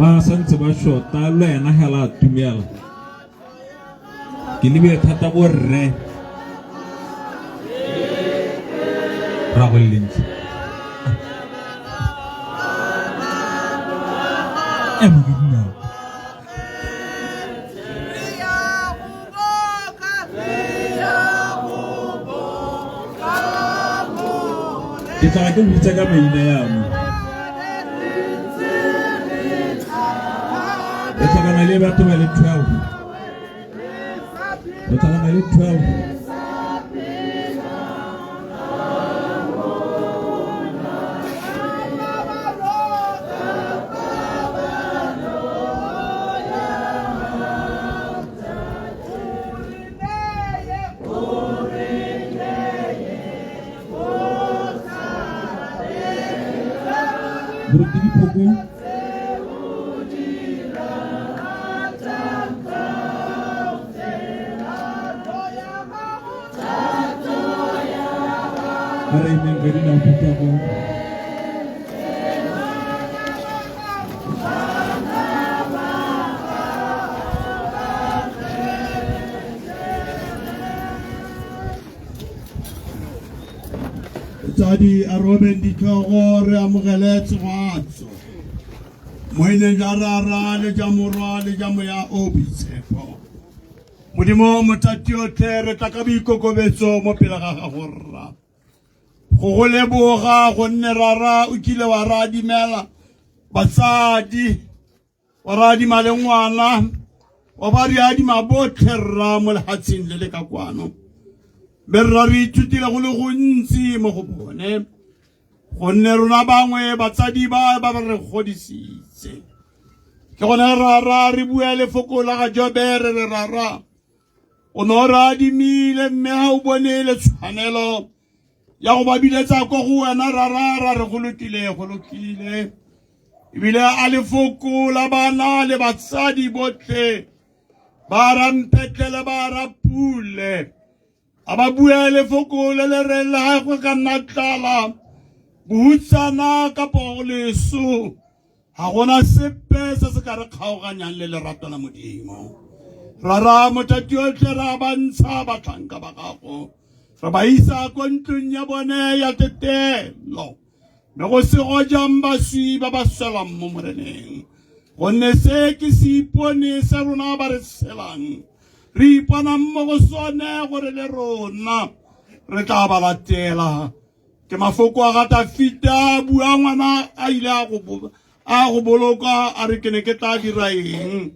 Ba santse ba shota le wena hela a tumela. Ke lebile thata borre. Ra go le ntse. Ema ke dinao. Ke tla ke bitsa ka maina ya mo. Re tlhokana le batho ba le 12. Re tlhokana le 12. Moruti Diphoko. A re emeng ka dinao phuthego. Tsadi a robeng ditlhogo re amogele tshegofatso. Mo ineng ja Rara le ja Morwa le ja Moya o Boitshepo. Modimo mothati otlhe re tla ka boikokobetso mo pele ga gago rra. Go go leboga gonne Rara o kile wa re adimela batsadi, wa re adima le ngwana, wa ba re adima botlhe rra mo lefatsheng le le ka kwano. Mme rra re ithutile go le gontsi mo go bone. Gonne rona bangwe batsadi ba ba re godisitse. Ke gone rara re bua lefoko la ga Jobe re re rara o ne o re adimile mme ga o bone le tshwanelo ya go ba biletsa ko go wena rara ra re go lokile go lokile ebile a lefoko la bana le batsadi botlhe ba ramphetlele ba rapule a ba bue lefoko le le reng le ga go ka nna tlala bohutsana kapo leso ga gona sepe se se ka re kgaoganyang le lerato la Modimo. Rara mothati otlhe ra ba ntsha batlhanka ba gago re ba isa ko ntlong ya bone ya tetelo mme go sego jang baswi ba ba swelang mo moreneng gonne se ke seipone sa rona ba re selang re iponang mo go sone gore le rona re tla ba latela. Ke mafoko a ga Tafita a bua ngwana a ile a go boloka a re ke ne ke tla dira eng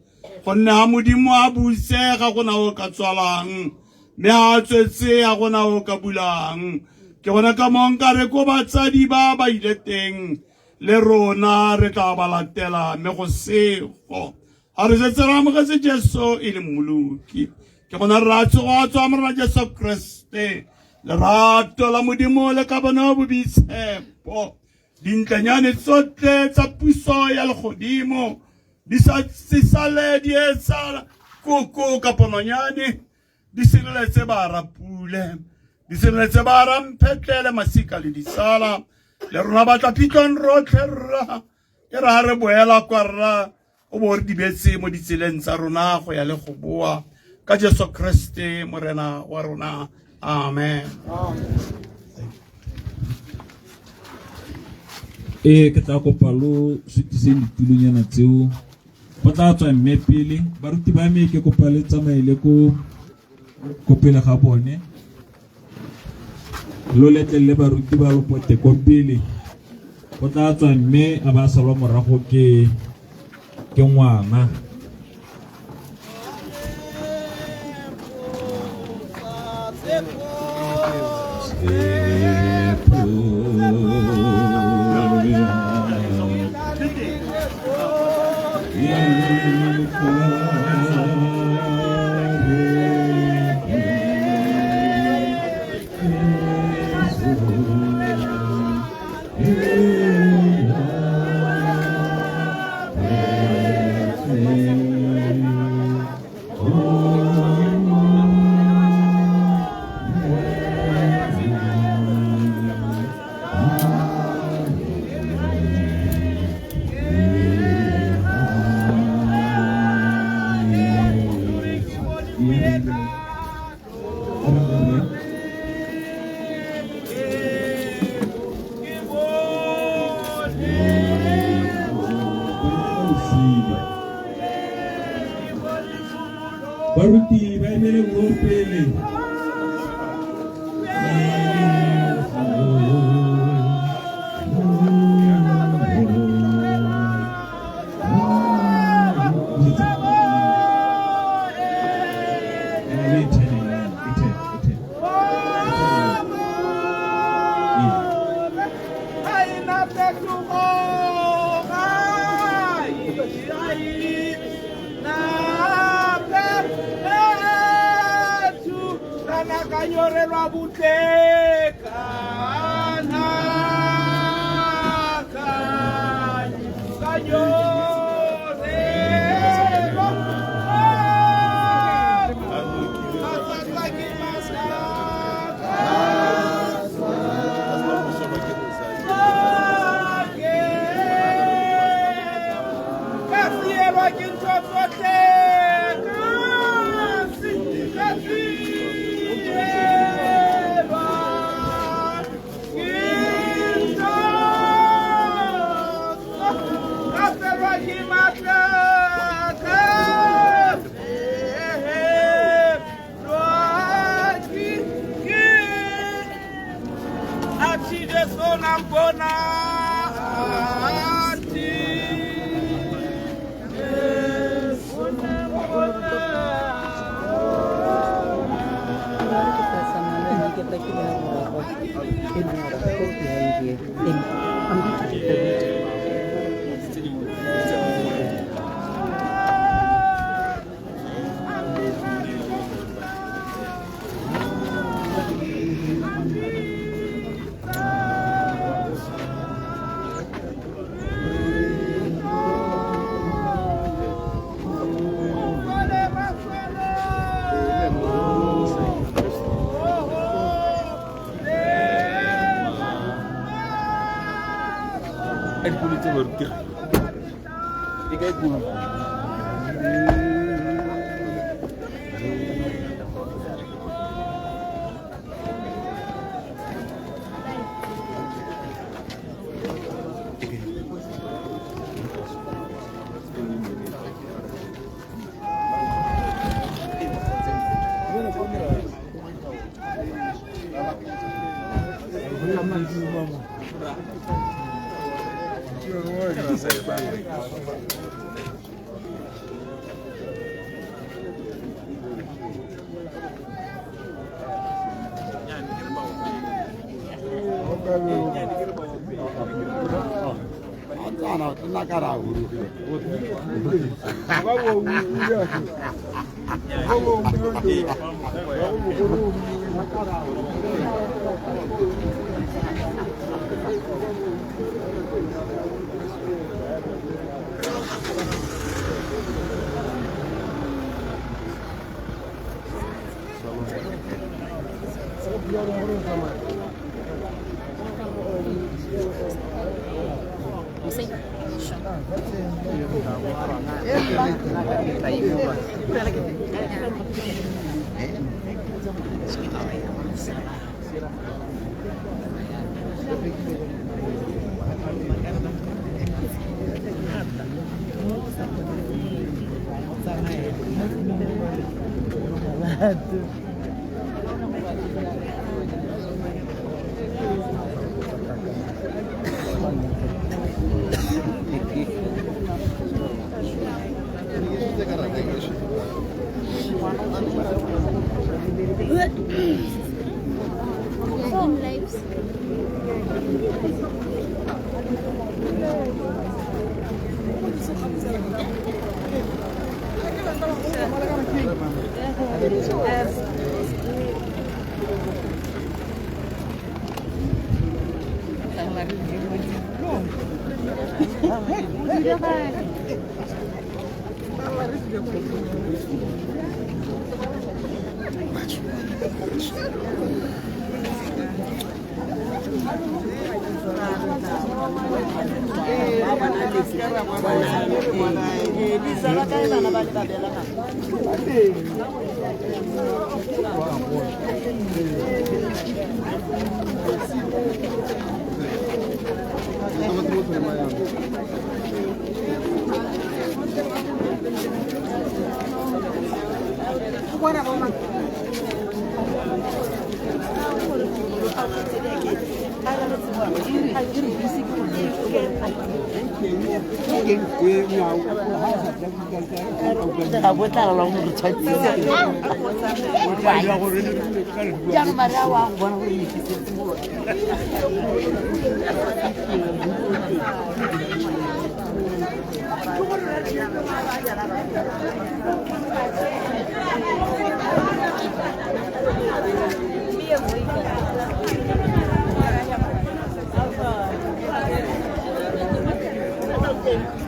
gonne ga Modimo a buse ga gona o ka tswalang mme a tswetse ga gona o ka bulang. Ke gone ka mong ka re ko batsadi ba ba ile teng le rona re tla ba latela mme go sego ga re setse re amogetse Jesu e le mmoloki. Ke gona re a tsogo a tswa Morena Jesu Kriste lerato la Modimo le ka bona bo boitshepo dintlenyane tsotlhe tsa puso ya legodimo di sa sale di etsa koko kapa nonyane di sireletse ba rapule di sireletse ba ramphetlele masika le ditsala le rona ba tla phitlhong rotlhe rra e re ha re boela kwa rra o bo re dibetse mo ditseleng tsa rona go ya le go boa ka Jesu Kriste morena wa rona. Amen. Ee, ke tla kopa lo sutiseng ditulonyana tseo go tla tswa mme pele baruti ba me ke kopa le tsamaele ko pele ga bone lo letlelele baruti ba lopote ko pele go tla tswa mme a ba salwa morago ke ngwana. Baruti ba emele mo pele. Go behind here. I'm going to take the reading. A dikolo tse barutegi e kae kolo?